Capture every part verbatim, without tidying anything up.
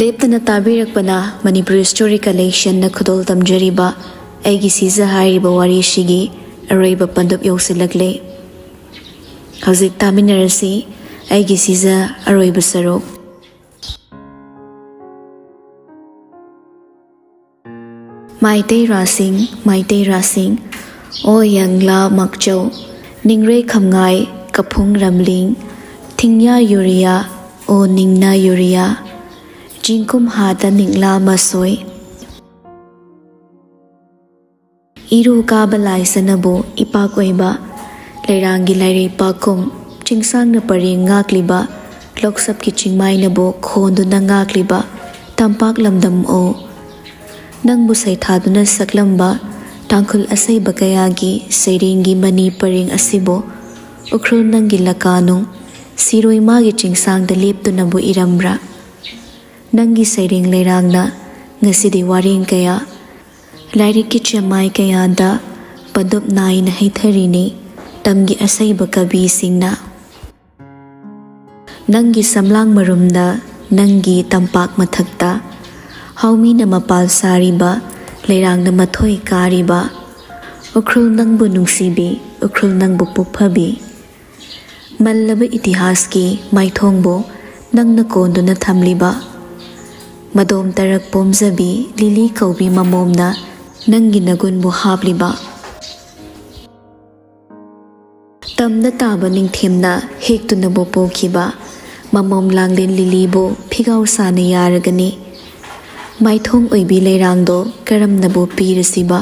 ꯂꯦꯞꯇꯅ ꯇꯥꯕꯤꯔꯛꯄꯅ ꯃꯅꯤꯄꯨꯔꯤ ꯁ꯭ꯇꯣꯔꯤ ꯀꯂꯦꯛꯁꯟꯅ ꯈꯨꯗꯣꯜ ꯇꯝꯖꯔꯤꯕ ꯑꯩꯒꯤ ꯁꯤꯖ ꯍꯥꯏꯔꯤꯕ ꯋꯥꯔꯤꯁꯤꯒꯤ ꯑꯔꯣꯏꯕ ꯄꯟꯗꯨꯞ ꯌꯧꯁꯤꯜꯂꯛꯂꯦ꯫ ꯍꯧꯖꯤꯛ ꯇꯥꯃꯤꯟꯅꯔꯁꯤ ꯑꯩꯒꯤ ꯁꯤꯖ ꯑꯔꯣꯏꯕ ꯁꯔꯨꯛ꯫ ꯃꯥꯏꯇꯩ ꯔꯥꯁꯤꯡ, ꯃꯥꯏꯇꯩ ꯔꯥꯁꯤꯡ, ꯑꯣ ꯌꯪꯂꯥ ꯃꯥꯛꯆꯧ, ꯅꯤꯡꯔꯩ ꯈꯝꯉꯥꯏ, ꯀꯐꯨꯡ ꯔꯝꯂꯤꯡ, ꯊꯤꯡꯌꯥ ꯌꯨꯔꯤꯌꯥ, ꯑꯣ ꯅꯤꯡꯅꯥ ꯌꯨꯔꯤꯌꯥ, ꯆꯤꯡꯀꯨꯝ ꯍꯥꯗ ꯅꯤꯡꯂꯥ ꯃꯁꯣꯏ꯫ ꯏꯔꯨ ꯀꯥꯕ ꯂꯥꯏꯁꯅꯕꯨ ꯏꯄꯥꯛ ꯑꯣꯏꯕ, ꯂꯩꯔꯥꯡꯒꯤ ꯂꯥꯏꯔꯩ ꯄꯥꯛꯈꯨꯝ, ꯆꯤꯡꯁꯥꯡꯅ ꯄꯔꯦꯡ ꯉꯥꯛꯂꯤꯕ, ꯂꯣꯛꯁꯞꯀꯤ ꯆꯤꯡꯃꯥꯏꯅꯕꯨ ꯈꯣꯟꯗꯨꯅ ꯉꯥꯛꯂꯤꯕ ꯇꯝꯄꯥꯛ ꯂꯝꯗꯝ ꯑꯣ, ꯅꯪꯕꯨ ꯁꯩꯊꯥꯗꯨꯅ ꯁꯛꯂꯝꯕ ꯇꯥꯡꯈꯨꯜ ꯑꯁꯩꯕ ꯀꯌꯥꯒꯤ ꯁꯩꯔꯦꯡꯒꯤ ꯃꯅꯤ ꯄꯔꯦꯡ ꯑꯁꯤꯕꯨ ꯎꯈ꯭ꯔꯨꯜ ꯅꯪꯒꯤ ꯂꯀꯥꯅꯨꯡ ꯁꯤꯔꯣꯏ ꯃꯥꯒꯤ ꯆꯤꯡꯁꯥꯡꯗ ꯂꯦꯞꯇꯨꯅꯕꯨ ꯏꯔꯝꯕ꯭ꯔꯥ? ꯅꯪꯒꯤ ꯁꯩꯔꯦꯡ ꯂꯩꯔꯥꯡꯅ ꯉꯁꯤꯗꯤ ꯋꯥꯔꯦꯡ ꯀꯌꯥ, ꯂꯥꯏꯔꯤꯛꯀꯤ ꯆꯦꯃꯥꯏ ꯀꯌꯥꯗ ꯄꯟꯗꯨꯞ ꯅꯥꯏꯅ ꯍꯩꯊꯔꯤꯅꯤ ꯇꯝꯒꯤ ꯑꯁꯩꯕ ꯀꯕꯤꯁꯤꯡꯅ꯫ ꯅꯪꯒꯤ ꯁꯝꯂꯥꯡ ꯃꯔꯨꯝꯗ, ꯅꯪꯒꯤ ꯇꯝꯄꯥꯛ ꯃꯊꯛꯇ, ꯍꯥꯎꯃꯤꯅ ꯃꯄꯥꯜ ꯁꯥꯔꯤꯕ, ꯂꯩꯔꯥꯡꯅ ꯃꯊꯣꯏ ꯀꯥꯔꯤꯕ, ꯎꯈ꯭ꯔꯨꯜ ꯅꯪꯕꯨ ꯅꯨꯡꯁꯤꯕꯤ, ꯎꯈ꯭ꯔꯨꯜ ꯅꯪꯕꯨ ꯄꯨꯛꯐꯕꯤ꯫ ꯃꯜꯂꯕ ꯏꯇꯤꯍꯥꯁꯀꯤ ꯃꯥꯏꯊꯣꯡꯕꯨ ꯅꯪꯅ ꯀꯣꯟꯗꯨꯅ ꯊꯝꯂꯤꯕ, ꯃꯗꯣꯝ ꯇꯔꯛ ꯄꯣꯝꯖꯕꯤ ꯂꯤꯂꯤ ꯀꯧꯕꯤ ꯃꯃꯣꯝꯅ ꯅꯪꯒꯤ ꯅꯒꯨꯟꯕꯨ ꯍꯥꯞꯂꯤꯕ꯫ ꯇꯝꯗ ꯇꯥꯕ ꯅꯤꯡꯊꯦꯝꯅ ꯍꯦꯛꯇꯨꯅꯕꯨ ꯄꯣꯛꯈꯤꯕ ꯃꯃꯣꯝ ꯂꯥꯡꯂꯦꯟ ꯂꯤꯂꯤꯕꯨ ꯐꯤꯒꯥꯎ ꯁꯥꯅ ꯌꯥꯔꯒꯅꯤ꯫ ꯃꯥꯏꯊꯣꯡ ꯑꯣꯏꯕꯤ ꯂꯩꯔꯥꯡꯗꯣ ꯀꯔꯝꯅꯕꯨ ꯄꯤꯔꯁꯤꯕ?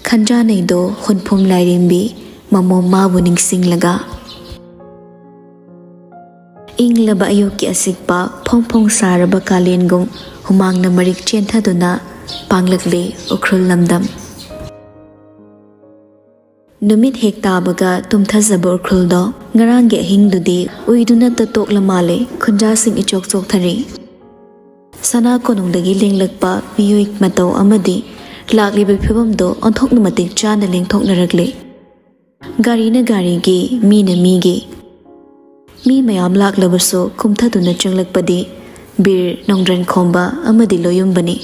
ꯈꯟꯖꯥꯅꯩꯗꯣ ꯍꯨꯟꯐꯨꯝ ꯂꯥꯏꯔꯦꯝꯕꯤ ꯃꯃꯣꯝ ꯃꯥꯕꯨ ꯅꯤꯡꯁꯤꯡꯂꯒ꯫ ꯏꯪꯂꯕ ꯑꯌꯨꯛꯀꯤ ꯑꯁꯤꯛꯄ ꯐꯣꯡ ꯐꯣꯡ ꯁꯥꯔꯕ ꯀꯥꯂꯦꯟꯒꯨꯝ ꯍꯨꯃꯥꯡꯅ ꯃꯔꯤꯛ ꯆꯦꯟꯊꯗꯨꯅ ꯄꯥꯡꯂꯛꯂꯤ ꯎꯈ꯭ꯔꯨꯜ ꯂꯝꯗꯝ꯫ ꯅꯨꯃꯤꯠ ꯍꯦꯛ ꯇꯥꯕꯒ ꯇꯨꯝꯊꯖꯕ ꯎꯈ꯭ꯔꯨꯜꯗꯣ ꯉꯔꯥꯡꯒꯤ ꯑꯍꯤꯡꯗꯨꯗꯤ ꯎꯏꯗꯨꯅꯇ ꯇꯣꯛꯂ ꯃꯥꯜꯂꯦ, ꯈꯨꯟꯖꯥꯁꯤꯡ ꯏꯆꯣꯛ ꯆꯣꯛꯊꯔꯤ꯫ ꯁꯅꯥ ꯀꯣꯅꯨꯡꯗꯒꯤ ꯂꯦꯡꯂꯛꯄ ꯃꯤꯑꯣꯏ ꯃꯇꯧ ꯑꯃꯗꯤ ꯂꯥꯛꯂꯤꯕ ꯐꯤꯕꯝꯗꯣ ꯑꯣꯟꯊꯣꯛꯅ ꯃꯇꯤꯛ ꯆꯥꯅ ꯂꯦꯡꯊꯣꯛꯅꯔꯛꯂꯦ꯫ ꯒꯥꯔꯤꯅ ꯒꯥꯔꯤꯒꯤ, ꯃꯤꯅ ꯃꯤꯒꯤ꯫ ꯃꯤ ꯃꯌꯥꯝ ꯂꯥꯛꯂꯕꯁꯨ ꯀꯨꯝꯊꯗꯨꯅ ꯆꯪꯂꯛꯄꯗꯤ ꯕꯤꯔ, ꯅꯣꯡꯗ꯭ꯔꯦꯟ ꯈꯣꯝꯕ ꯑꯃꯗꯤ ꯂꯣꯌꯨꯝꯕꯅꯤ꯫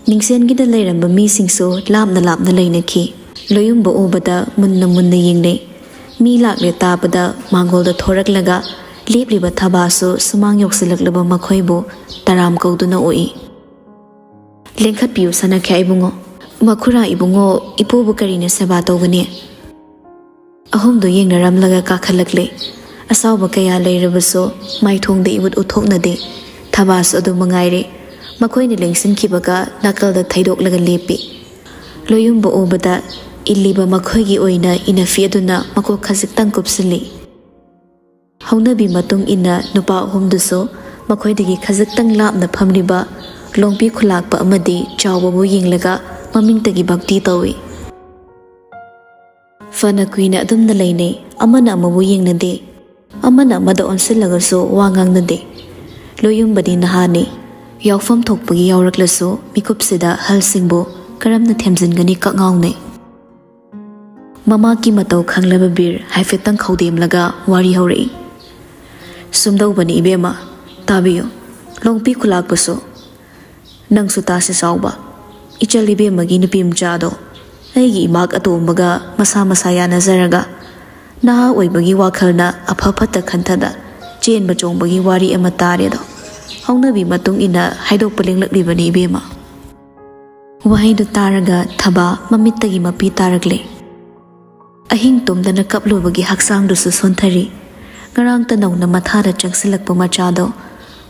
ꯅꯤꯡꯁꯦꯟꯒꯤꯗ ꯂꯩꯔꯝꯕ ꯃꯤꯁꯤꯡꯁꯨ ꯂꯥꯞꯅ ꯂꯥꯞꯅ ꯂꯩꯅꯈꯤ꯫ ꯂꯣꯌꯨꯝꯕ ꯎꯕꯗ ꯃꯨꯟꯅ ꯃꯨꯟꯅ ꯌꯦꯡꯅꯩ꯫ ꯃꯤ ꯂꯥꯛꯂꯦ ꯇꯥꯕꯗ ꯃꯥꯡꯒꯣꯜꯗ ꯊꯣꯔꯛꯂꯒ ꯂꯦꯞꯂꯤꯕ ꯊꯕꯥꯁꯨ ꯁꯨꯃꯥꯡ ꯌꯧꯁꯤꯜꯂꯛꯂꯕ ꯃꯈꯣꯏꯕꯨ ꯇꯔꯥꯝ ꯀꯧꯗꯨꯅ ꯑꯣꯛꯏ꯫ "ꯂꯦꯡꯈꯠꯄꯤꯌꯨ ꯁꯅꯥꯈ꯭ꯌꯥ ꯏꯕꯨꯡꯉꯣ꯫ ꯃꯈꯨꯔꯥ ꯏꯕꯨꯡꯉꯣ, ꯏꯄꯨꯕꯨ ꯀꯔꯤꯅ ꯁꯦꯕꯥ ꯇꯧꯒꯅꯤ?" ꯑꯍꯨꯝꯗꯨ ꯌꯦꯡꯅꯔꯝꯂꯒ ꯀꯥꯈꯠꯂꯛꯂꯦ꯫ ꯑꯁꯥꯎꯕ ꯀꯌꯥ ꯂꯩꯔꯕꯁꯨ ꯃꯥꯏꯊꯣꯡꯗ ꯏꯎꯠ ꯎꯠꯊꯣꯛꯅꯗꯦ꯫ ꯊꯕꯥꯁꯨ ꯑꯗꯨ ꯃꯉꯥꯏꯔꯦ꯫ ꯃꯈꯣꯏꯅ ꯂꯦꯡꯁꯤꯟꯈꯤꯕꯒ ꯅꯥꯀꯜꯗ ꯊꯩꯗꯣꯛꯂꯒ ꯂꯦꯞꯄꯤ꯫ ꯂꯣꯌꯨꯝꯕ ꯎꯕꯗ ꯏꯜꯂꯤꯕ ꯃꯈꯣꯏꯒꯤ ꯑꯣꯏꯅ ꯏꯅꯐꯤ ꯑꯗꯨꯅ ꯃꯀꯣꯛ ꯈꯖꯤꯛꯇꯪ ꯀꯨꯞꯁꯤꯜꯂꯤ꯫ ꯍꯧꯅꯕꯤ ꯃꯇꯨꯡ ꯏꯟꯅ ꯅꯨꯄꯥ ꯑꯍꯨꯝꯗꯨꯁꯨ ꯃꯈꯣꯏꯗꯒꯤ ꯈꯖꯤꯛꯇꯪ ꯂꯥꯞꯅ ꯐꯝꯂꯤꯕ ꯂꯣꯡꯄꯤ ꯈꯨꯂꯥꯛꯄ ꯑꯃꯗꯤ ꯆꯥꯎꯕꯕꯨ ꯌꯦꯡꯂꯒ ꯃꯃꯤꯡꯇꯒꯤ ꯚꯛꯇꯤ ꯇꯧꯏ꯫ ꯐꯅ ꯀꯨꯏꯅ ꯑꯗꯨꯝꯅ ꯂꯩꯅꯩ꯫ ꯑꯃꯅ ꯑꯃꯕꯨ ꯌꯦꯡꯅꯗꯦ꯫ ꯑꯃꯅ ꯑꯃꯗ ꯑꯣꯟꯁꯤꯜꯂꯒꯁꯨ ꯋꯥ ꯉꯥꯡꯅꯗꯦ꯫ ꯂꯣꯌꯨꯝꯕꯗꯤ ꯅꯍꯥꯅꯤ꯫ ꯌꯥꯎꯐꯝ ꯊꯣꯛꯄꯒꯤ ꯌꯥꯎꯔꯛꯂꯁꯨ ꯃꯤꯀꯨꯞꯁꯤꯗ ꯍꯜꯁꯤꯡꯕꯨ ꯀꯔꯝꯅ ꯊꯦꯝꯖꯤꯟꯒꯅꯤ ꯀꯛꯉꯥꯎꯅꯩ꯫ ꯃꯃꯥꯀꯤ ꯃꯇꯧ ꯈꯪꯂꯕ ꯕꯤꯔ ꯍꯥꯏꯐꯦꯠꯇꯪ ꯈꯧꯗꯦꯝꯂꯒ ꯋꯥꯔꯤ ꯍꯧꯔꯛꯏ꯫ "ꯁꯨꯝꯗꯧꯕꯅꯤ ꯏꯕꯦꯝꯃ, ꯇꯥꯕꯤꯌꯨ꯫ ꯂꯣꯡꯄꯤ ꯈꯨꯂꯥꯛꯄꯁꯨ, ꯅꯪꯁꯨ ꯇꯥꯁꯤ ꯆꯥꯎꯕ꯫ ꯏꯆꯜ ꯏꯕꯦꯝꯃꯒꯤ ꯅꯨꯄꯤ ꯃꯆꯥꯗꯣ ꯑꯩꯒꯤ ꯏꯃꯥꯛ ꯑꯇꯣꯝꯕꯒ ꯃꯁꯥ ꯃꯁꯥ ꯌꯥꯅꯖꯔꯒ ꯅꯍꯥ ꯑꯣꯏꯕꯒꯤ ꯋꯥꯈꯜꯅ ꯑꯐ ꯐꯠꯇ ꯈꯟꯊꯗ ꯆꯦꯟꯕ ꯆꯣꯡꯕꯒꯤ ꯋꯥꯔꯤ ꯑꯃ ꯇꯥꯔꯦꯗꯣ꯫ ꯍꯧꯅꯕꯤ ꯃꯇꯨꯡ ꯏꯟꯅ ꯍꯥꯏꯗꯣꯛꯄ ꯂꯦꯡꯂꯛꯂꯤꯕꯅꯤ ꯏꯕꯦꯝꯃ꯫" ꯋꯥꯍꯩꯗꯨ ꯇꯥꯔꯒ ꯊꯕꯥ ꯃꯃꯤꯠꯇꯒꯤ ꯃꯄꯤ ꯇꯥꯔꯛꯂꯦ꯫ ꯑꯍꯤꯡ ꯇꯨꯝꯗꯅ ꯀꯞꯂꯨꯕꯒꯤ ꯍꯛꯆꯥꯡꯗꯨꯁꯨ ꯁꯣꯟꯊꯔꯤ꯫ ꯉꯔꯥꯡꯇ ꯅꯧꯅ ꯃꯊꯥꯗ ꯆꯪꯁꯤꯜꯂꯛꯄ ꯃꯆꯥꯗꯣ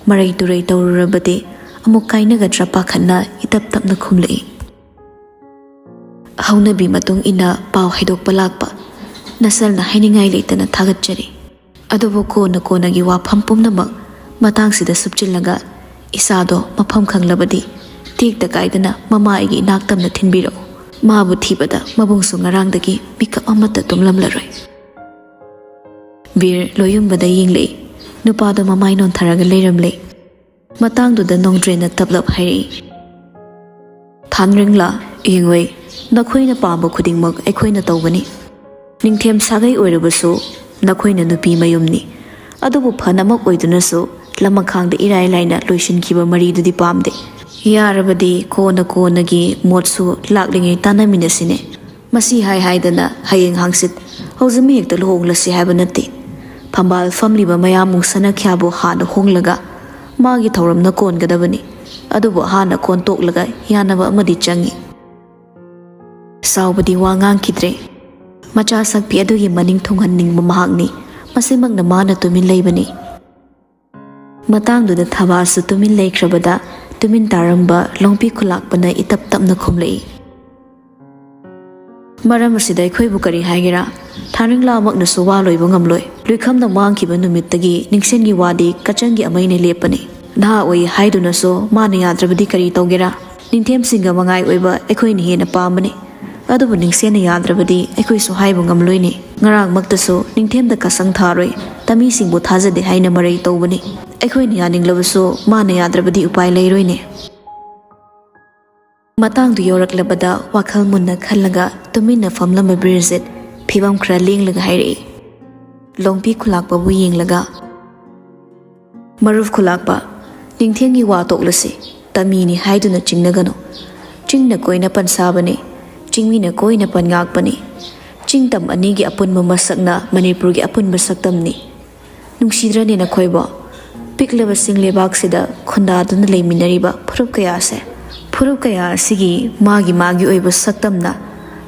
ꯃꯔꯩ ꯇꯨꯔꯩ ꯇꯧꯔꯨꯔꯕꯗꯤ ꯑꯃꯨꯛ ꯀꯥꯏꯅꯒꯗ꯭ꯔꯥ ꯄꯥꯈꯠꯅ ꯏꯇꯞ ꯇꯞꯅ ꯈꯨꯝꯂꯛꯏ꯫ ꯍꯧꯅꯕꯤ ꯃꯇꯨꯡ ꯏꯟꯅ ꯄꯥꯎ ꯍꯥꯏꯗꯣꯛꯄ ꯂꯥꯛꯄ ꯅꯁꯜꯅ ꯍꯥꯏꯅꯤꯡꯉꯥꯏ ꯂꯩꯇꯅ ꯊꯥꯒꯠꯆꯔꯤ꯫ ꯑꯗꯨꯕꯨ ꯀꯣꯟꯅ ꯀꯣꯟꯅꯒꯤ ꯋꯥꯐꯝ ꯄꯨꯝꯅꯃꯛ ꯃꯇꯥꯡꯁꯤꯗ ꯁꯨꯞꯆꯤꯜꯂꯒ ꯏꯆꯥꯗꯣ ꯃꯐꯝ ꯈꯪꯂꯕꯗꯤ ꯇꯦꯛꯇ ꯀꯥꯏꯗꯅ ꯃꯃꯥ ꯑꯩꯒꯤ ꯏꯅꯥꯛ ꯇꯝꯅ ꯊꯤꯟꯕꯤꯔꯛꯎ꯫ ꯃꯥꯕꯨ ꯊꯤꯕꯗ ꯃꯕꯨꯡꯁꯨ ꯉꯔꯥꯡꯗꯒꯤ ꯃꯤꯀꯞ ꯑꯃꯠꯇ ꯇꯨꯝꯂꯝꯂꯔꯣꯏ꯫ ꯕꯤꯔ ꯂꯣꯌꯨꯝꯕꯗ ꯌꯦꯡꯂꯛꯏ꯫ ꯅꯨꯄꯥꯗꯣ ꯃꯃꯥꯏ ꯅꯣꯟꯊꯔꯒ ꯂꯩꯔꯝꯂꯦ꯫ ꯃꯇꯥꯡꯗꯨꯗ ꯅꯣꯡꯗ꯭ꯔꯦꯟꯅ ꯇꯞꯂꯞ ꯍꯥꯏꯔꯛꯏ, "ꯊꯥꯟꯔꯤꯡꯂꯥ, ꯌꯦꯡꯉꯣꯏ, ꯅꯈꯣꯏꯅ ꯄꯥꯝꯕ ꯈꯨꯗꯤꯡꯃꯛ ꯑꯩꯈꯣꯏꯅ ꯇꯧꯒꯅꯤ꯫ ꯅꯤꯡꯊꯦꯝ ꯁꯥꯒꯩ ꯑꯣꯏꯔꯕꯁꯨ ꯅꯈꯣꯏꯅ ꯅꯨꯄꯤ ꯃꯌꯨꯝꯅꯤ꯫ ꯑꯗꯨꯕꯨ ꯐꯅꯃꯛ ꯑꯣꯏꯗꯨꯅꯁꯨ ꯂꯃꯈꯥꯡꯗ ꯏꯔꯥꯏ ꯂꯥꯏꯅ ꯂꯣꯏꯁꯤꯟꯈꯤꯕ ꯃꯔꯤꯗꯨꯗꯤ ꯄꯥꯝꯗꯦ꯫ ꯌꯥꯔꯕꯗꯤ ꯀꯣꯟꯅ ꯀꯣꯟꯅꯒꯤ ꯃꯣꯠꯁꯨ ꯂꯥꯛꯂꯤꯉꯩ ꯇꯥꯟꯅꯃꯤꯟꯅꯁꯤꯅꯦ꯫ ꯃꯁꯤ ꯍꯥꯏ ꯍꯥꯏꯗꯅ ꯍꯌꯦꯡ ꯍꯥꯡꯆꯤꯠ ꯍꯧꯖꯤꯛꯃꯛ ꯍꯦꯛꯇ ꯂꯨꯍꯣꯡꯂꯁꯤ ꯍꯥꯏꯕ ꯅꯠꯇꯦ꯫ ꯐꯝꯕꯥꯜ ꯐꯝꯂꯤꯕ ꯃꯌꯥꯝ ꯃꯨꯁꯅꯈ꯭ꯌꯥꯕꯨ ꯍꯥꯟꯅ ꯍꯣꯡꯂꯒ ꯃꯥꯒꯤ ꯊꯧꯔꯝꯅ ꯀꯣꯟꯒꯗꯕꯅꯤ꯫ ꯑꯗꯨꯕꯨ ꯍꯥꯟꯅ ꯀꯣꯟ ꯇꯣꯛꯂꯒ ꯌꯥꯅꯕ ꯑꯃꯗꯤ ꯆꯪꯏ꯫ ꯆꯥꯎꯕꯗꯤ ꯋꯥ ꯉꯥꯡꯈꯤꯗ꯭ꯔꯦ꯫ ꯃꯆꯥ ꯁꯛꯄꯤ ꯑꯗꯨꯒꯤ ꯃꯅꯤꯡ ꯊꯨꯡꯍꯟꯅꯤꯡꯕ ꯃꯍꯥꯛꯅꯤ꯫ ꯃꯁꯤꯃꯛꯅ ꯃꯥꯅ ꯇꯨꯃꯤꯟ ꯂꯩꯕꯅꯤ꯫ ꯃꯇꯥꯡꯗꯨꯗ ꯊꯕꯥꯁꯨ ꯇꯨꯃꯤꯟ ꯂꯩꯈ꯭ꯔꯕꯗ ꯇꯨꯃꯤꯟ ꯇꯥꯔꯝꯕ ꯂꯣꯡꯄꯤ ꯈꯨꯂꯥꯛꯄꯅ ꯏꯇꯞ ꯇꯞꯅ ꯈꯨꯝꯂꯛꯏ꯫ ꯃꯔꯝ ꯑꯁꯤꯗ ꯑꯩꯈꯣꯏꯕꯨ ꯀꯔꯤ ꯍꯥꯏꯒꯦꯔꯥ? ꯊꯥꯔꯤꯡꯂꯥꯃꯛꯅꯁꯨ ꯋꯥ ꯂꯣꯏꯕ ꯉꯝꯂꯣꯏ꯫ ꯂꯨꯏꯈꯝꯅ ꯃꯥꯡꯈꯤꯕ ꯅꯨꯃꯤꯠꯇꯒꯤ ꯅꯤꯡꯁꯦꯟꯒꯤ ꯋꯥꯗꯤ ꯀꯆꯟꯒꯤ ꯑꯃꯩꯅ ꯂꯦꯞꯄꯅꯤ꯫ ꯅꯍꯥ ꯑꯣꯏ ꯍꯥꯏꯗꯨꯅꯁꯨ ꯃꯥꯅ ꯌꯥꯗ꯭ꯔꯕꯗꯤ ꯀꯔꯤ ꯇꯧꯒꯦꯔꯥ? ꯅꯤꯡꯊꯦꯝꯁꯤꯡꯒ ꯃꯉꯥꯏ ꯑꯣꯏꯕ ꯑꯩꯈꯣꯏꯅ ꯍꯦꯟꯅ ꯄꯥꯝꯕꯅꯤ꯫ ꯑꯗꯨꯕꯨ ꯅꯤꯡꯁꯦꯟꯅ ꯌꯥꯗ꯭ꯔꯕꯗꯤ ꯑꯩꯈꯣꯏꯁꯨ ꯍꯥꯏꯕ ꯉꯝꯂꯣꯏꯅꯦ꯫ ꯉꯔꯥꯡꯃꯛꯇꯁꯨ ꯅꯤꯡꯊꯦꯝꯗ ꯀꯁꯪ ꯊꯥꯔꯣꯏ, ꯇꯃꯤꯁꯤꯡꯕꯨ ꯊꯥꯖꯗꯦ ꯍꯥꯏꯅ ꯃꯔꯩ ꯇꯧꯕꯅꯤ꯫ ꯑꯩꯈꯣꯏꯅ ꯌꯥꯅꯤꯡꯂꯕꯁꯨ ꯃꯥꯅ ꯌꯥꯗ꯭ꯔꯕꯗꯤ ꯎꯄꯥꯏ ꯂꯩꯔꯣꯏꯅꯦ꯫ ꯃꯇꯥꯡꯗꯨ ꯌꯧꯔꯛꯂꯕꯗ ꯋꯥꯈꯜ ꯃꯨꯟꯅ ꯈꯜꯂꯒ ꯇꯨꯃꯤꯟꯅ ꯐꯝꯂꯝꯕ ꯕꯤꯔꯖꯤꯠ ꯐꯤꯕꯝ ꯈꯔ ꯂꯦꯡꯂꯒ ꯍꯥꯏꯔꯛꯏ, ꯂꯣꯡꯄꯤ ꯈꯨꯂꯥꯛꯄꯕꯨ ꯌꯦꯡꯂꯒ꯫ ꯃꯔꯨꯞ ꯈꯨꯂꯥꯛꯄ, ꯅꯤꯡꯊꯦꯝꯒꯤ ꯋꯥ ꯇꯣꯛꯂꯁꯤ꯫ ꯇꯃꯤꯅꯤ ꯍꯥꯏꯗꯨꯅ ꯆꯤꯡꯅꯒꯅꯨ꯫ ꯆꯤꯡꯅ ꯀꯣꯏꯅ ꯄꯟꯁꯥꯕꯅꯤ, ꯆꯤꯡꯃꯤꯅ ꯀꯣꯏꯅ ꯄꯟ ꯉꯥꯛꯄꯅꯤ꯫ ꯆꯤꯡ ꯇꯝ ꯑꯅꯤꯒꯤ ꯑꯄꯨꯟꯕ ꯃꯁꯛꯅ ꯃꯅꯤꯄꯨꯔꯒꯤ ꯑꯄꯨꯟꯕ ꯁꯛꯇꯝꯅꯤ꯫ ꯅꯨꯡꯁꯤꯗ꯭ꯔꯅꯦ ꯅꯈꯣꯏꯕꯣ? ꯄꯤꯛꯂꯕ ꯆꯤꯡ ꯂꯩꯕꯥꯛꯁꯤꯗ ꯈꯨꯟꯗꯥꯗꯨꯅ ꯂꯩꯃꯤꯟꯅꯔꯤꯕ ꯐꯨꯔꯨꯞ ꯀꯌꯥꯁꯦ, ꯐꯨꯔꯨꯞ ꯀꯌꯥ ꯑꯁꯤꯒꯤ ꯃꯥꯒꯤ ꯃꯥꯒꯤ ꯑꯣꯏꯕ ꯁꯛꯇꯝꯅ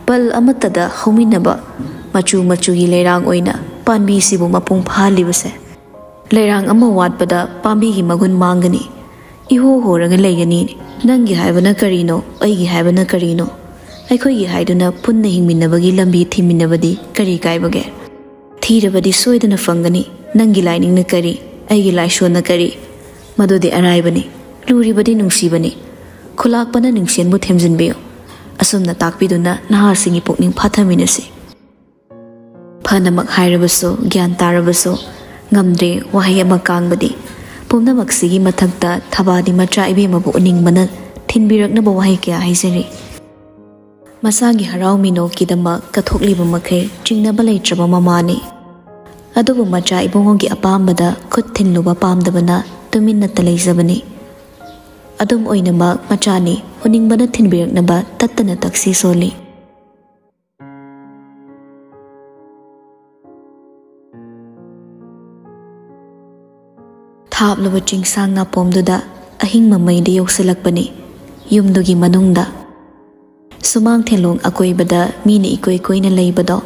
ꯄꯜ ꯑꯃꯠꯇꯗ ꯍꯧꯃꯤꯟꯅꯕ ꯃꯆꯨ ꯃꯆꯨꯒꯤ ꯂꯩꯔꯥꯡ ꯑꯣꯏꯅ ꯄꯥꯝꯕꯤꯁꯤꯕꯨ ꯃꯄꯨꯡ ꯐꯥꯍꯜꯂꯤꯕꯁꯦ꯫ ꯂꯩꯔꯥꯡ ꯑꯃ ꯋꯥꯠꯄꯗ ꯄꯥꯝꯕꯤꯒꯤ ꯃꯒꯨꯟ ꯃꯥꯡꯒꯅꯤ, ꯏꯍꯣ ꯍꯣꯔꯒ ꯂꯩꯒꯅꯤ꯫ ꯅꯪꯒꯤ ꯍꯥꯏꯕꯅ ꯀꯔꯤꯅꯣ, ꯑꯩꯒꯤ ꯍꯥꯏꯕꯅ ꯀꯔꯤꯅꯣ? ꯑꯩꯈꯣꯏꯒꯤ ꯍꯥꯏꯗꯨꯅ ꯄꯨꯟꯅ ꯍꯤꯡꯃꯤꯟꯅꯕꯒꯤ ꯂꯝꯕꯤ ꯊꯤꯃꯤꯟꯅꯕꯗꯤ ꯀꯔꯤ ꯀꯥꯏꯕꯒꯦ? ꯊꯤꯔꯕꯗꯤ ꯁꯣꯏꯗꯅ ꯐꯪꯒꯅꯤ꯫ ꯅꯪꯒꯤ ꯂꯥꯏꯅꯤꯡꯅ ꯀꯔꯤ, ꯑꯩꯒꯤ ꯂꯥꯏꯁꯣꯟꯅ ꯀꯔꯤ? ꯃꯗꯨꯗꯤ ꯑꯔꯥꯏꯕꯅꯤ꯫ ꯂꯨꯔꯤꯕꯗꯤ ꯅꯨꯡꯁꯤꯕꯅꯤ꯫ ꯈꯨꯂꯥꯛꯄꯅ ꯅꯤꯡꯁꯦꯟꯕꯨ ꯊꯦꯝꯖꯤꯟꯕꯤꯌꯨ꯫ ꯑꯁꯨꯝꯅ ꯇꯥꯛꯄꯤꯗꯨꯅ ꯅꯍꯥꯁꯤꯡꯒꯤ ꯄꯨꯛꯅꯤꯡ ꯐꯥꯊꯃꯤꯟꯅꯁꯤ꯫ ꯐꯅꯃꯛ ꯍꯥꯏꯔꯕꯁꯨ, ꯒ꯭ꯌꯥꯟ ꯇꯥꯔꯕꯁꯨ, ꯉꯝꯗ꯭ꯔꯦ ꯋꯥꯍꯩ ꯑꯃ ꯀꯥꯡꯕꯗꯤ꯫ ꯄꯨꯝꯅꯃꯛꯁꯤꯒꯤ ꯃꯊꯛꯇ ꯊꯕꯥꯗꯤ ꯃꯆꯥ ꯏꯕꯦꯝꯃꯕꯨ ꯎꯅꯤꯡꯕꯅ ꯊꯤꯟꯕꯤꯔꯛꯅꯕ ꯋꯥꯍꯩ ꯀꯌꯥ ꯍꯥꯏꯖꯔꯤ꯫ ꯃꯁꯥꯒꯤ ꯍꯔꯥꯎ ꯃꯤꯅꯣꯛꯀꯤꯗꯃꯛ ꯀꯠꯊꯣꯛꯂꯤꯕ ꯃꯈꯩ ꯆꯤꯡꯅꯕ ꯂꯩꯇ꯭ꯔꯕ ꯃꯃꯥꯅꯤ꯫ ꯑꯗꯨꯕꯨ ꯃꯆꯥ ꯏꯕꯨꯡꯉꯣꯒꯤ ꯑꯄꯥꯝꯕꯗ ꯈꯨꯠ ꯊꯤꯟꯂꯨꯕ ꯄꯥꯝꯗꯕꯅ ꯇꯨꯃꯤꯟꯅꯠꯇ ꯂꯩꯖꯕꯅꯤ꯫ ꯑꯗꯨꯝ ꯑꯣꯏꯅꯃꯛ ꯃꯆꯥꯅꯤ ꯎꯅꯤꯡꯕꯅ ꯊꯤꯟꯕꯤꯔꯛꯅꯕ ꯇꯠꯇꯅ ꯇꯛꯁꯤ ꯁꯣꯜꯂꯤ꯫ ꯊꯥꯞꯂꯕ ꯆꯤꯡꯁꯥꯡ ꯅꯥꯄꯣꯝꯗꯨꯗ ꯑꯍꯤꯡ ꯃꯃꯩꯗꯤ ꯌꯧꯁꯤꯜꯂꯛꯄꯅꯤ꯫ ꯌꯨꯝꯗꯨꯒꯤ ꯃꯅꯨꯡꯗ ꯁꯨꯃꯥꯡ ꯊꯦꯂꯣꯡ ꯑꯀꯣꯏꯕꯗ ꯃꯤꯅ ꯏꯀꯣꯏ ꯀꯣꯏꯅ ꯂꯩꯕꯗꯣ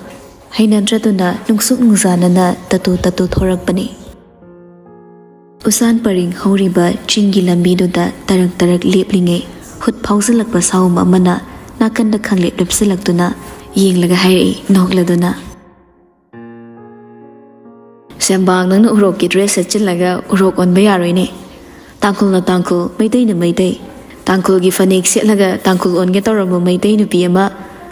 ꯍꯩꯅꯗ꯭ꯔꯗꯨꯅ ꯅꯨꯡꯁꯨꯛ ꯅꯨꯡꯖꯥꯅꯅ ꯇꯠꯇꯨ ꯇꯠꯇꯨ ꯊꯣꯔꯛꯄꯅꯤ꯫ ꯎꯁꯥꯟ ꯄꯔꯤꯡ ꯍꯧꯔꯤꯕ ꯆꯤꯡꯒꯤ ꯂꯝꯕꯤꯗꯨꯗ ꯇꯔꯛ ꯇꯔꯛ ꯂꯦꯞꯂꯤꯉꯩ ꯍꯨꯠ ꯐꯥꯎꯖꯤꯜꯂꯛꯄ ꯁꯥꯎꯝ ꯑꯃꯅ ꯅꯥꯀꯟꯗ ꯈꯪꯂꯦꯞ ꯂꯦꯞꯁꯤꯜꯂꯛꯇꯨꯅ ꯌꯦꯡꯂꯒ ꯍꯥꯏꯔꯛꯏ ꯅꯣꯛꯂꯗꯨꯅ, "ꯁꯦꯝꯕꯥꯡ, ꯅꯪꯅ ꯎꯔꯣꯛꯀꯤ ꯗ꯭ꯔꯦꯁ ꯁꯦꯠꯆꯤꯜꯂꯒ ꯎꯔꯣꯛ ꯑꯣꯟꯕ ꯌꯥꯔꯣꯏꯅꯦ꯫ ꯇꯥꯡꯈꯨꯜꯅ ꯇꯥꯡꯈꯨꯜ, ꯃꯩꯇꯩꯅ ꯃꯩꯇꯩ꯫ ꯇꯥꯡꯈꯨꯜꯒꯤ ꯐꯅꯦꯛ ꯁꯦꯠꯂꯒ ꯇꯥꯡꯈꯨꯜ ꯑꯣꯟꯒꯦ ꯇꯧꯔꯝꯕ ꯃꯩꯇꯩ ꯅꯨꯄꯤ ꯑꯃ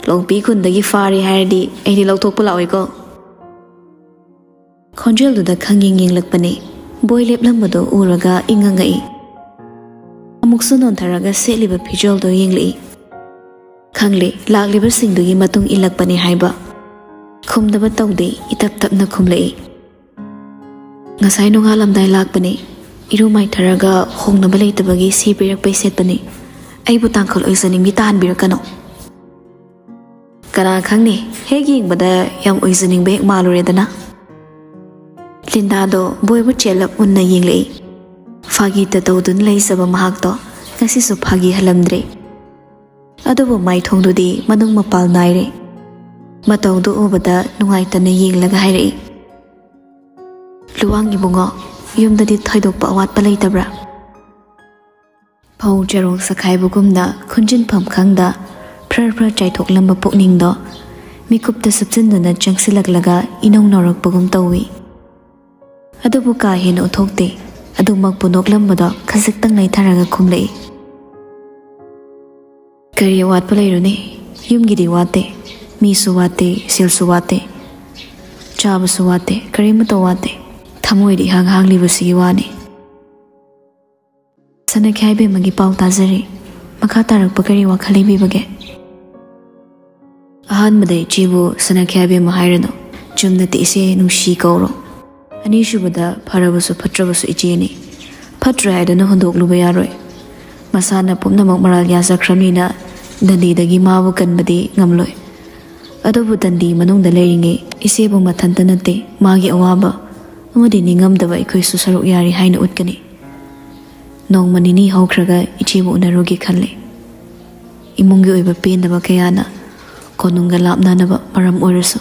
ꯂꯣꯡꯄꯤ ꯈꯨꯟꯗꯒꯤ ꯐꯥꯔꯦ ꯍꯥꯏꯔꯗꯤ ꯑꯩꯗꯤ ꯂꯧꯊꯣꯛꯄ ꯂꯥꯛꯑꯣꯏꯀꯣ"꯫ ꯈꯣꯟꯖꯦꯜꯗꯨꯗ ꯈꯪꯌꯦꯡ ꯌꯦꯡꯂꯛꯄꯅꯤ꯫ ꯕꯣꯏ ꯂꯦꯞꯂꯝꯕꯗꯣ ꯎꯔꯒ ꯏꯉꯛ ꯉꯛꯏ꯫ ꯑꯃꯨꯛꯁꯨ ꯅꯣꯟꯊꯔꯒ ꯁꯦꯠꯂꯤꯕ ꯐꯤꯖꯣꯜꯗꯣ ꯌꯦꯡꯂꯛꯏ꯫ ꯈꯪꯂꯦ, ꯂꯥꯛꯂꯤꯕꯁꯤꯡꯗꯨꯒꯤ ꯃꯇꯨꯡ ꯏꯜꯂꯛꯄꯅꯤ ꯍꯥꯏꯕ꯫ ꯈꯨꯝꯗꯕ ꯇꯧꯗꯦ, ꯏꯇꯞ ꯇꯞꯅ ꯈꯨꯝꯂꯛꯏ꯫ "ꯉꯁꯥꯏ ꯅꯣꯡꯉꯥꯜꯂꯝꯗꯥꯏ ꯂꯥꯛꯄꯅꯤ꯫ ꯏꯔꯨ ꯃꯥꯏꯊꯔꯒ ꯍꯣꯡꯅꯕ ꯂꯩꯇꯕꯒꯤ ꯁꯤ ꯄꯤꯔꯛꯄꯩ ꯁꯦꯠꯄꯅꯤ꯫ ꯑꯩꯕꯨ ꯇꯥꯡꯈꯨꯜ ꯑꯣꯏꯖꯅꯤꯡꯕꯤ ꯇꯥꯍꯟꯕꯤꯔꯛꯀꯅꯨ"꯫ "ꯀꯅꯥ ꯈꯪꯅꯤ, ꯍꯦꯛ ꯌꯦꯡꯕꯗ ꯌꯥꯝ ꯑꯣꯏꯖꯅꯤꯡꯕ ꯍꯦꯛ ꯃꯥꯜꯂꯨꯔꯦꯗꯅ"꯫ ꯂꯤꯟꯗꯥꯗꯣ ꯕꯣꯏꯕꯨ ꯆꯦꯜꯂꯞ ꯃꯨꯟꯅ ꯌꯦꯡꯂꯛꯏ꯫ ꯐꯥꯒꯤ ꯇꯧꯗꯨꯅ ꯂꯩꯖꯕ ꯃꯍꯥꯛꯇꯣ ꯉꯁꯤꯁꯨ ꯐꯥꯒꯤ ꯍꯜꯂꯝꯗ꯭ꯔꯦ꯫ ꯑꯗꯨꯕꯨ ꯃꯥꯏꯊꯣꯡꯗꯨꯗꯤ ꯃꯅꯨꯡ ꯃꯄꯥꯜ ꯅꯥꯏꯔꯦ꯫ ꯃꯇꯧꯗꯨ ꯎꯕꯗ ꯅꯨꯡꯉꯥꯏꯇꯅ ꯌꯦꯡꯂꯒ ꯍꯥꯏꯔꯛꯏ, "ꯂꯨꯋꯥꯡ ꯏꯕꯨꯡꯉꯣ, ꯌꯨꯝꯗꯗꯤ ꯊꯣꯏꯗꯣꯛꯄ ꯑꯋꯥꯠꯄ ꯂꯩꯇꯕ꯭ꯔꯥ?" ꯐꯧ ꯆꯔꯣꯡ ꯁꯛꯈꯥꯏꯕꯒꯨꯝꯅ ꯈꯨꯟꯖꯤꯟꯐꯝ ꯈꯪꯗ ꯐ꯭ꯔ ꯐ꯭ꯔ ꯆꯥꯏꯊꯣꯛꯂꯝꯕ ꯄꯨꯛꯅꯤꯡꯗꯣ ꯃꯤꯀꯨꯞꯇ ꯁꯨꯞꯆꯤꯟꯗꯨꯅ ꯆꯪꯁꯤꯜꯂꯛꯂꯒ ꯏꯅꯧ ꯅꯧꯔꯛꯄꯒꯨꯝ ꯇꯧꯏ꯫ ꯑꯗꯨꯕꯨ ꯀꯥ ꯍꯦꯟꯅ ꯎꯠꯊꯣꯛꯇꯦ꯫ ꯑꯗꯨꯃꯛꯄꯨ ꯅꯣꯛꯂꯝꯕꯗꯣ ꯈꯖꯤꯛꯇꯪ ꯂꯩꯊꯔꯒ ꯈꯨꯝꯂꯛꯏ, "ꯀꯔꯤ ꯑꯋꯥꯠꯄ ꯂꯩꯔꯨꯅꯤ? ꯌꯨꯝꯒꯤꯗꯤ ꯋꯥꯠꯇꯦ, ꯃꯤꯁꯨ ꯋꯥꯠꯇꯦ, ꯁꯦꯜꯁꯨ ꯋꯥꯠꯇꯦ, ꯆꯥꯕꯁꯨ ꯋꯥꯠꯇꯦ, ꯀꯔꯤꯃꯠꯇ ꯋꯥꯠꯇꯦ꯫ ꯊꯃꯣꯏꯗꯤ ꯏꯍꯥꯡ ꯍꯥꯡꯂꯤꯕꯁꯤꯒꯤ ꯋꯥꯅꯤ"꯫ ꯁꯅꯥꯈ꯭ꯌꯥꯏꯕꯦꯝꯃꯒꯤ ꯄꯥꯎ ꯇꯥꯖꯔꯦ꯫ ꯃꯈꯥ ꯇꯥꯔꯛꯄ ꯀꯔꯤ ꯋꯥꯈꯜ ꯂꯩꯕꯤꯕꯒꯦ? ꯑꯍꯥꯟꯕꯗ ꯏꯆꯦꯕꯨ ꯁꯅꯥꯈ꯭ꯌꯥꯏꯕꯦꯝꯃ ꯍꯥꯏꯔꯅꯨ꯫ ꯆꯨꯝꯅꯇ ꯏꯆꯦ ꯅꯨꯡꯁꯤ ꯀꯧꯔꯣ꯫ ꯑꯅꯤꯁꯨꯕꯗ ꯐꯔꯕꯁꯨ ꯐꯠꯇ꯭ꯔꯕꯁꯨ ꯏꯆꯦꯅꯤ꯫ ꯐꯠꯇ꯭ꯔꯦ ꯍꯥꯏꯗꯨꯅ ꯍꯨꯟꯗꯣꯛꯂꯨꯕ ꯌꯥꯔꯣꯏ꯫ ꯃꯁꯥꯅ ꯄꯨꯝꯅꯃꯛ ꯃꯔꯥꯜ ꯌꯥꯖꯈ꯭ꯔꯕꯅꯤꯅ ꯗꯟꯗꯤꯗꯒꯤ ꯃꯥꯕꯨ ꯀꯟꯕꯗꯤ ꯉꯝꯂꯣꯏ꯫ ꯑꯗꯨꯕꯨ ꯗꯟꯗꯤ ꯃꯅꯨꯡꯗ ꯂꯩꯔꯤꯉꯩ ꯏꯆꯦꯕꯨ ꯃꯊꯟꯇ ꯅꯠꯇꯦ, ꯃꯥꯒꯤ ꯑꯋꯥꯕ ꯑꯃꯗꯤ ꯅꯤꯡꯉꯝꯗꯕ ꯑꯩꯈꯣꯏꯁꯨ ꯁꯔꯨꯛ ꯌꯥꯔꯤ ꯍꯥꯏꯅ ꯎꯠꯀꯅꯤ꯫ ꯅꯣꯡꯃ ꯅꯤꯅꯤ ꯍꯧꯈ꯭ꯔꯒ ꯏꯆꯦꯕꯨ ꯎꯅꯔꯨꯒꯦ ꯈꯜꯂꯤ꯫ ꯏꯃꯨꯡꯒꯤ ꯑꯣꯏꯕ ꯄꯦꯟꯗꯕ ꯀꯌꯥꯅ ꯀꯣꯅꯨꯡꯒ ꯂꯥꯞꯅꯅꯕ ꯃꯔꯝ ꯑꯣꯏꯔꯁꯨ,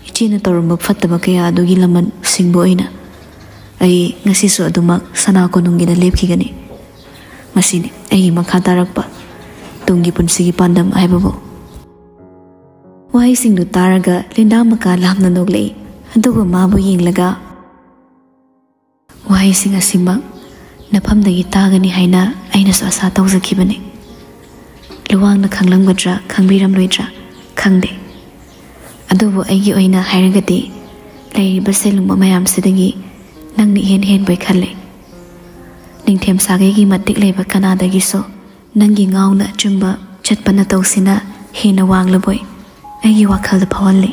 ꯏꯆꯦꯅ ꯇꯧꯔꯝꯕ ꯐꯠꯇꯕ ꯀꯌꯥ ꯑꯗꯨꯒꯤ ꯂꯃꯟ ꯁꯤꯡꯕ ꯑꯣꯏꯅ ꯑꯩ ꯉꯁꯤꯁꯨ ꯑꯗꯨꯃꯛ ꯁꯅꯥ ꯀꯣꯅꯨꯡꯒꯤꯗ ꯂꯦꯞꯈꯤꯒꯅꯤ꯫ ꯃꯁꯤꯅꯤ ꯑꯩꯒꯤ ꯃꯈꯥ ꯇꯥꯔꯛꯄ ꯇꯨꯡꯒꯤ ꯄꯨꯟꯁꯤꯒꯤ ꯄꯥꯟꯗꯝ ꯍꯥꯏꯕꯕꯨ꯫ ꯋꯥꯍꯩꯁꯤꯡꯗꯨ ꯇꯥꯔꯒ ꯂꯤꯟꯗꯥ ꯃꯀꯥ ꯂꯥꯝꯅ ꯅꯣꯛꯂꯛꯏ꯫ ꯑꯗꯨꯒ ꯃꯥꯕꯨ ꯌꯦꯡꯂꯒ, "ꯋꯥꯍꯩꯁꯤꯡ ꯑꯁꯤꯃꯛ ꯅꯐꯝꯗꯒꯤ ꯇꯥꯒꯅꯤ ꯍꯥꯏꯅ ꯑꯩꯅꯁꯨ ꯑꯁꯥ ꯇꯧꯖꯈꯤꯕꯅꯤ꯫ ꯂꯨꯋꯥꯡꯅ ꯈꯪꯂꯝꯒꯗ꯭ꯔꯥ, ꯈꯪꯕꯤꯔꯝꯂꯣꯏꯗ꯭ꯔꯥ ꯈꯪꯗꯦ꯫ ꯑꯗꯨꯕꯨ ꯑꯩꯒꯤ ꯑꯣꯏꯅ ꯍꯥꯏꯔꯒꯗꯤ, ꯂꯩꯔꯤꯕ ꯁꯦꯜꯂꯨꯝꯕ ꯃꯌꯥꯝꯁꯤꯗꯒꯤ ꯅꯪꯅ ꯏꯍꯦꯟ ꯍꯦꯟꯕꯣꯏ ꯈꯜꯂꯦ꯫ ꯅꯤꯡꯊꯦꯝ ꯁꯥꯒꯩꯒꯤ ꯃꯇꯤꯛ ꯂꯩꯕ ꯀꯅꯥꯗꯒꯤꯁꯨ ꯅꯪꯒꯤ ꯉꯥꯎꯅ ꯑꯆꯨꯝꯕ ꯆꯠꯄ ꯅꯇꯧꯁꯤꯅ ꯍꯦꯟꯅ ꯋꯥꯡꯂꯕꯣꯏ ꯑꯩꯒꯤ ꯋꯥꯈꯜꯗ ꯐꯥꯎꯍꯜꯂꯤ꯫"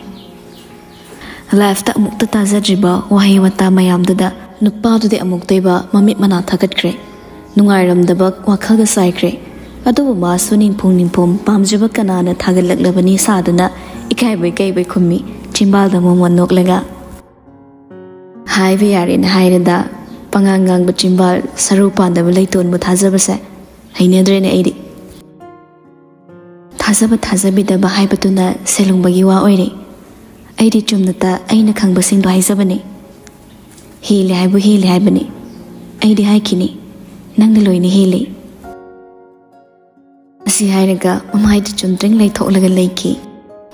ꯂꯥꯏꯐꯇ ꯑꯃꯨꯛꯇ ꯇꯥꯖꯗ꯭ꯔꯤꯕ ꯋꯥꯍꯩ ꯋꯥꯇꯥ ꯃꯌꯥꯝꯗꯨꯗ ꯅꯨꯄꯥꯗꯨꯗꯤ ꯑꯃꯨꯛꯇꯣꯏꯕ ꯃꯃꯤꯠ ꯃꯅꯥ ꯊꯥꯒꯠꯈ꯭ꯔꯦ꯫ ꯅꯨꯡꯉꯥꯏꯔꯝꯗꯕ ꯋꯥꯈꯜꯒ ꯆꯥꯏꯈ꯭ꯔꯦ꯫ ꯑꯗꯨꯕꯨ ꯃꯥꯁꯨ ꯅꯤꯡꯐꯨꯡ ꯅꯤꯡꯐꯨꯝ ꯄꯥꯝꯖꯕ ꯀꯅꯥꯅ ꯊꯥꯒꯠꯂꯛꯂꯕꯅꯤ ꯁꯥꯗꯨꯅ ꯏꯀꯥꯏꯕꯣꯏ ꯀꯩꯕꯣꯏ ꯈꯨꯝꯃꯤ, ꯆꯤꯝꯕꯥꯜꯗ ꯃꯣꯃꯣꯟ ꯅꯣꯛꯂꯒ꯫ ꯍꯥꯏꯕ ꯌꯥꯔꯦꯅ ꯍꯥꯏꯔꯗ, ꯄꯉꯥꯡ ꯉꯥꯡꯕ ꯆꯤꯝꯕꯥꯜ, ꯁꯔꯨ ꯄꯥꯟꯗꯕ ꯂꯩꯇꯣꯟꯕꯨ ꯊꯥꯖꯕꯁꯦ ꯍꯩꯅꯗ꯭ꯔꯦꯅꯦ ꯑꯩꯗꯤ꯫ ꯊꯥꯖꯕ ꯊꯥꯖꯕꯤꯗꯕ ꯍꯥꯏꯕꯗꯨꯅ ꯁꯦꯂꯨꯡꯕꯒꯤ ꯋꯥ ꯑꯣꯏꯔꯦ꯫ ꯑꯩꯗꯤ ꯆꯨꯝꯅꯇ ꯑꯩꯅ ꯈꯪꯕꯁꯤꯡꯗꯣ ꯍꯥꯏꯖꯕꯅꯤ꯫ ꯍꯦꯜꯂꯦ ꯍꯥꯏꯕꯨ ꯍꯦꯜꯂꯦ ꯍꯥꯏꯕꯅꯤ꯫ ꯑꯩꯗꯤ ꯍꯥꯏꯈꯤꯅꯤ, ꯅꯪꯅ ꯂꯣꯏꯅ ꯍꯦꯜꯂꯤ꯫ ꯑꯁꯤ ꯍꯥꯏꯔꯒ ꯃꯃꯥꯏꯗꯨ ꯆꯨꯝꯗ꯭ꯔꯤꯡ ꯂꯩꯊꯣꯛꯂꯒ ꯂꯩꯈꯤ꯫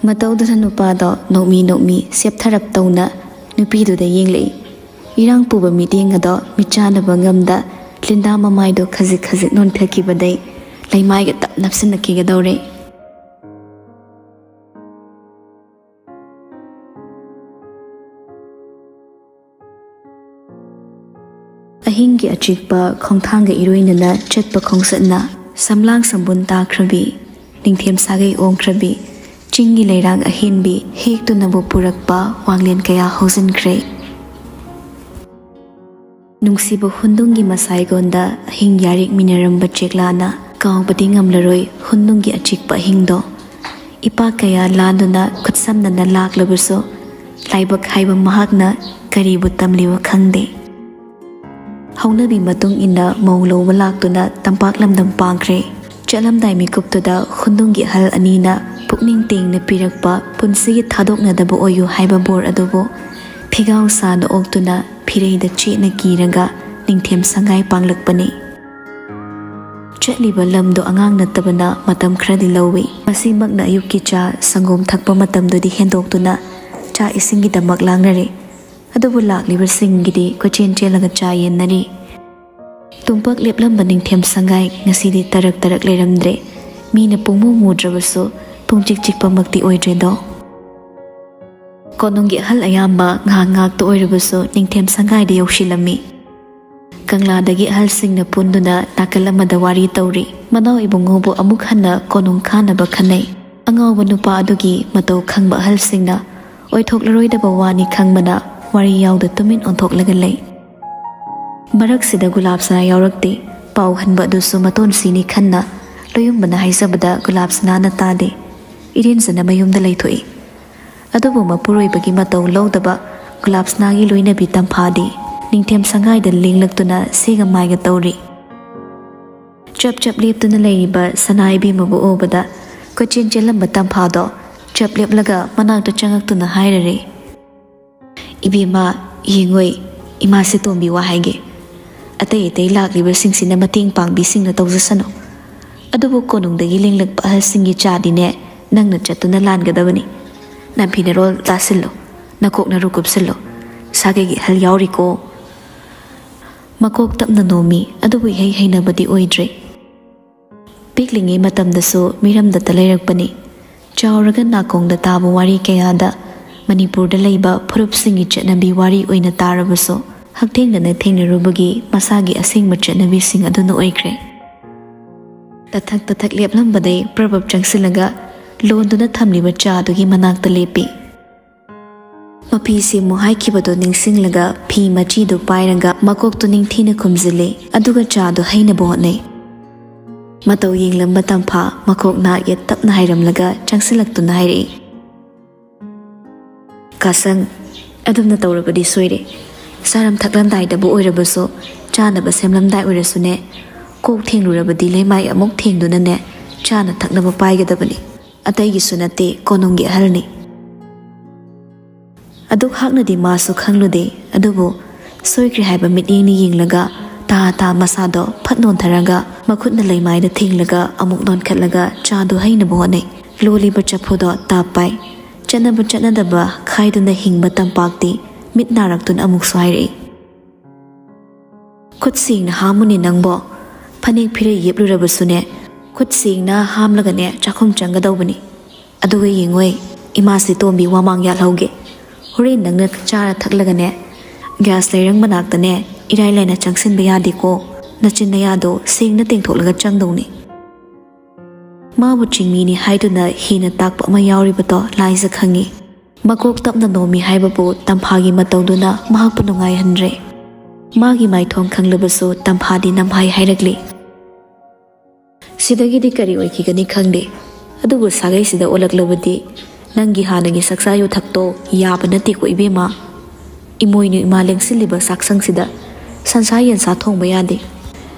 ꯃꯇꯧꯗꯨꯅ ꯅꯨꯄꯥꯗꯣ ꯅꯣꯛꯃꯤ ꯅꯣꯛꯃꯤ ꯁꯦꯞꯊꯔꯞ ꯇꯧꯅ ꯅꯨꯄꯤꯗꯨꯗ ꯌꯦꯡꯂꯛꯏ꯫ ꯏꯔꯥꯡ ꯄꯨꯕ ꯃꯤꯠꯌꯦꯡ ꯑꯗꯣ ꯃꯤꯠꯆꯥꯟꯅꯕ ꯉꯝꯗ ꯂꯤꯟꯗꯥ ꯃꯃꯥꯏꯗꯣ ꯈꯖꯤꯛ ꯈꯖꯤꯛ ꯅꯣꯟꯊꯈꯤꯕꯗꯩ ꯂꯩꯃꯥꯏꯒ ꯇꯞ ꯅꯞꯁꯤꯟꯅꯈꯤꯒꯗꯧꯔꯦ꯫ ꯑꯍꯤꯡꯒꯤ ꯑꯆꯤꯛꯄ ꯈꯣꯡꯊꯥꯡꯒ ꯏꯔꯣꯏꯅꯅ ꯆꯠꯄ ꯈꯣꯡꯆꯠꯅ ꯁꯝꯂꯥꯡ ꯁꯝꯕꯨꯟ ꯇꯥꯈ꯭ꯔꯕꯤ, ꯅꯤꯡꯊꯦꯝ ꯁꯥꯒꯩ ꯑꯣꯡꯈ꯭ꯔꯕꯤ, ꯆꯤꯡꯒꯤ ꯂꯩꯔꯥꯡ ꯑꯍꯦꯟꯕꯤ ꯍꯦꯛꯇꯨꯅꯕꯨ ꯄꯨꯔꯛꯄ ꯋꯥꯡꯂꯦꯟ ꯀꯌꯥ ꯍꯧꯖꯤꯟꯈ꯭ꯔꯦ꯫ ꯅꯨꯡꯁꯤꯕ ꯍꯨꯟꯗꯨꯡꯒꯤ ꯃꯁꯥꯏꯒꯣꯟꯗ ꯑꯍꯤꯡ ꯌꯥꯔꯤꯛ ꯃꯤꯟꯅꯔꯝꯕ ꯆꯦꯛꯂꯥꯅ ꯀꯥꯎꯕꯗꯤ ꯉꯝꯂꯔꯣꯏ ꯍꯨꯟꯗꯨꯡꯒꯤ ꯑꯆꯤꯛꯄ ꯑꯍꯤꯡꯗꯣ꯫ ꯏꯄꯥꯛ ꯀꯌꯥ ꯂꯥꯟꯗꯨꯅ ꯈꯨꯠꯁꯝꯅꯅ ꯂꯥꯛꯂꯕꯁꯨ, ꯂꯥꯏꯕꯛ ꯍꯥꯏꯕ ꯃꯍꯥꯛꯅ ꯀꯔꯤꯕꯨ ꯇꯝꯂꯤꯕ ꯈꯪꯗꯦ꯫ ꯍꯧꯅꯕꯤ ꯃꯇꯨꯡ ꯏꯟꯅ ꯃꯧ ꯂꯧꯕ ꯂꯥꯛꯇꯨꯅ ꯇꯝꯄꯥꯛ ꯂꯝꯗꯝ ꯄꯥꯡꯈ꯭ꯔꯦ꯫ ꯆꯠꯂꯝꯗꯥꯏ ꯃꯤꯀꯨꯞꯇꯨꯗ ꯍꯨꯟꯗꯨꯡꯒꯤ ꯑꯍꯜ ꯑꯅꯤꯅ ꯄꯨꯛꯅꯤꯡ ꯇꯦꯡꯅ ꯄꯤꯔꯛꯄ ꯄꯨꯟꯁꯤꯒꯤ ꯊꯥꯗꯣꯛꯅꯗꯕ ꯑꯣꯏꯌꯨ ꯍꯥꯏꯕ ꯕꯣꯔ ꯑꯗꯨꯕꯨ ꯐꯤꯒꯥꯎ ꯁꯥꯅ ꯑꯣꯛꯇꯨꯅ ꯐꯤꯔꯩꯗ ꯆꯦꯠꯅ ꯀꯤꯔꯒ ꯅꯤꯡꯊꯦꯝ ꯁꯪꯒꯥꯏ ꯄꯥꯡꯂꯛꯄꯅꯤ꯫ ꯆꯠꯂꯤꯕ ꯂꯝꯗꯣ ꯑꯉꯥꯡ ꯅꯠꯇꯕꯅ ꯃꯇꯝ ꯈꯔꯗꯤ ꯂꯧꯏ꯫ ꯃꯁꯤꯃꯛꯅ ꯑꯌꯨꯛꯀꯤ ꯆꯥ ꯁꯪꯒꯣꯝ ꯊꯛꯄ ꯃꯇꯝꯗꯨꯗꯤ ꯍꯦꯟꯗꯣꯛꯇꯨꯅ ꯆꯥꯛ ꯏꯁꯤꯡꯒꯤꯗꯃꯛ ꯂꯥꯡꯅꯔꯦ꯫ ꯑꯗꯨꯕꯨ ꯂꯥꯛꯂꯤꯕꯁꯤꯡꯒꯤꯗꯤ ꯀꯣꯏꯆꯦꯟ ꯆꯦꯜꯂꯒ ꯆꯥ ꯌꯦꯟꯅꯔꯤ꯫ ꯇꯨꯝꯄꯛ ꯂꯦꯞꯂꯝꯕ ꯅꯤꯡꯊꯦꯝ ꯁꯪꯒꯥꯏ ꯉꯁꯤꯗꯤ ꯇꯔꯛ ꯇꯔꯛ ꯂꯩꯔꯝꯗ꯭ꯔꯦ꯫ ꯃꯤꯅ ꯄꯨꯡꯃꯨ ꯃꯨꯗ꯭ꯔꯕꯁꯨ ꯄꯨꯡꯆꯤꯛ ꯆꯤꯛꯄꯃꯛꯇꯤ ꯑꯣꯏꯗ꯭ꯔꯦꯗꯣ꯫ ꯀꯣꯅꯨꯡꯒꯤ ꯑꯍꯜ ꯑꯌꯥꯝꯕ ꯉꯥꯏꯍꯥꯛ ꯉꯥꯏꯍꯥꯛꯇ ꯑꯣꯏꯔꯕꯁꯨ ꯅꯤꯡꯊꯦꯝ ꯁꯪꯒꯥꯏꯗ ꯌꯧꯁꯤꯜꯂꯝꯃꯤ꯫ ꯀꯪꯂꯥꯗꯒꯤ ꯑꯍꯜꯁꯤꯡꯅ ꯄꯨꯟꯗꯨꯅ ꯅꯥꯀꯜ ꯑꯃꯗ ꯋꯥꯔꯤ ꯇꯧꯔꯤ꯫ ꯃꯅꯥꯎ ꯏꯕꯨꯡꯉꯣꯕꯨ ꯑꯃꯨꯛ ꯍꯟꯅ ꯀꯣꯅꯨꯡ ꯀꯥꯅꯕ ꯈꯟꯅꯩ꯫ ꯑꯉꯥꯎꯕ ꯅꯨꯄꯥ ꯑꯗꯨꯒꯤ ꯃꯇꯧ ꯈꯪꯕ ꯑꯍꯜꯁꯤꯡꯅ ꯑꯣꯏꯊꯣꯛꯂꯔꯣꯏꯗꯕ ꯋꯥꯅꯤ ꯈꯪꯕꯅ ꯋꯥꯔꯤ ꯌꯥꯎꯗ ꯇꯨꯃꯤꯟ ꯑꯣꯟꯊꯣꯛꯂꯒ ꯂꯩ꯫ ꯃꯔꯛꯁꯤꯗ ꯒꯨꯂꯥꯞꯁꯅꯥ ꯌꯥꯎꯔꯛꯇꯦ꯫ ꯄꯥꯎ ꯍꯟꯕ ꯑꯗꯨꯁꯨ ꯃꯇꯣꯟꯁꯤꯅꯤ ꯈꯟꯅ ꯂꯣꯌꯨꯝꯕꯅ ꯍꯥꯏꯖꯕꯗ ꯒꯨꯂꯥꯞꯁꯅꯥꯅ ꯇꯥꯗꯦ꯫ ꯏꯔꯦꯟꯖꯅ ꯃꯌꯨꯝꯗ ꯂꯩꯊꯣꯛꯏ꯫ ꯑꯗꯨꯕꯨ ꯃꯄꯨꯔꯣꯏꯕꯒꯤ ꯃꯇꯧ ꯂꯧꯗꯕ ꯒꯨꯂꯥꯞꯁꯅꯥꯒꯤ ꯂꯣꯏꯅꯕꯤ ꯇꯝꯐꯥꯗꯤ ꯅꯤꯡꯊꯦꯝ ꯁꯪꯒꯥꯏꯗ ꯂꯦꯡꯂꯛꯇꯨꯅ ꯁꯦꯒ ꯃꯥꯏꯒ ꯇꯧꯔꯤ꯫ ꯆꯞ ꯆꯞ ꯂꯦꯞꯇꯨꯅ ꯂꯩꯔꯤꯕ ꯁꯅꯥ ꯏꯕꯦꯝꯃꯕꯨ ꯎꯕꯗ ꯀꯣꯏꯆꯦꯟ ꯆꯦꯜꯂꯝꯕ ꯇꯝꯐꯥꯗꯣ ꯆꯞ ꯂꯦꯞꯂꯒ ꯃꯅꯥꯛꯇ ꯆꯪꯉꯛꯇꯨꯅ ꯍꯥꯏꯔꯔꯦ, "ꯏꯕꯦꯝꯃ, ꯌꯦꯡꯉꯣꯏ, ꯏꯃꯥꯁꯦ ꯇꯣꯝꯕꯤ ꯋꯥ ꯍꯥꯏꯒꯦ꯫ ꯑꯇꯩ ꯑꯇꯩ ꯂꯥꯛꯂꯤꯕꯁꯤꯡꯁꯤꯅ ꯃꯇꯦꯡ ꯄꯥꯡꯕꯤꯁꯤꯡꯅ ꯇꯧꯖꯁꯅꯨ꯫ ꯑꯗꯨꯕꯨ ꯀꯣꯅꯨꯡꯗꯒꯤ ꯂꯦꯡꯂꯛꯄ ꯑꯍꯜꯁꯤꯡꯒꯤ ꯆꯥꯗꯤꯅꯦ ꯅꯪꯅ ꯆꯠꯇꯨꯅ ꯂꯥꯟꯒꯗꯕꯅꯤ꯫ ꯅꯥꯐꯤ ꯅꯔꯣꯜ ꯇꯥꯁꯤꯜꯂꯨ, ꯅꯀꯣꯛ ꯅꯔꯨ ꯀꯨꯞꯁꯤꯜꯂꯨ꯫ ꯁꯥꯒꯩꯒꯤ ꯑꯍꯜ ꯌꯥꯎꯔꯤꯀꯣ꯫" ꯃꯀꯣꯛ ꯇꯞꯅ ꯅꯣꯝꯃꯤ, ꯑꯗꯨꯕꯨ ꯏꯍꯩ ꯍꯩꯅꯕꯗꯤ ꯑꯣꯏꯗ꯭ꯔꯦ꯫ ꯄꯤꯛꯂꯤꯉꯩ ꯃꯇꯝꯗꯁꯨ ꯃꯤꯔꯝꯗꯇ ꯂꯩꯔꯛꯄꯅꯤ꯫ ꯆꯥꯎꯔꯒ ꯅꯥꯀꯣꯡꯗ ꯇꯥꯕ ꯋꯥꯔꯤ ꯀꯌꯥꯗ ꯃꯅꯤꯄꯨꯔꯗ ꯂꯩꯕ ꯐꯨꯔꯨꯞꯁꯤꯡꯒꯤ ꯆꯠꯅꯕꯤ ꯋꯥꯔꯤ ꯑꯣꯏꯅ ꯇꯥꯔꯕꯁꯨ, ꯍꯛꯊꯦꯡꯅꯅ ꯊꯦꯡꯅꯔꯨꯕꯒꯤ ꯃꯁꯥꯒꯤ ꯑꯁꯦꯡꯕ ꯆꯠꯅꯕꯤꯁꯤꯡ ꯑꯗꯨꯅ ꯑꯣꯏꯈ꯭ꯔꯦ꯫ ꯇꯊꯛ ꯇꯊꯛ ꯂꯦꯞꯂꯝꯕꯗꯩ ꯄ꯭ꯔꯕꯞ ꯆꯪꯁꯤꯜꯂꯒ ꯂꯣꯟꯗꯨꯅ ꯊꯝꯂꯤꯕ ꯆꯥꯗꯨꯒꯤ ꯃꯅꯥꯛꯇ ꯂꯦꯞꯄꯤ꯫ ꯃꯐꯤ ꯁꯦꯝꯃꯨ ꯍꯥꯏꯈꯤꯕꯗꯨ ꯅꯤꯡꯁꯤꯡꯂꯒ ꯐꯤ ꯃꯆꯤꯗꯨ ꯄꯥꯏꯔꯒ ꯃꯀꯣꯛꯇꯨ ꯅꯤꯡꯊꯤꯅ ꯈꯨꯝꯖꯤꯜꯂꯤ, ꯑꯗꯨꯒ ꯆꯥꯗꯨ ꯍꯩꯅꯕ ꯍꯣꯠꯅꯩ꯫ ꯃꯇꯧ ꯌꯦꯡꯂꯝꯕ ꯇꯝꯐꯥ ꯃꯀꯣꯛ ꯅꯥ ꯌꯦꯠ ꯇꯞꯅ ꯍꯥꯏꯔꯝꯂꯒ ꯆꯪꯁꯤꯜꯂꯛꯇꯨꯅ ꯍꯥꯏꯔꯛꯏ, "ꯀꯥꯁꯪ, ꯑꯗꯨꯝꯅ ꯇꯧꯔꯕꯗꯤ ꯁꯣꯏꯔꯦ꯫ ꯆꯥꯔꯝ ꯊꯛꯂꯝꯗꯥꯏꯗꯕꯨ ꯑꯣꯏꯔꯕꯁꯨ, ꯆꯥꯅꯕ ꯁꯦꯝꯂꯝꯗꯥꯏ ꯑꯣꯏꯔꯁꯨꯅꯦ, ꯀꯣꯛ ꯊꯦꯡꯂꯨꯔꯕꯗꯤ ꯂꯩꯃꯥꯏ ꯑꯃꯨꯛ ꯊꯦꯡꯗꯨꯅꯅꯦ ꯆꯥꯅ ꯊꯛꯅꯕ ꯄꯥꯏꯒꯗꯕꯅꯤ꯫ ꯑꯇꯩꯒꯤꯁꯨ ꯅꯠꯇꯦ, ꯀꯣꯅꯨꯡꯒꯤ ꯑꯍꯜꯅꯤ꯫" ꯑꯗꯨꯛ ꯍꯥꯛꯅꯗꯤ ꯃꯥꯁꯨ ꯈꯪꯂꯨꯗꯦ, ꯑꯗꯨꯕꯨ ꯁꯣꯏꯈ꯭ꯔꯦ ꯍꯥꯏꯕ ꯃꯤꯠꯌꯦꯡꯅ ꯌꯦꯡꯂꯒ ꯇꯥ ꯇꯥ ꯃꯁꯥꯗꯣ ꯐꯠ ꯅꯣꯟꯊꯔꯒ ꯃꯈꯨꯠꯅ ꯂꯩꯃꯥꯏꯗ ꯊꯦꯡꯂꯒ ꯑꯃꯨꯛ ꯅꯣꯟꯈꯠꯂꯒ ꯆꯥꯗꯨ ꯍꯩꯅꯕ ꯍꯣꯠꯅꯩ꯫ ꯂꯣꯜꯂꯤꯕ ꯆꯐꯨꯗꯣ ꯇꯥꯞ ꯄꯥꯏ꯫ ꯆꯠꯅꯕ ꯆꯠꯅꯗꯕ ꯈꯥꯏꯗꯨꯅ ꯍꯤꯡꯕ ꯇꯝꯄꯥꯛꯇꯤ ꯃꯤꯠ ꯅꯥꯔꯛꯇꯨꯅ ꯑꯃꯨꯛꯁꯨ ꯍꯥꯏꯔꯛꯏ, "ꯈꯨꯠ ꯁꯦꯡꯅ ꯍꯥꯝꯃꯨꯅꯦ ꯅꯪꯕꯣ꯫ ꯐꯅꯦꯛ ꯐꯤꯔꯩ ꯌꯦꯞꯂꯨꯔꯕꯁꯨꯅꯦ, ꯈꯨꯠ ꯁꯦꯡꯅ ꯍꯥꯝꯂꯒꯅꯦ ꯆꯥꯛꯈꯨꯝ ꯆꯪꯒꯗꯧꯕꯅꯤ꯫ ꯑꯗꯨꯒ ꯌꯦꯡꯉꯣꯏ, ꯏꯃꯥꯁꯦ ꯇꯣꯝꯕꯤ ꯋꯥꯃꯥꯡ ꯌꯥꯜꯍꯧꯒꯦ꯫ ꯍꯣꯔꯦꯟ ꯅꯪꯅ ꯆꯥꯔ ꯊꯛꯂꯒꯅꯦ, ꯒ꯭ꯌꯥꯁ ꯂꯩꯔꯪ ꯃꯅꯥꯛꯇꯅꯦ ꯏꯔꯥꯏ ꯂꯥꯏꯅ ꯆꯪꯁꯤꯟꯕ ꯌꯥꯗꯦꯀꯣ꯫ ꯅꯆꯤꯟ ꯅꯌꯥꯗꯣ ꯁꯦꯡꯅ ꯇꯦꯡꯊꯣꯛꯂꯒ ꯆꯪꯗꯧꯅꯤ꯫" ꯃꯥꯕꯨ ꯆꯤꯡꯃꯤꯅꯤ ꯍꯥꯏꯗꯨꯅ ꯍꯦꯟꯅ ꯇꯥꯛꯄ ꯑꯃ ꯌꯥꯎꯔꯤꯕꯗꯣ ꯂꯥꯏꯖ ꯈꯪꯉꯤ꯫ ꯃꯀꯣꯛ ꯇꯞꯅ ꯅꯣꯝꯃꯤ ꯍꯥꯏꯕꯕꯨ ꯇꯝꯐꯥꯒꯤ ꯃꯇꯧꯗꯨꯅ ꯃꯍꯥꯛꯄꯨ ꯅꯨꯡꯉꯥꯏꯍꯟꯗ꯭ꯔꯦ꯫ ꯃꯥꯒꯤ ꯃꯥꯏꯊꯣꯡ ꯈꯪꯂꯕꯁꯨ ꯇꯝꯐꯥꯗꯤ ꯅꯝꯍꯥꯏ ꯍꯥꯏꯔꯛꯂꯤ, "ꯁꯤꯗꯒꯤꯗꯤ ꯀꯔꯤ ꯑꯣꯏꯈꯤꯒꯅꯤ ꯈꯪꯗꯦ, ꯑꯗꯨꯕꯨ ꯁꯥꯒꯩꯁꯤꯗ ꯑꯣꯜꯂꯛꯂꯕꯗꯤ ꯅꯪꯒꯤ ꯍꯥꯟꯅꯒꯤ ꯆꯥꯛꯆꯥ ꯌꯨꯊꯛꯇꯣ ꯌꯥꯕ ꯅꯠꯇꯦꯀꯣ ꯏꯕꯦꯝꯃ꯫ ꯏꯃꯣꯏꯅꯨ ꯏꯃꯥ ꯂꯦꯡꯁꯤꯜꯂꯤꯕ ꯆꯥꯛꯁꯪꯁꯤꯗ ꯁꯟꯁꯥ ꯌꯦꯟꯁꯥ ꯊꯣꯡꯕ ꯌꯥꯗꯦ꯫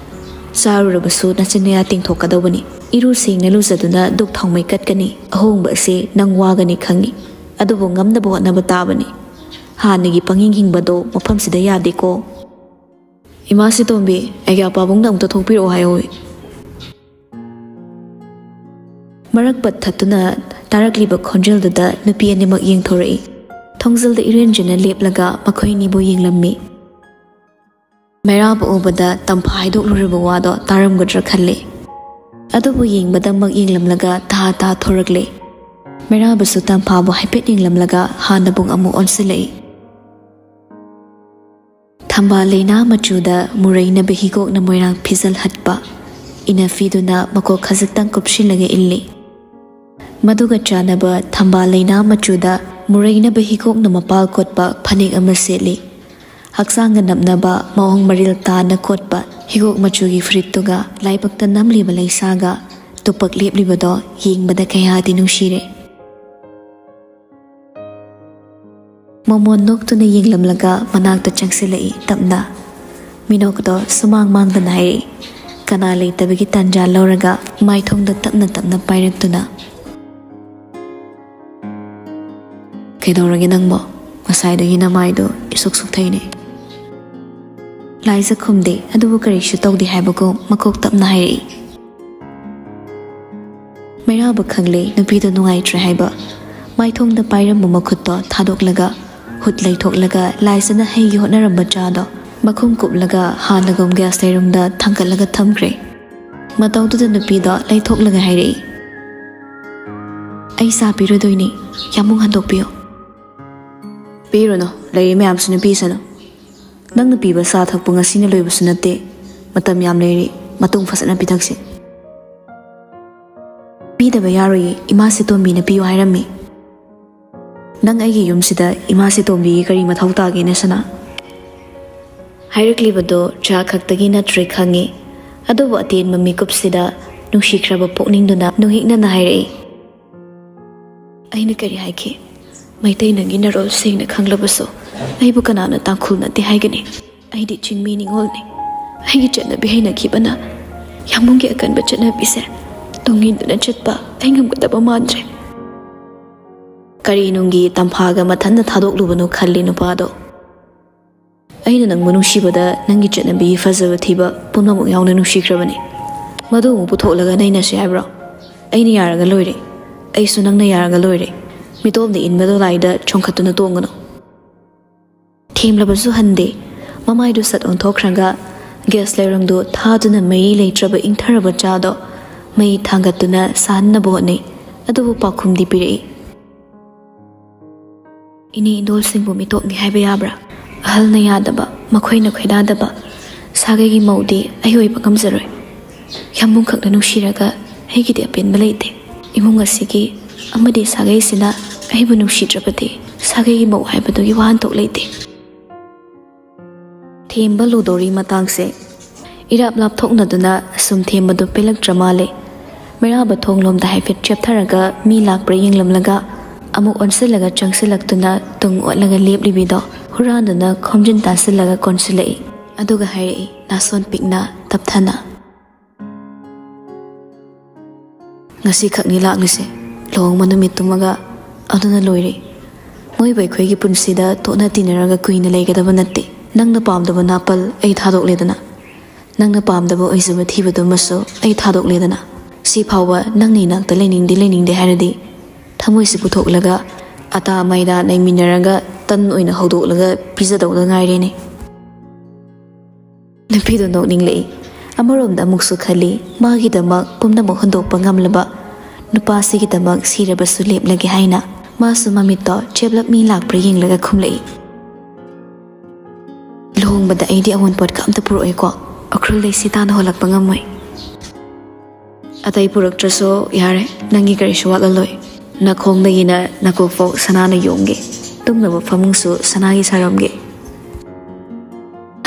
ꯆꯥꯔꯨꯔꯕꯁꯨ ꯅꯆꯤꯟ ꯅꯌꯥ ꯇꯦꯡꯊꯣꯛꯀꯗꯧꯕꯅꯤ꯫ ꯏꯔꯨ ꯁꯦꯡꯅ ꯂꯨꯖꯗꯨꯅ ꯙꯨꯛ ꯊꯥꯎꯃꯩ ꯀꯠꯀꯅꯤ꯫ ꯑꯍꯣꯡꯕ ꯑꯁꯤ ꯅꯪ ꯋꯥꯒꯅꯤ ꯈꯪꯏ, ꯑꯗꯨꯕꯨ ꯉꯝꯅꯕ ꯍꯣꯠꯅꯕ ꯇꯥꯕꯅꯤ꯫ ꯍꯥꯟꯅꯒꯤ ꯄꯪꯍꯤꯡ ꯍꯤꯡꯕꯗꯣ ꯃꯐꯝꯁꯤꯗ ꯌꯥꯗꯦꯀꯣ꯫ ꯏꯃꯥ ꯁꯤꯇꯣꯝꯕꯤ, ꯑꯩꯒꯤ ꯄꯥꯕꯨꯡꯗ ꯑꯃꯨꯛꯇ ꯊꯣꯛꯄꯤꯔꯛꯑꯣ ꯍꯥꯏꯌꯣ꯫" ꯃꯔꯛ ꯄꯠ ꯊꯠꯇꯨꯅ ꯇꯥꯔꯛꯂꯤꯕ ꯈꯣꯟꯖꯦꯜꯗꯨꯗ ꯅꯨꯄꯤ ꯑꯅꯤꯃꯛ ꯌꯦꯡꯊꯣꯔꯛꯏ꯫ ꯊꯣꯡꯖꯤꯜꯗ ꯏꯔꯦꯟꯖꯅ ꯂꯦꯞꯂꯒ ꯃꯈꯣꯏ ꯑꯅꯤꯕꯨ ꯌꯦꯡꯂꯝꯃꯤ꯫ ꯃꯩꯔꯥꯕ ꯎꯕꯗ ꯇꯝꯐꯥ ꯍꯥꯏꯗꯣꯛꯂꯨꯔꯤꯕ ꯋꯥꯗꯣ ꯇꯥꯔꯝꯒꯗ꯭ꯔꯥ ꯈꯜꯂꯤ꯫ ꯑꯗꯨꯕꯨ ꯌꯦꯡꯕꯗꯃꯛ ꯌꯦꯡꯂꯝꯂꯒ ꯇꯥ ꯇꯥ ꯊꯣꯔꯛꯂꯦ꯫ ꯃꯩꯔꯥꯕꯁꯨ ꯇꯝꯐꯥꯕꯨ ꯍꯥꯏꯐꯦꯠ ꯌꯦꯡꯂꯝꯂꯒ ꯍꯥꯟꯅꯕꯨ ꯑꯃꯨꯛ ꯑꯣꯟꯁꯤꯜꯂꯛꯏ꯫ ꯊꯝꯕꯥꯜ ꯂꯩꯅꯥ ꯃꯆꯨꯗ ꯃꯨꯔꯩꯅꯕ ꯍꯤꯒꯣꯛꯅ ꯃꯣꯏꯔꯥꯡ ꯐꯤꯖꯜ ꯍꯠꯄ ꯏꯅꯐꯤꯗꯨꯅ ꯃꯀꯣꯛ ꯈꯖꯤꯛꯇꯪ ꯀꯨꯞꯁꯤꯜꯂꯒ ꯏꯜꯂꯤ꯫ ꯃꯗꯨꯒ ꯆꯥꯟꯅꯕ ꯊꯝꯕꯥꯜ ꯂꯩꯅꯥ ꯃꯆꯨꯗ ꯃꯨꯔꯩꯅꯕ ꯍꯤꯒꯣꯛꯅ ꯃꯄꯥꯜ ꯀꯣꯠꯄ ꯐꯅꯦꯛ ꯑꯃ ꯁꯦꯠꯂꯤ꯫ ꯍꯛꯆꯥꯡꯒ ꯅꯞꯅꯕ ꯃꯑꯣꯡ ꯃꯔꯤꯜ ꯇꯥꯅ ꯀꯣꯠꯄ ꯍꯤꯒꯣꯛ ꯃꯆꯨꯒꯤ ꯐꯨꯔꯤꯠꯇꯨꯒ ꯂꯥꯏꯕꯛꯇ ꯅꯝꯂꯤꯕ ꯂꯩꯁꯥꯒ ꯇꯨꯄꯛ ꯂꯦꯞꯂꯤꯕꯗꯣ ꯌꯦꯡꯕꯗ ꯀꯌꯥꯗꯤ ꯅꯨꯡꯁꯤꯔꯦ꯫ ꯃꯣꯃꯣꯟ ꯅꯣꯛꯇꯨꯅ ꯌꯦꯡꯂꯝꯂꯒ ꯃꯅꯥꯛꯇ ꯆꯪꯁꯤꯜꯂꯛꯏ ꯇꯞꯅ꯫ ꯃꯤꯅꯣꯛꯗꯣ ꯁꯨꯃꯥꯡ ꯃꯥꯡꯗꯅ ꯍꯥꯏꯔꯛꯏ, ꯀꯅꯥ ꯂꯩꯇꯕꯒꯤ ꯇꯥꯟꯖꯥ ꯂꯧꯔꯒ ꯃꯥꯏꯊꯣꯡꯗ ꯇꯞꯅ ꯇꯞꯅ ꯄꯥꯏꯔꯛꯇꯨꯅ꯫ "ꯀꯩꯗꯧꯔꯒꯦ ꯅꯪꯕꯣ? ꯉꯁꯥꯏꯗꯒꯤ ꯅꯃꯥꯏꯗꯣ ꯏꯁꯨꯛ ꯁꯨꯛꯊꯩꯅꯦ꯫" ꯂꯥꯏꯖ ꯈꯨꯝꯗꯦ, ꯑꯗꯨꯕꯨ ꯀꯔꯤꯁꯨ ꯇꯧꯗꯦ ꯍꯥꯏꯕꯒꯨꯝ ꯃꯀꯣꯛ ꯇꯞꯅ ꯍꯥꯏꯔꯛꯏ꯫ ꯃꯩꯔꯥꯕ ꯈꯪꯂꯦ ꯅꯨꯄꯤꯗꯣ ꯅꯨꯡꯉꯥꯏꯇ꯭ꯔꯦ ꯍꯥꯏꯕ꯫ ꯃꯥꯏꯊꯣꯡꯗ ꯄꯥꯏꯔꯝꯕ ꯃꯈꯨꯠꯇꯣ ꯊꯥꯗꯣꯛꯂꯒ, ꯍꯨꯠ ꯂꯩꯊꯣꯛꯂꯒ ꯂꯥꯏꯖꯅ ꯍꯩꯒꯤ ꯍꯣꯠꯅꯔꯝꯕ ꯆꯥꯗꯣ ꯃꯈꯨꯝ ꯀꯨꯞꯂꯒ ꯍꯥꯟꯅꯒꯨꯝ ꯒ꯭ꯌꯥꯁ ꯂꯩꯔꯨꯝꯗ ꯊꯥꯡꯒꯠꯂꯒ ꯊꯝꯈ꯭ꯔꯦ꯫ ꯃꯇꯧꯗꯨꯗ ꯅꯨꯄꯤꯗꯣ ꯂꯩꯊꯣꯛꯂꯒ ꯍꯥꯏꯔꯛꯏ, "ꯑꯩ ꯆꯥ ꯄꯤꯔꯨꯗꯣꯏꯅꯤ, ꯌꯥꯝꯕꯨꯡ ꯍꯟꯗꯣꯛꯄꯤꯌꯨ꯫" "ꯄꯤꯔꯨꯅꯨ, ꯂꯩꯔꯤ ꯃꯌꯥꯝꯁꯤꯅ ꯄꯤꯁꯅꯨ꯫ ꯅꯪꯅ ꯄꯤꯕ ꯆꯥ ꯊꯛꯄ ꯉꯁꯤꯅ ꯂꯣꯏꯕꯁꯨ ꯅꯠꯇꯦ, ꯃꯇꯝ ꯌꯥꯝ ꯂꯩꯔꯤ, ꯃꯇꯨꯡ ꯐꯖꯅ ꯄꯤꯊꯛꯁꯤ꯫" "ꯄꯤꯗꯕ ꯌꯥꯔꯣꯏꯌꯦ, ꯏꯃꯥ ꯁꯤꯇꯣꯝꯕꯤꯅ ꯄꯤꯌꯨ ꯍꯥꯏꯔꯝꯃꯤ꯫" "ꯅꯪ ꯑꯩꯒꯤ ꯌꯨꯝꯁꯤꯗ ꯏꯃꯥ ꯁꯤꯇꯣꯝꯕꯤꯒꯤ ꯀꯔꯤ ꯃꯊꯧ ꯇꯥꯒꯦꯅꯦ ꯁꯅꯥ?" ꯍꯥꯏꯔꯛꯂꯤꯕꯗꯣ ꯆꯥ ꯈꯛꯇꯒꯤ ꯅꯠꯇ꯭ꯔꯦ ꯈꯪꯉꯤ, ꯑꯗꯨꯕꯨ ꯑꯇꯦꯟꯕ ꯃꯤꯀꯨꯞꯁꯤꯗ ꯅꯨꯡꯁꯤꯈ꯭ꯔꯕ ꯄꯨꯛꯅꯤꯡꯗꯨꯅ ꯅꯨꯡꯍꯤꯛꯅꯅ ꯍꯥꯏꯔꯛꯏ, "ꯑꯩꯅ ꯀꯔꯤ ꯍꯥꯏꯈꯤ? ꯃꯩꯇꯩ ꯅꯪꯒꯤ ꯅꯔꯣꯜ ꯁꯦꯡꯅ ꯈꯪꯂꯕꯁꯨ ꯑꯩꯕꯨ ꯀꯅꯥꯅ ꯇꯥꯡꯈꯨꯜ ꯅꯠꯇꯦ ꯍꯥꯏꯒꯅꯤ? ꯑꯩꯗꯤ ꯆꯤꯡꯃꯤ ꯅꯤꯉꯣꯜꯅꯤ꯫ ꯑꯩꯒꯤ ꯆꯠꯅꯕꯤ ꯍꯩꯅꯈꯤꯕꯅ ꯌꯥꯝꯕꯨꯡꯒꯤ ꯑꯀꯟꯕ ꯆꯠꯅꯕꯤꯁꯦ ꯇꯨꯡ ꯏꯟꯗꯨꯅ ꯆꯠꯄ ꯑꯩ ꯉꯝꯒꯗꯕ ꯃꯥꯟꯗ꯭ꯔꯦ꯫" ꯀꯔꯤ ꯅꯨꯡꯒꯤ ꯇꯝꯐꯥꯒ ꯃꯊꯟꯇ ꯊꯥꯗꯣꯛꯂꯨꯕꯅꯣ ꯈꯜꯂꯤ ꯅꯨꯄꯥꯗꯣ꯫ "ꯑꯩꯅ ꯅꯪꯕꯨ ꯅꯨꯡꯁꯤꯕꯗ ꯅꯪꯒꯤ ꯆꯠꯅꯕꯤꯒꯤ ꯐꯖꯕ ꯊꯤꯕ ꯄꯨꯝꯅꯃꯛ ꯌꯥꯎꯅ ꯅꯨꯡꯁꯤꯈ꯭ꯔꯕꯅꯤ꯫ ꯃꯗꯨ ꯑꯃꯨꯛ ꯄꯨꯊꯣꯛꯂꯒ ꯅꯩꯅꯁꯤ ꯍꯥꯏꯕ꯭ꯔꯣ? ꯑꯩꯅ ꯌꯥꯔꯒ ꯂꯣꯏꯔꯦ꯫ ꯑꯩꯁꯨ ꯅꯪꯅ ꯌꯥꯔꯒ ꯂꯣꯏꯔꯦ꯫ ꯃꯤꯇꯣꯞꯅ ꯏꯟꯕ ꯗꯣꯂꯥꯏꯗ ꯆꯣꯡꯈꯠꯇꯨꯅ ꯇꯣꯡꯒꯅꯨ꯫" ꯊꯦꯝꯂꯕꯁꯨ ꯍꯟꯗꯦ꯫ ꯃꯃꯥꯏꯗꯨ ꯁꯠ ꯑꯣꯟꯊꯣꯛꯈ꯭ꯔꯒ ꯒ꯭ꯌꯥꯁ ꯂꯩꯔꯪꯗꯨ ꯊꯥꯗꯨꯅ ꯃꯩꯔꯤ ꯂꯩꯇ꯭ꯔꯕ ꯏꯪꯊꯔꯕ ꯆꯥꯗꯣ ꯃꯩ ꯊꯥꯡꯒꯠꯇꯨꯅ ꯁꯥꯍꯟꯅꯕ ꯍꯣꯠꯅꯩ꯫ ꯑꯗꯨꯕꯨ ꯄꯥꯎꯈꯨꯝꯗꯤ ꯄꯤꯔꯛꯏ꯫ "ꯏꯅꯦ ꯏꯟꯗꯣꯜꯁꯤꯡꯕꯨ ꯃꯤꯇꯣꯞꯅꯤ ꯍꯥꯏꯕ ꯌꯥꯕ꯭ꯔꯥ? ꯑꯍꯜꯅ ꯌꯥꯗꯕ, ꯃꯈꯣꯏꯅ ꯈꯣꯏꯗꯥꯗꯕ ꯁꯥꯒꯩꯒꯤ ꯃꯧꯗꯤ ꯑꯩ ꯑꯣꯏꯕ ꯉꯝꯖꯔꯣꯏ꯫ ꯌꯥꯝꯕꯨꯡꯈꯛꯅ ꯅꯨꯡꯁꯤꯔꯒ ꯑꯩꯒꯤꯗꯤ ꯑꯄꯦꯟꯕ ꯂꯩꯇꯦ꯫ ꯏꯃꯨꯡ ꯑꯁꯤꯒꯤ ꯑꯃꯗꯤ ꯁꯥꯒꯩꯁꯤꯅ ꯑꯩꯕꯨ ꯅꯨꯡꯁꯤꯗ꯭ꯔꯕꯗꯤ ꯁꯥꯒꯩꯒꯤ ꯃꯧ ꯍꯥꯏꯕꯗꯨꯒꯤ ꯋꯥꯍꯟꯊꯣꯛ ꯂꯩꯇꯦ꯫ ꯊꯦꯝꯕ ꯂꯨꯗꯣꯔꯤ ꯃꯇꯥꯡꯁꯦ ꯏꯔꯥꯞ ꯂꯥꯞꯊꯣꯛꯅꯗꯨꯅ ꯑꯁꯨꯝ ꯊꯦꯝꯕꯗꯨ ꯄꯦꯜꯂꯛꯇ꯭ꯔ ꯃꯥꯜꯂꯦ꯫ ꯃꯩꯔꯥꯕ ꯊꯣꯡꯂꯣꯝꯗ ꯍꯥꯏꯐꯦꯠ ꯆꯦꯞꯊꯔꯒ ꯃꯤ ꯂꯥꯛꯄ꯭ꯔꯥ ꯌꯦꯡꯂꯝꯂꯒ ꯑꯃꯨꯛ ꯑꯣꯟꯁꯤꯜꯂꯒ ꯆꯪꯁꯤꯜꯂꯛꯇꯨꯅ ꯇꯨꯡ ꯑꯣꯠꯂꯒ ꯂꯦꯞꯂꯤꯕꯤꯗꯣ ꯍꯨꯔꯥꯟꯗꯨꯅ ꯈꯣꯝꯖꯤꯟ ꯇꯥꯁꯤꯜꯂꯒ ꯀꯣꯟꯁꯤꯜꯂꯛꯏ꯫ ꯑꯗꯨꯒ ꯍꯥꯏꯔꯛꯏ ꯅꯥꯁꯣꯟ ꯄꯤꯛꯅ ꯇꯞꯊꯅ, "ꯉꯁꯤ ꯈꯛꯅꯤ ꯂꯥꯛꯂꯤꯁꯦ, ꯂꯨꯍꯣꯡꯕ ꯅꯨꯃꯤꯠꯇꯨꯃꯒ, ꯑꯗꯨꯅ ꯂꯣꯏꯔꯦ꯫ ꯃꯣꯏꯕꯨ ꯑꯩꯈꯣꯏꯒꯤ ꯄꯨꯟꯁꯤꯗ ꯇꯣꯠꯅ ꯇꯤꯟꯅꯔꯒ ꯀꯨꯏꯅ ꯂꯩꯒꯗꯕ ꯅꯠꯇꯦ꯫ ꯅꯪꯅ ꯄꯥꯝꯗꯕ ꯅꯥꯄꯜ ꯑꯩ ꯊꯥꯗꯣꯛꯂꯦꯗꯅ, ꯅꯪꯅ ꯄꯥꯝꯗꯕ ꯑꯣꯏꯖꯕ ꯊꯤꯕꯗꯨꯃꯁꯨ ꯑꯩ ꯊꯥꯗꯣꯛꯂꯦꯗꯅ꯫ ꯁꯤ ꯐꯥꯎꯕ ꯅꯪꯅ ꯏꯅꯥꯛꯇ ꯂꯩꯅꯤꯡꯗꯦ ꯂꯩꯅꯤꯡꯗꯦ ꯍꯥꯏꯔꯗꯤ ꯊꯃꯣꯏꯁꯤ ꯄꯨꯊꯣꯛꯂꯒ ꯑꯇꯥ ꯃꯥꯏꯗ ꯅꯩꯃꯤꯟꯅꯔꯒ ꯇꯟ ꯑꯣꯏꯅ ꯍꯧꯗꯣꯛꯂꯒ ꯄꯤꯖꯗꯧꯗ ꯉꯥꯏꯔꯦꯅꯦ"꯫ ꯅꯨꯄꯤꯗꯣ ꯅꯣꯛꯅꯤꯡꯂꯛꯏ꯫ ꯑꯃꯔꯣꯝꯗ ꯑꯃꯨꯛꯁꯨ ꯈꯜꯂꯤ, ꯃꯥꯒꯤꯗꯃꯛ ꯄꯨꯝꯅꯃꯛ ꯍꯨꯟꯗꯣꯛꯄ ꯉꯝꯂꯕ ꯅꯨꯄꯥꯁꯤꯒꯤꯗꯃꯛ ꯁꯤꯔꯕꯁꯨ ꯂꯦꯞꯂꯒꯦ ꯍꯥꯏꯅ꯫ ꯃꯥꯁꯨ ꯃꯃꯤꯠꯇꯣ ꯆꯦꯞꯂꯞ ꯃꯤ ꯂꯥꯛꯄ꯭ꯔꯥ ꯌꯦꯡꯂꯒ ꯈꯨꯝꯂꯛꯏ꯫ "ꯂꯨꯍꯣꯡꯕꯗ ꯑꯩꯗꯤ ꯑꯑꯣꯟꯄꯣꯠꯀ ꯑꯝꯇ ꯄꯨꯔꯛꯑꯣꯏꯀꯣ, ꯎꯈ꯭ꯔꯨꯜꯗꯩ ꯁꯤ ꯇꯥꯅ ꯍꯣꯜꯂꯛꯄ ꯉꯝꯃꯣꯏ"꯫ "ꯑꯇꯩ ꯄꯨꯔꯛꯇ꯭ꯔꯁꯨ ꯌꯥꯔꯦ, ꯅꯪꯒꯤ ꯀꯔꯤꯁꯨ ꯋꯥꯠꯂꯜꯂꯣꯏ꯫ ꯅꯈꯣꯡꯗꯒꯤꯅ ꯅꯀꯣꯛꯐꯥꯎ ꯁꯅꯥꯅ ꯌꯣꯝꯒꯦ, ꯇꯨꯝꯅꯕ ꯐꯃꯨꯡꯁꯨ ꯁꯅꯥꯒꯤ ꯁꯥꯔꯝꯒꯦ"꯫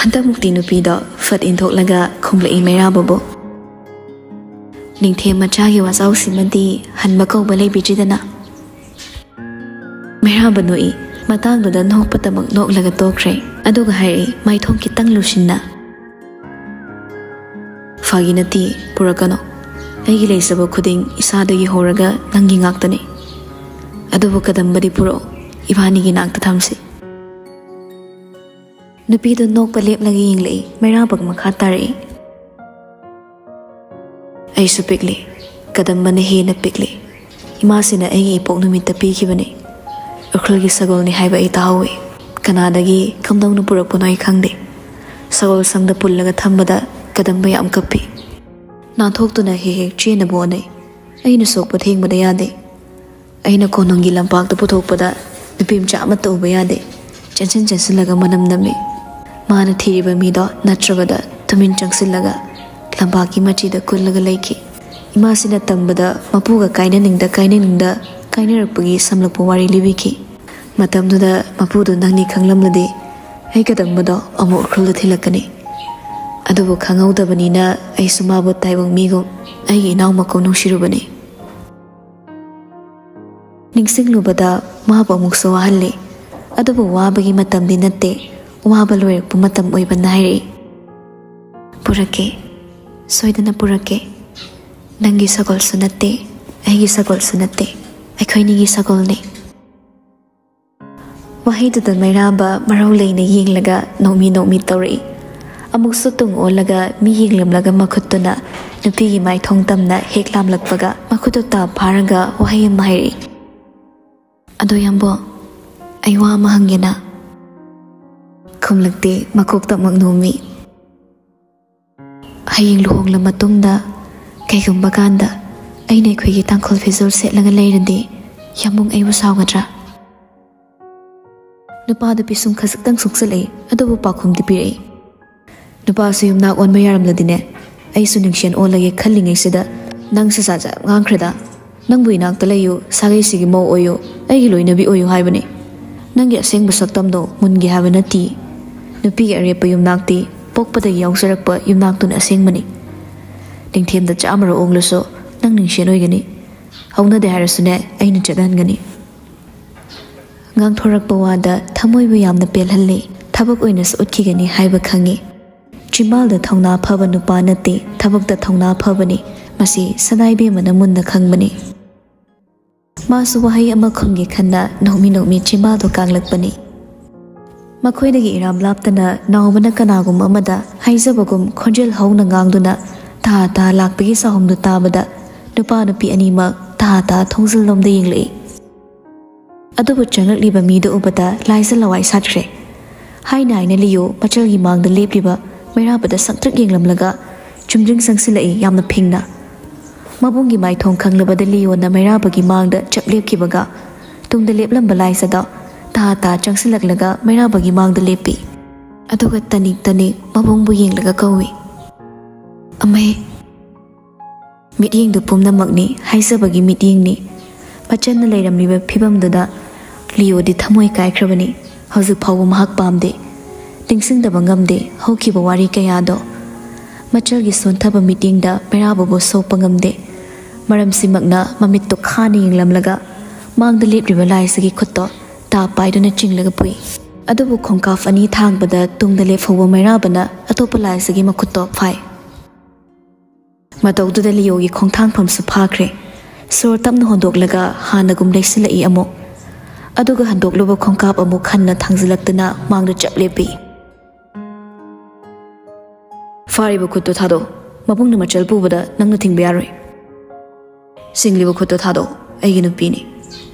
ꯍꯟꯗꯛꯃꯨꯛꯇꯤ ꯅꯨꯄꯤꯗꯣ ꯐꯠ ꯏꯟꯊꯣꯛꯂꯒ ꯈꯨꯝꯂꯛꯏ ꯃꯩꯔꯥꯕꯕꯨ꯫ "ꯅꯤꯡꯊꯦꯝ ꯃꯆꯥꯒꯤ ꯋꯥꯖꯥꯎꯁꯤꯃꯗꯤ ꯍꯟꯕ ꯀꯧꯕ ꯂꯩꯕꯤꯗ꯭ꯔꯤꯗꯅ"꯫ ꯃꯩꯔꯥꯕ ꯅꯣꯛꯏ꯫ ꯃꯇꯥꯡꯗꯨꯗ ꯅꯣꯛꯄꯇꯃꯛ ꯅꯣꯛꯂꯒ ꯇꯣꯛꯈ꯭ꯔꯦ꯫ ꯑꯗꯨꯒ ꯍꯥꯏꯔꯛꯏ ꯃꯥꯏꯊꯣꯡ ꯈꯤꯇꯪ ꯂꯨꯁꯤꯟꯅ, "ꯐꯥꯒꯤ ꯅꯠꯇꯦ, ꯄꯨꯔꯛꯀꯅꯨ꯫ ꯑꯩꯒꯤ ꯂꯩꯖꯕ ꯈꯨꯗꯤꯡ ꯏꯁꯥꯗꯒꯤ ꯍꯧꯔꯒ ꯅꯪꯒꯤ ꯉꯥꯛꯇꯅꯤ꯫ ꯑꯗꯨꯕꯨ ꯀꯗꯝꯕꯗꯤ ꯄꯨꯔꯛꯑꯣ, ꯏꯕꯥꯅꯤꯒꯤ ꯅꯥꯛꯇ ꯊꯝꯁꯤ"꯫ ꯅꯨꯄꯤꯗꯨ ꯅꯣꯛꯄ ꯂꯦꯞꯂꯒ ꯌꯦꯡꯂꯛꯏ꯫ ꯃꯩꯔꯥꯕ ꯃꯈꯥ ꯇꯥꯔꯛꯏ, "ꯑꯩꯁꯨ ꯄꯤꯛꯂꯤ, ꯀꯗꯝꯕꯅ ꯍꯦꯟꯅ ꯄꯤꯛꯂꯤ꯫ ꯏꯃꯥꯁꯤꯅ ꯑꯩꯒꯤ ꯏꯄꯣꯛ ꯅꯨꯃꯤꯠꯇ ꯄꯤꯈꯤꯕꯅꯤ꯫ ꯎꯈ꯭ꯔꯨꯜꯒꯤ ꯁꯒꯣꯜꯅꯤ ꯍꯥꯏꯕ ꯑꯩ ꯇꯥꯍꯧꯏ꯫ ꯀꯅꯥꯗꯒꯤ ꯀꯝꯗꯧꯅ ꯄꯨꯔꯛꯄꯅꯣ ꯑꯩ ꯈꯪꯗꯦ꯫ ꯁꯒꯣꯜ ꯁꯪꯗ ꯄꯨꯜꯂꯒ ꯊꯝꯕꯗ ꯀꯗꯝꯕ ꯌꯥꯝ ꯀꯞꯄꯤ꯫ ꯅꯥꯟꯊꯣꯛꯇꯨꯅ ꯍꯦꯛ ꯍꯦꯛ ꯆꯦꯟꯅꯕ ꯍꯣꯠꯅꯩ꯫ ꯑꯩꯅ ꯁꯣꯛꯄ ꯊꯦꯡꯕꯗ ꯌꯥꯗꯦ꯫ ꯑꯩꯅ ꯀꯣꯅꯨꯡꯒꯤ ꯂꯝꯄꯥꯛꯇ ꯄꯨꯊꯣꯛꯄꯗ ꯅꯨꯄꯤ ꯃꯆꯥ ꯑꯃꯠꯇ ꯎꯕ ꯌꯥꯗꯦ꯫ ꯆꯦꯟꯁꯤꯟ ꯆꯦꯟꯁꯤꯜꯂꯒ ꯃꯅꯝ ꯅꯝꯃꯤ꯫ ꯃꯥꯅ ꯊꯤꯔꯤꯕ ꯃꯤꯗꯣ ꯅꯠꯇ꯭ꯔꯕꯗ ꯇꯨꯃꯤꯟ ꯆꯪꯁꯤꯜꯂꯒ ꯂꯝꯄꯥꯛꯀꯤ ꯃꯆꯤꯗ ꯀꯨꯜꯂꯒ ꯂꯩꯈꯤ"꯫ ꯏꯃꯥꯁꯤꯅ ꯇꯝꯕꯗ ꯃꯄꯨꯒ ꯀꯥꯏꯅꯅꯤꯡꯗ ꯀꯥꯏꯅꯅꯤꯡꯗ ꯀꯥꯏꯅꯔꯛꯄꯒꯤ ꯁꯝꯂꯛꯄ ꯋꯥꯔꯤ ꯂꯤꯕꯤꯈꯤ꯫ ꯃꯇꯝꯗꯨꯗ ꯃꯄꯨꯗꯨ ꯅꯪꯅꯤ ꯈꯪꯂꯝꯂꯗꯤ ꯑꯩꯒ ꯇꯝꯕꯗꯣ ꯑꯃꯨꯛ ꯎꯈ꯭ꯔꯨꯜꯗ ꯊꯤꯜꯂꯛꯀꯅꯤ꯫ ꯑꯗꯨꯕꯨ ꯈꯪꯍꯧꯗꯕꯅꯤꯅ ꯑꯩꯁꯨ ꯃꯥꯕꯨ ꯇꯥꯏꯕꯪ ꯃꯤꯒꯨꯝ ꯑꯩꯒꯤ ꯏꯅꯥꯎꯃꯛꯀꯨꯝ ꯅꯨꯡꯁꯤꯔꯨꯕꯅꯤ꯫ ꯅꯤꯡꯁꯤꯡꯂꯨꯕꯗ ꯃꯥꯕꯨ ꯑꯃꯨꯛꯁꯨ ꯋꯥꯍꯜꯂꯤ꯫ ꯑꯗꯨꯕꯨ ꯋꯥꯕꯒꯤ ꯃꯇꯝꯗꯤ ꯅꯠꯇꯦ, ꯋꯥꯕ ꯂꯣꯏꯔꯛꯄ ꯃꯇꯝ ꯑꯣꯏꯕ ꯅꯥꯏꯔꯤ꯫ ꯄꯨꯔꯛꯀꯦ, ꯁꯣꯏꯗꯅ ꯄꯨꯔꯛꯀꯦ꯫ ꯅꯪꯒꯤ ꯁꯒꯣꯜꯁꯨ ꯅꯠꯇꯦ, ꯑꯩꯒꯤ ꯁꯒꯣꯜꯁꯨ ꯅꯠꯇꯦ, ꯑꯩꯈꯣꯏꯅꯤꯒꯤ ꯁꯒꯣꯜꯅꯤ꯫ ꯋꯥꯍꯩꯗꯨꯗ ꯃꯩꯔꯥꯕ ꯃꯔꯧ ꯂꯩꯅ ꯌꯦꯡꯂꯒ ꯅꯣꯛꯃꯤ ꯅꯣꯛꯃꯤ ꯇꯧꯔꯛꯏ꯫ ꯑꯃꯨꯛꯁꯨ ꯇꯨꯡ ꯑꯣꯜꯂꯒ ꯃꯤ ꯌꯦꯡꯂꯝꯂꯒ ꯃꯈꯨꯠꯇꯨꯅ ꯅꯨꯄꯤꯒꯤ ꯃꯥꯏꯊꯣꯡ ꯇꯝꯅ ꯍꯦꯛ ꯂꯥꯝꯂꯛꯄꯒ ꯃꯈꯨꯠꯇꯨ ꯇꯥꯞ ꯐꯥꯔꯒ ꯋꯥꯍꯩ ꯑꯃ ꯍꯥꯏꯔꯛꯏ꯫ "ꯑꯗꯣ ꯌꯥꯝꯕꯣ, ꯑꯩ ꯋꯥ ꯑꯃ ꯍꯪꯒꯦꯅ?" ꯈꯨꯝꯂꯛꯇꯦ, ꯃꯀꯣꯛꯇꯃꯛ ꯅꯣꯝꯃꯤ꯫ "ꯍꯌꯦꯡ ꯂꯨꯍꯣꯡꯂ ꯃꯇꯨꯡꯗ ꯀꯩꯒꯨꯝꯕ ꯀꯥꯟꯗ ꯑꯩꯅ ꯑꯩꯈꯣꯏꯒꯤ ꯇꯥꯡꯈꯨꯜ ꯐꯤꯖꯣꯜ ꯁꯦꯠꯂꯒ ꯂꯩꯔꯗꯤ ꯌꯥꯝꯕꯨꯡ ꯑꯩꯕꯨ ꯁꯥꯎꯒꯗ꯭ꯔꯥ?" ꯅꯨꯄꯥꯗꯨ ꯄꯤꯁꯨꯝ ꯈꯖꯤꯛꯇꯪ ꯁꯨꯛꯆꯜꯂꯛꯏ, ꯑꯗꯨꯕꯨ ꯄꯥꯎꯈꯨꯝꯗꯤ ꯄꯤꯔꯛꯏ꯫ "ꯅꯨꯄꯥꯁꯨ ꯌꯨꯝꯅꯥꯛ ꯑꯣꯟꯕ ꯌꯥꯔꯝꯂꯗꯤꯅꯦ, ꯑꯩꯁꯨ ꯅꯤꯡꯁꯦꯟ ꯑꯣꯜꯂꯒꯦ ꯈꯜꯂꯤꯉꯩꯁꯤꯗ ꯅꯪꯁꯨ ꯖꯥꯠ ꯖꯥꯠ ꯉꯥꯡꯈ꯭ꯔꯦꯗ꯫ ꯅꯪꯕꯨ ꯏꯅꯥꯛꯇ ꯂꯩꯌꯨ, ꯁꯥꯒꯩꯁꯤꯒꯤ ꯃꯧ ꯑꯣꯏꯌꯨ, ꯑꯩꯒꯤ ꯂꯣꯏꯅꯕꯤ ꯑꯣꯏꯌꯨ ꯍꯥꯏꯕꯅꯤ꯫ ꯅꯪꯒꯤ ꯑꯁꯦꯡꯕ ꯁꯛꯇꯝꯗꯣ ꯃꯨꯟꯒꯦ ꯍꯥꯏꯕ ꯅꯠꯇꯦ꯫ ꯅꯨꯄꯤꯒꯤ ꯑꯔꯦꯞꯄ ꯌꯨꯝꯅꯥꯛꯇꯤ ꯄꯣꯛꯄꯗꯒꯤ ꯌꯥꯎꯖꯔꯛꯄ ꯌꯨꯝꯅꯥꯛꯇꯨꯅ ꯑꯁꯦꯡꯕꯅꯤ꯫ ꯅꯤꯡꯊꯦꯝꯗ ꯆꯥꯝꯃꯔ ꯑꯣꯡꯂꯁꯨ ꯅꯪ ꯅꯤꯡꯁꯦꯟ ꯑꯣꯏꯒꯅꯤ꯫ ꯍꯧꯅꯗꯦ ꯍꯥꯏꯔꯁꯨꯅꯦ, ꯑꯩꯅ ꯆꯠꯍꯟꯒꯅꯤ꯫" ꯉꯥꯡꯊꯣꯔꯛꯄ ꯋꯥꯗ ꯊꯃꯣꯏꯕꯨ ꯌꯥꯝꯅ ꯄꯦꯜꯍꯜꯂꯤ꯫ ꯊꯕꯛ ꯑꯣꯏꯅꯁꯨ ꯎꯠꯈꯤꯒꯅꯤ ꯍꯥꯏꯕ ꯈꯪꯉꯤ꯫ ꯆꯤꯝꯕꯥꯜꯗ ꯊꯧꯅꯥ ꯐꯕ ꯅꯨꯄꯥ ꯅꯠꯇꯦ, ꯊꯕꯛꯇ ꯊꯧꯅꯥ ꯐꯕꯅꯤ꯫ ꯃꯁꯤ ꯁꯅꯥꯏꯕꯦꯝꯃꯅ ꯃꯨꯟꯅ ꯈꯪꯕꯅꯤ꯫ ꯃꯥꯁꯨ ꯋꯥꯍꯩ ꯑꯃ ꯈꯨꯝꯒꯦ ꯈꯟꯅ ꯅꯣꯛꯃꯤ ꯅꯣꯛꯃꯤ ꯆꯤꯝꯕꯥꯜꯗꯨ ꯀꯥꯡꯂꯛꯄꯅꯤ꯫ ꯃꯈꯣꯏꯗꯒꯤ ꯏꯔꯥꯞ ꯂꯥꯞꯇꯅ ꯅꯥꯎꯕꯅ ꯀꯅꯥꯒꯨꯝꯕ ꯑꯃꯗ ꯍꯥꯏꯖꯕꯒꯨꯝ ꯈꯣꯟꯖꯦꯜ ꯍꯧꯅ ꯉꯥꯡꯗꯨꯅ ꯇꯥ ꯇꯥ ꯂꯥꯛꯄꯒꯤ ꯆꯍꯨꯝꯗꯨ ꯇꯥꯕꯗ ꯅꯨꯄꯥ ꯅꯨꯄꯤ ꯑꯅꯤꯃꯛ ꯇꯥ ꯇꯥ ꯊꯣꯡꯖꯤꯜꯂꯣꯝꯗ ꯌꯦꯡꯂꯛꯏ꯫ ꯑꯗꯨꯕꯨ ꯆꯪꯂꯛꯂꯤꯕ ꯃꯤꯗꯨ ꯎꯕꯗ ꯂꯥꯏꯖ ꯂꯋꯥꯏ ꯁꯥꯠꯈ꯭ꯔꯦ꯫ ꯍꯥꯏꯅ ꯍꯥꯏꯅ ꯂꯤꯌꯣ ꯃꯆꯜꯒꯤ ꯃꯥꯡꯗ ꯂꯦꯞꯂꯤꯕ ꯃꯩꯔꯥꯕꯗ ꯁꯪꯇ꯭ꯔꯤꯛ ꯌꯦꯡꯂꯝꯂꯒ ꯆꯨꯝꯗ꯭ꯔꯤꯡ ꯆꯪꯁꯤꯜꯂꯛꯏ ꯌꯥꯝꯅ ꯐꯤꯡꯅ꯫ ꯃꯕꯨꯡꯒꯤ ꯃꯥꯏꯊꯣꯡ ꯈꯪꯂꯕꯗ ꯂꯤꯌꯣꯅ ꯃꯩꯔꯥꯕꯒꯤ ꯃꯥꯡꯗ ꯆꯞ ꯂꯦꯞꯈꯤꯕꯒ ꯇꯨꯡꯗ ꯂꯦꯞꯂꯝꯕ ꯂꯥꯏꯖꯗꯣ ꯇꯥ ꯇꯥ ꯆꯪꯁꯤꯜꯂꯛꯂꯒ ꯃꯩꯔꯥꯕꯒꯤ ꯃꯥꯡꯗ ꯂꯦꯞꯄꯤ꯫ ꯑꯗꯨꯒ ꯇꯅꯤꯛ ꯇꯅꯤꯛ ꯃꯕꯨꯡꯕꯨ ꯌꯦꯡꯂꯒ ꯀꯧꯏ, "ꯑꯃꯩ!" ꯃꯤꯠꯌꯦꯡꯗꯨ ꯄꯨꯝꯅꯃꯛꯅꯤ, ꯍꯥꯏꯖꯕꯒꯤ ꯃꯤꯠꯌꯦꯡꯅꯤ꯫ ꯃꯆꯟꯅ ꯂꯩꯔꯝꯂꯤꯕ ꯐꯤꯕꯝꯗꯨꯗ ꯂꯤꯑꯣꯗꯤ ꯊꯃꯣꯏ ꯀꯥꯏꯈ꯭ꯔꯕꯅꯤ꯫ ꯍꯧꯖꯤꯛ ꯐꯥꯎꯕ ꯃꯍꯥꯛ ꯄꯥꯝꯗꯦ꯫ ꯅꯤꯡꯁꯤꯡꯗꯕ ꯉꯝꯗꯦ ꯍꯧꯈꯤꯕ ꯋꯥꯔꯤ ꯀꯌꯥꯗꯣ꯫ ꯃꯆꯜꯒꯤ ꯁꯣꯟꯊꯕ ꯃꯤꯠꯌꯦꯡꯗ ꯃꯩꯔꯥꯕꯕꯨ ꯁꯣꯛꯄ ꯉꯝꯗꯦ꯫ ꯃꯔꯝꯁꯤꯃꯛꯅ ꯃꯃꯤꯠꯇꯨ ꯈꯥꯅ ꯌꯦꯡꯂꯝꯂꯒ ꯃꯥꯡꯗ ꯂꯦꯞꯂꯤꯕ ꯂꯥꯏꯁꯤꯒꯤ ꯈꯨꯠꯇꯣ ꯇꯥ ꯄꯥꯏꯗꯨꯅ ꯆꯤꯡꯂꯒ ꯄꯨꯏ꯫ ꯑꯗꯨꯕꯨ ꯈꯣꯡꯀꯥꯞ ꯑꯅꯤ ꯊꯥꯡꯕꯗ ꯇꯨꯡꯗ ꯂꯦꯞꯍꯧꯕ ꯃꯩꯔꯥꯕꯅ ꯑꯇꯣꯞꯄ ꯂꯥꯏꯁꯤꯒꯤ ꯃꯈꯨꯠꯇꯣ ꯐꯥꯏ꯫ ꯃꯇꯧꯗꯨꯗ ꯂꯤꯑꯣꯒꯤ ꯈꯣꯡꯊꯥꯡꯐꯝꯁꯨ ꯐꯥꯈ꯭ꯔꯦ꯫ ꯁꯣꯔ ꯇꯞꯅ ꯍꯣꯟꯗꯣꯛꯂꯒ ꯍꯥꯟꯅꯒꯨꯝ ꯂꯩꯁꯤꯜꯂꯛꯏ ꯑꯃꯨꯛ꯫ ꯑꯗꯨꯒ ꯍꯟꯗꯣꯛꯂꯨꯕ ꯈꯣꯡꯀꯥꯞ ꯑꯃꯨꯛ ꯍꯟꯅ ꯊꯥꯡꯖꯤꯜꯂꯛꯇꯨꯅ ꯃꯥꯡꯗ ꯆꯞ ꯂꯦꯞꯄꯤ꯫ "ꯐꯥꯔꯤꯕ ꯈꯨꯠꯇꯨ ꯊꯥꯗꯣꯛ꯫ ꯃꯕꯨꯡꯅ ꯃꯆꯜ ꯄꯨꯕꯗ ꯅꯪꯅ ꯊꯤꯡꯕ ꯌꯥꯔꯣꯏ꯫ ꯆꯤꯡꯂꯤꯕ ꯈꯨꯠꯇꯨ ꯊꯥꯗꯣꯛ꯫ ꯑꯩꯒꯤ ꯅꯨꯄꯤꯅꯤ꯫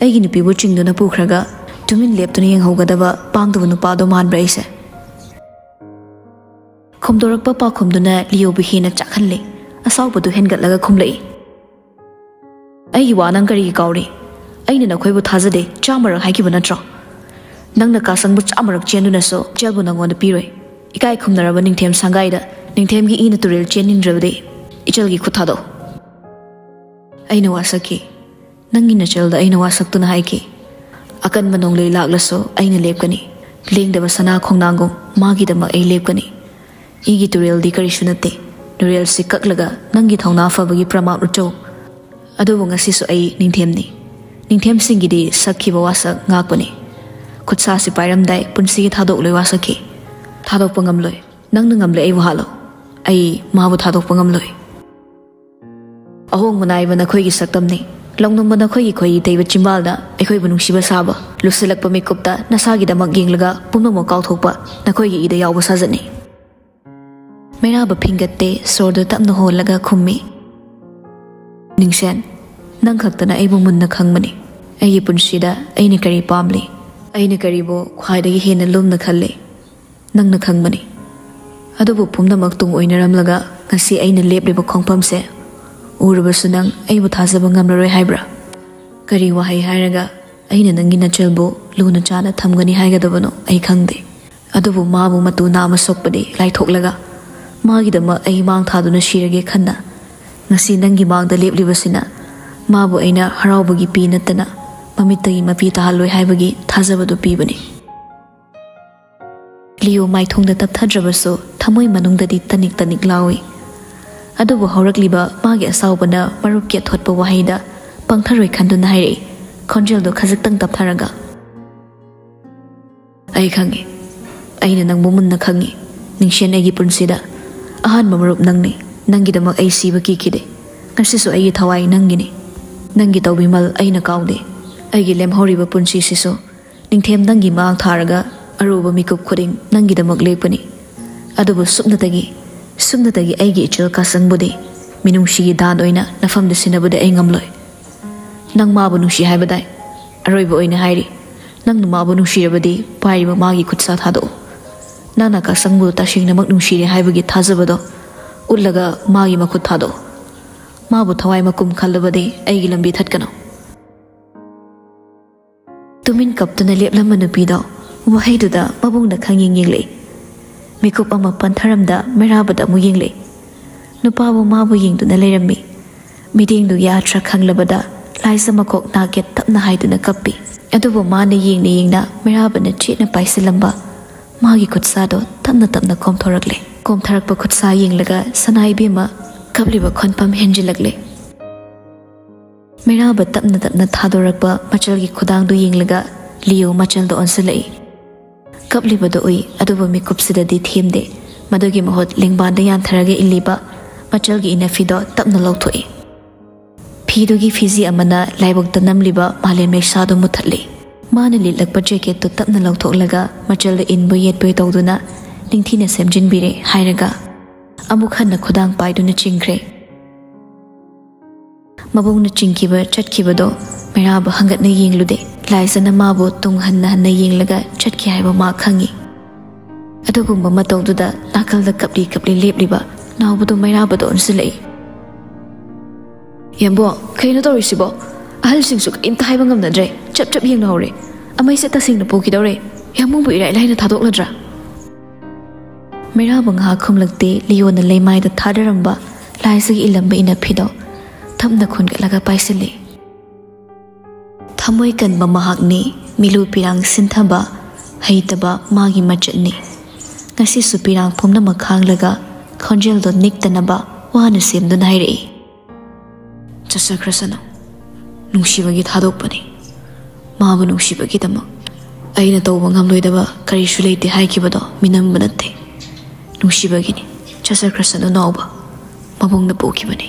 ꯑꯩꯒꯤ ꯅꯨꯄꯤꯕꯨ ꯆꯤꯡꯗꯨꯅ ꯄꯨꯈ꯭ꯔꯒ ꯇꯨꯃꯤꯟ ꯂꯦꯞꯇꯨꯅ ꯌꯦꯡꯍꯧꯒꯗꯕ ꯄꯥꯡꯗꯕ ꯅꯨꯄꯥꯗꯣ ꯃꯥꯟꯕ꯭ꯔꯥ ꯑꯩꯁꯦ?" ꯈꯨꯝꯗꯣꯔꯛꯄ ꯄꯥꯎꯈꯨꯝꯗꯨꯅ ꯂꯤꯑꯣꯕꯨ ꯍꯦꯟꯅ ꯆꯥꯛꯍꯜꯂꯦ꯫ ꯑꯁꯥꯎꯕꯗꯨ ꯍꯦꯟꯒꯠꯂꯒ ꯈꯨꯝꯂꯛꯏ꯫ "ꯑꯩꯒꯤ ꯋꯥ ꯅꯪ ꯀꯔꯤꯒꯤ ꯀꯥꯎꯔꯤ? ꯑꯩꯅ ꯅꯈꯣꯏꯕꯨ ꯊꯥꯖꯗꯦ ꯆꯥꯝꯃꯔꯛ ꯍꯥꯏꯈꯤꯕ ꯅꯠꯇ꯭ꯔꯣ? ꯅꯪꯅ ꯀꯥꯁꯪꯕꯨ ꯆꯥꯝꯃꯔꯛ ꯆꯦꯟꯗꯨꯅꯁꯨ ꯏꯆꯜꯕꯨ ꯅꯪꯉꯣꯟꯗ ꯄꯤꯔꯣꯏ꯫ ꯏꯀꯥꯏ ꯈꯨꯝꯅꯔꯕ ꯅꯤꯡꯊꯦꯝ ꯁꯪꯒꯥꯏꯗ ꯅꯤꯡꯊꯦꯝꯒꯤ ꯏꯅ ꯇꯨꯔꯦꯜ ꯆꯦꯟꯅꯤꯡꯗ꯭ꯔꯕꯗꯤ ꯏꯆꯜꯒꯤ ꯈꯨꯠ ꯊꯥꯗꯣꯛ꯫" ꯑꯩꯅ ꯋꯥꯁꯛꯈꯤ꯫ ꯅꯪꯒꯤ ꯅꯆꯜꯗ ꯑꯩꯅ ꯋꯥꯁꯛꯇꯨꯅ ꯍꯥꯏꯈꯤ꯫ ꯑꯀꯟꯕ ꯅꯣꯡꯂꯩ ꯂꯥꯛꯂꯁꯨ ꯑꯩꯅ ꯂꯦꯞꯀꯅꯤ꯫ ꯂꯦꯡꯗꯕ ꯁꯅꯥ ꯈꯣꯡꯅꯥꯡꯒꯨꯝ ꯃꯥꯒꯤꯗꯃꯛ ꯑꯩ ꯂꯦꯞꯀꯅꯤ꯫ ꯏꯒꯤ ꯇꯨꯔꯦꯜꯗꯤ ꯀꯔꯤꯁꯨ ꯅꯠꯇꯦ꯫ ꯇꯨꯔꯦꯜꯁꯤ ꯀꯛꯂꯒ ꯅꯪꯒꯤ ꯊꯧꯅꯥ ꯐꯕꯒꯤ ꯄ꯭ꯔꯃꯥꯟ ꯎꯠꯆꯧ꯫ ꯑꯗꯨꯕꯨ ꯉꯁꯤꯁꯨ ꯑꯩ ꯅꯤꯡꯊꯦꯝꯅꯤ꯫ ꯅꯤꯡꯊꯦꯝꯁꯤꯡꯒꯤꯗꯤ ꯁꯛꯈꯤꯕ ꯋꯥꯁꯛ ꯉꯥꯛꯄꯅꯤ꯫ ꯈꯨꯠꯁꯥꯁꯤ ꯄꯥꯏꯔꯝꯗꯥꯏ ꯄꯨꯟꯁꯤꯒꯤ ꯊꯥꯗꯣꯛꯂꯣꯏ ꯋꯥꯁꯛꯈꯤ꯫ ꯊꯥꯗꯣꯛꯄ ꯉꯝꯂꯣꯏ꯫ ꯅꯪꯅ ꯉꯝꯂꯦ ꯑꯩꯕꯨ ꯍꯥꯠꯂꯣ꯫ ꯑꯩ ꯃꯥꯕꯨ ꯊꯥꯗꯣꯛꯄ ꯉꯝꯂꯣꯏ꯫ ꯑꯍꯣꯡꯕ ꯅꯥꯏꯕ ꯅꯈꯣꯏꯒꯤ ꯁꯛꯇꯝꯅꯤ꯫ ꯂꯧꯅꯝꯕ ꯅꯈꯣꯏꯒꯤ ꯈꯣꯏꯔꯤ ꯇꯩꯕ ꯆꯤꯝꯕꯥꯜꯗ ꯑꯩꯈꯣꯏꯕꯨ ꯅꯨꯡꯁꯤꯕ ꯁꯥꯕ꯫ ꯂꯨꯁꯤꯜꯂꯛꯄ ꯃꯤꯀꯨꯞꯇ ꯅꯁꯥꯒꯤꯗꯃꯛ ꯌꯦꯡꯂꯒ ꯄꯨꯝꯅꯃꯛ ꯀꯥꯎꯊꯣꯛꯄ ꯅꯈꯣꯏꯒꯤ ꯏꯗ ꯌꯥꯎꯕ ꯁꯥꯖꯠꯅꯤ꯫ ꯃꯩꯔꯥꯕ ꯐꯤꯡꯒꯠꯇꯦ, ꯁꯣꯔꯗꯨ ꯇꯞꯅ ꯍꯣꯜꯂꯒ ꯈꯨꯝꯃꯤ꯫ ꯅꯤꯡꯁꯦꯟ, ꯅꯪ ꯈꯛꯇꯅ ꯑꯩꯕꯨ ꯃꯨꯟꯅ ꯈꯪꯕꯅꯤ꯫ ꯑꯩꯒꯤ ꯄꯨꯟꯁꯤꯗ ꯑꯩꯅ ꯀꯔꯤ ꯄꯥꯝꯂꯤ, ꯑꯩꯅ ꯀꯔꯤꯕꯨ ꯈ꯭ꯋꯥꯏꯗꯒꯤ ꯍꯦꯟꯅ ꯂꯨꯝꯅ ꯈꯜꯂꯤ, ꯅꯪꯅ ꯈꯪꯕꯅꯤ꯫ ꯑꯗꯨꯕꯨ ꯄꯨꯝꯅꯃꯛ ꯇꯨꯡ ꯑꯣꯏꯅꯔꯝꯂꯒ ꯉꯁꯤ ꯑꯩꯅ ꯂꯦꯞꯂꯤꯕ ꯈꯣꯡꯐꯝꯁꯦ ꯎꯔꯕꯁꯨ ꯅꯪ ꯑꯩꯕꯨ ꯊꯥꯖꯕ ꯉꯝꯂꯔꯣꯏ ꯍꯥꯏꯕ꯭ꯔꯥ? ꯀꯔꯤ ꯋꯥꯍꯩ ꯍꯥꯏꯔꯒ ꯑꯩꯅ ꯅꯪꯒꯤ ꯅꯆꯜꯕꯨ ꯂꯨꯅ ꯆꯥꯅ ꯊꯝꯒꯅꯤ ꯍꯥꯏꯒꯗꯕꯅꯣ ꯑꯩ ꯈꯪꯗꯦ꯫ ꯑꯗꯨꯕꯨ ꯃꯥꯕꯨ ꯃꯇꯨ ꯅꯥꯝꯃ ꯁꯣꯛꯄꯗꯤ ꯂꯥꯏꯊꯣꯛꯂꯒ ꯃꯥꯒꯤꯗꯃꯛ ꯑꯩ ꯃꯥꯡ ꯊꯥꯗꯨꯅ ꯁꯤꯔꯒꯦ ꯈꯟꯅ ꯉꯁꯤ ꯅꯪꯒꯤ ꯃꯥꯡꯗ ꯂꯦꯞꯂꯤꯕꯁꯤꯅ ꯃꯥꯕꯨ ꯑꯩꯅ ꯍꯔꯥꯎꯕꯒꯤ ꯄꯤ ꯅꯠꯇꯅ ꯃꯃꯤꯠꯇꯒꯤ ꯃꯄꯤ ꯇꯥꯍꯜꯂꯣꯏ ꯍꯥꯏꯕꯒꯤ ꯊꯥꯖꯕꯗꯨ ꯄꯤꯕꯅꯤ꯫ ꯂꯤꯌꯣ ꯃꯥꯏꯊꯣꯡꯗ ꯇꯞꯊꯗ꯭ꯔꯕꯁꯨ ꯊꯃꯣꯏ ꯃꯅꯨꯡꯗꯗꯤ ꯇꯅꯤꯛ ꯇꯅꯤꯛ ꯂꯥꯎꯏ꯫ ꯑꯗꯨꯕꯨ ꯍꯧꯔꯛꯂꯤꯕ ꯃꯥꯒꯤ ꯑꯁꯥꯎꯕꯅ ꯃꯔꯨꯞꯀꯤ ꯑꯊꯣꯠꯄ ꯋꯥꯍꯩꯗ ꯄꯪꯊꯔꯣꯏ ꯈꯟꯗꯨꯅ ꯍꯥꯏꯔꯛꯏ, ꯈꯣꯟꯖꯦꯜꯗꯣ ꯈꯖꯤꯛꯇꯪ ꯇꯞꯊꯔꯒ꯫ "ꯑꯩ ꯈꯪꯏ꯫ ꯑꯩꯅ ꯅꯪꯕꯨ ꯃꯨꯟꯅ ꯈꯪꯏ꯫ ꯅꯤꯡꯁꯦꯟ, ꯑꯩꯒꯤ ꯄꯨꯟꯁꯤꯗ ꯑꯍꯥꯟꯕ ꯃꯔꯨꯞ ꯅꯪꯅꯤ꯫ ꯅꯪꯒꯤꯗꯃꯛ ꯑꯩ ꯁꯤꯕ ꯀꯤꯈꯤꯗꯦ꯫ ꯉꯁꯤꯁꯨ ꯑꯩꯒꯤ ꯊꯋꯥꯏ ꯅꯪꯒꯤꯅꯤ꯫ ꯅꯪꯒꯤ ꯇꯧꯕꯤꯃꯜ ꯑꯩꯅ ꯀꯥꯎꯗꯦ꯫ ꯑꯩꯒꯤ ꯂꯦꯝꯍꯧꯔꯤꯕ ꯄꯨꯟꯁꯤꯁꯤꯁꯨ ꯅꯤꯡꯊꯦꯝ ꯅꯪꯒꯤ ꯃꯥꯡ ꯊꯥꯔꯒ ꯑꯔꯨꯕ ꯃꯤꯀꯨꯞ ꯈꯨꯗꯤꯡ ꯅꯪꯒꯤꯗꯃꯛ ꯂꯦꯞꯀꯅꯤ꯫ ꯑꯗꯨꯕꯨ ꯁꯨꯞꯅꯇꯒꯤ, ꯁꯨꯞꯅꯇꯒꯤ ꯑꯩꯒꯤ ꯏꯆꯜ ꯀꯥꯁꯪꯕꯨꯗꯤ ꯃꯤꯅꯨꯡꯁꯤꯒꯤ ꯗꯥꯟ ꯑꯣꯏꯅ ꯅꯐꯝꯗ ꯁꯤꯟꯅꯕꯗꯤ ꯑꯩ ꯉꯝꯂꯣꯏ꯫ ꯅꯪ ꯃꯥꯕꯨ ꯅꯨꯡꯁꯤ ꯍꯥꯏꯕꯗꯥꯏ? ꯑꯔꯣꯏꯕ ꯑꯣꯏꯅ ꯍꯥꯏꯔꯤ, ꯅꯪꯅ ꯃꯥꯕꯨ ꯅꯨꯡꯁꯤꯔꯕꯗꯤ ꯄꯥꯏꯔꯤꯕ ꯃꯥꯒꯤ ꯈꯨꯠꯁꯥ ꯊꯥꯗꯣꯛꯎ꯫ ꯅꯪꯅ ꯀꯥꯁꯪꯕꯨ ꯇꯁꯦꯡꯅꯃꯛ ꯅꯨꯡꯁꯤꯔꯦ ꯍꯥꯏꯕꯒꯤ ꯊꯥꯖꯕꯗꯣ ꯎꯠꯂꯒ ꯃꯥꯒꯤ ꯃꯈꯨꯠ ꯊꯥꯗꯣꯛꯎ꯫ ꯃꯥꯕꯨ ꯊꯋꯥꯏ ꯃꯀꯨꯝ ꯈꯜꯂꯕꯗꯤ ꯑꯩꯒꯤ ꯂꯝꯕꯤ ꯊꯠꯀꯅꯨ"꯫ ꯇꯨꯃꯤꯟ ꯀꯞꯇꯨꯅ ꯂꯦꯞꯂꯝꯕ ꯅꯨꯄꯤꯗꯣ ꯋꯥꯍꯩꯗꯨꯗ ꯃꯕꯨꯡꯅ ꯈꯪꯌꯦꯡ ꯌꯦꯡꯂꯛꯏ꯫ ꯃꯤꯀꯨꯞ ꯑꯃ ꯄꯟꯊꯔꯝꯗ ꯃꯩꯔꯥꯕꯗ ꯑꯃꯨꯛ ꯌꯦꯡꯂꯛꯏ꯫ ꯅꯨꯄꯥꯕꯨ ꯃꯥꯕꯨ ꯌꯦꯡꯗꯨꯅ ꯂꯩꯔꯝꯃꯤ꯫ ꯃꯤꯠꯌꯦꯡꯗꯨꯒꯤ ꯑꯥꯊ꯭ꯔ ꯈꯪꯂꯕꯗ ꯂꯥꯏꯖ ꯃꯀꯣꯛ ꯅꯥꯀꯦꯠ ꯇꯞꯅ ꯍꯥꯏꯗꯨꯅ ꯀꯞꯄꯤ꯫ ꯑꯗꯨꯕꯨ ꯃꯥꯅ ꯌꯦꯡꯅ ꯌꯦꯡꯅ ꯃꯩꯔꯥꯕꯅ ꯆꯦꯠꯅ ꯄꯥꯏꯁꯤꯜꯂꯝꯕ ꯃꯥꯒꯤ ꯈꯨꯠꯁꯥꯗꯣ ꯇꯞꯅ ꯇꯞꯅ ꯀꯣꯝꯊꯣꯔꯛꯂꯦ꯫ ꯀꯣꯝꯊꯔꯛꯄ ꯈꯨꯠꯁꯥ ꯌꯦꯡꯂꯒ ꯁꯅꯥ ꯏꯕꯦꯝꯃ ꯀꯞꯂꯤꯕ ꯈꯣꯟꯐꯝ ꯍꯦꯟꯖꯤꯜꯂꯛꯂꯦ꯫ ꯃꯩꯔꯥꯕ ꯇꯞꯅ ꯇꯞꯅ ꯊꯥꯗꯣꯔꯛꯄ ꯃꯆꯜꯒꯤ ꯈꯨꯗꯥꯡꯗꯨ ꯌꯦꯡꯂꯒ ꯂꯤꯌꯣ ꯃꯆꯜꯗ ꯑꯣꯟꯁꯤꯜꯂꯛꯏ꯫ ꯀꯞꯂꯤꯕꯗꯨ ꯎꯏ, ꯑꯗꯨꯕꯨ ꯃꯤꯀꯨꯞꯁꯤꯗꯗꯤ ꯊꯦꯝꯗꯦ꯫ ꯃꯗꯨꯒꯤ ꯃꯍꯨꯠ ꯂꯦꯡꯕꯥꯟꯗ ꯌꯥꯟꯊꯔꯒ ꯏꯜꯂꯤꯕ ꯃꯆꯜꯒꯤ ꯏꯅꯐꯤꯗꯣ ꯇꯞꯅ ꯂꯧꯊꯣꯛꯏ꯫ ꯐꯤꯗꯨꯒꯤ ꯐꯤꯖꯤ ꯑꯃꯅ ꯂꯥꯏꯕꯛꯇ ꯅꯝꯂꯤꯕ ꯃꯥꯂꯦꯝ ꯃꯩꯁꯥꯗꯨ ꯃꯨꯊꯠꯂꯤ꯫ ꯃꯥꯅ ꯂꯤꯠꯂꯛꯄ ꯖꯦꯀꯦꯠꯇꯨ ꯇꯞꯅ ꯂꯧꯊꯣꯛꯂꯒ ꯃꯆꯜꯗ ꯏꯟꯕꯣꯏ ꯌꯦꯠꯄꯣꯏ ꯇꯧꯗꯨꯅ ꯅꯤꯡꯊꯤꯅ ꯁꯦꯝꯖꯤꯟꯕꯤꯔꯦ ꯍꯥꯏꯔꯒ ꯑꯃꯨꯛ ꯍꯟꯅ ꯈꯨꯗꯥꯡ ꯄꯥꯏꯗꯨꯅ ꯆꯤꯡꯈ꯭ꯔꯦ꯫ ꯃꯕꯨꯡꯅ ꯆꯤꯡꯈꯤꯕ ꯆꯠꯈꯤꯕꯗꯣ ꯃꯩꯔꯥꯕ ꯍꯪꯒꯠꯅ ꯌꯦꯡꯂꯨꯗꯦ꯫ ꯂꯥꯏꯖꯅ ꯃꯥꯕꯨ ꯇꯨꯡ ꯍꯟꯅ ꯍꯟꯅ ꯌꯦꯡꯂꯒ ꯆꯠꯈꯤ ꯍꯥꯏꯕ ꯃꯥ ꯈꯪꯏ꯫ ꯑꯗꯨꯒꯨꯝꯕ ꯃꯇꯧꯗꯨꯗ ꯅꯥꯀꯜꯗ ꯀꯞꯂꯤ ꯀꯞꯂꯤ ꯂꯦꯞꯂꯤꯕ ꯅꯥꯎꯕꯗꯨ ꯃꯩꯔꯥꯕꯗ ꯑꯣꯟꯁꯤꯜꯂꯛꯏ꯫ "ꯌꯥꯝꯕꯣ, ꯀꯩꯅꯣ ꯇꯧꯔꯤꯁꯤꯕꯣ? ꯑꯍꯜꯁꯤꯡꯁꯨ ꯀꯔꯤꯝꯇ ꯍꯥꯏꯕ ꯉꯝꯅꯗ꯭ꯔꯦ꯫ ꯆꯞ ꯆꯞ ꯌꯦꯡꯅꯍꯧꯔꯦ꯫ ꯑꯃꯩꯁꯦ ꯇꯁꯦꯡꯅ ꯄꯨꯈꯤꯗꯧꯔꯦ꯫ ꯌꯥꯝꯕꯨꯡꯕꯨ ꯏꯔꯥꯏ ꯂꯥꯏꯅ ꯊꯥꯗꯣꯛꯂꯗ꯭ꯔꯥ?" ꯃꯩꯔꯥꯕ ꯉꯥꯏꯍꯥꯛ ꯈꯨꯝꯂꯛꯇꯦ꯫ ꯂꯤꯌꯣꯅ ꯂꯩꯃꯥꯏꯗ ꯊꯥꯗꯔꯝꯕ ꯂꯥꯏꯖꯒꯤ ꯏꯂꯝꯕ ꯏꯅꯐꯤꯗꯣ ꯊꯞꯅ ꯈꯨꯟꯒꯠꯂꯒ ꯄꯥꯏꯁꯤꯜꯂꯤ꯫ ꯊꯃꯣꯏ ꯀꯟꯕ ꯃꯍꯥꯛꯅꯤ, ꯃꯤꯂꯨ ꯄꯤꯔꯥꯡ ꯁꯤꯟꯊꯕ ꯍꯩꯇꯕ ꯃꯥꯒꯤ ꯃꯆꯠꯅꯤ꯫ ꯉꯁꯤꯁꯨ ꯄꯤꯔꯥꯡ ꯄꯨꯝꯅꯃꯛ ꯈꯥꯡꯂꯒ ꯈꯣꯟꯖꯦꯜꯗꯣ ꯅꯤꯛꯇꯅꯕ ꯋꯥꯅ ꯁꯦꯝꯗꯨꯅ ꯍꯥꯏꯔꯛꯏ꯫ "ꯆꯠꯆꯈ꯭ꯔꯁꯅꯨ, ꯅꯨꯡꯁꯤꯕꯒꯤ ꯊꯥꯗꯣꯛꯄꯅꯤ꯫ ꯃꯥꯕꯨ ꯅꯨꯡꯁꯤꯕꯒꯤꯗꯃꯛ ꯑꯩꯅ ꯇꯧꯕ ꯉꯝꯂꯣꯏꯗꯕ ꯀꯔꯤꯁꯨ ꯂꯩꯇꯦ ꯍꯥꯏꯈꯤꯕꯗꯣ ꯃꯤꯅꯝꯕ ꯅꯠꯇꯦ꯫ ꯅꯨꯡꯁꯤꯕꯒꯤꯅꯤ꯫ ꯆꯠꯆꯈ꯭ꯔꯁꯅꯨ ꯅꯥꯎꯕ, ꯃꯕꯨꯡꯅ ꯄꯣꯛꯈꯤꯕꯅꯤ꯫"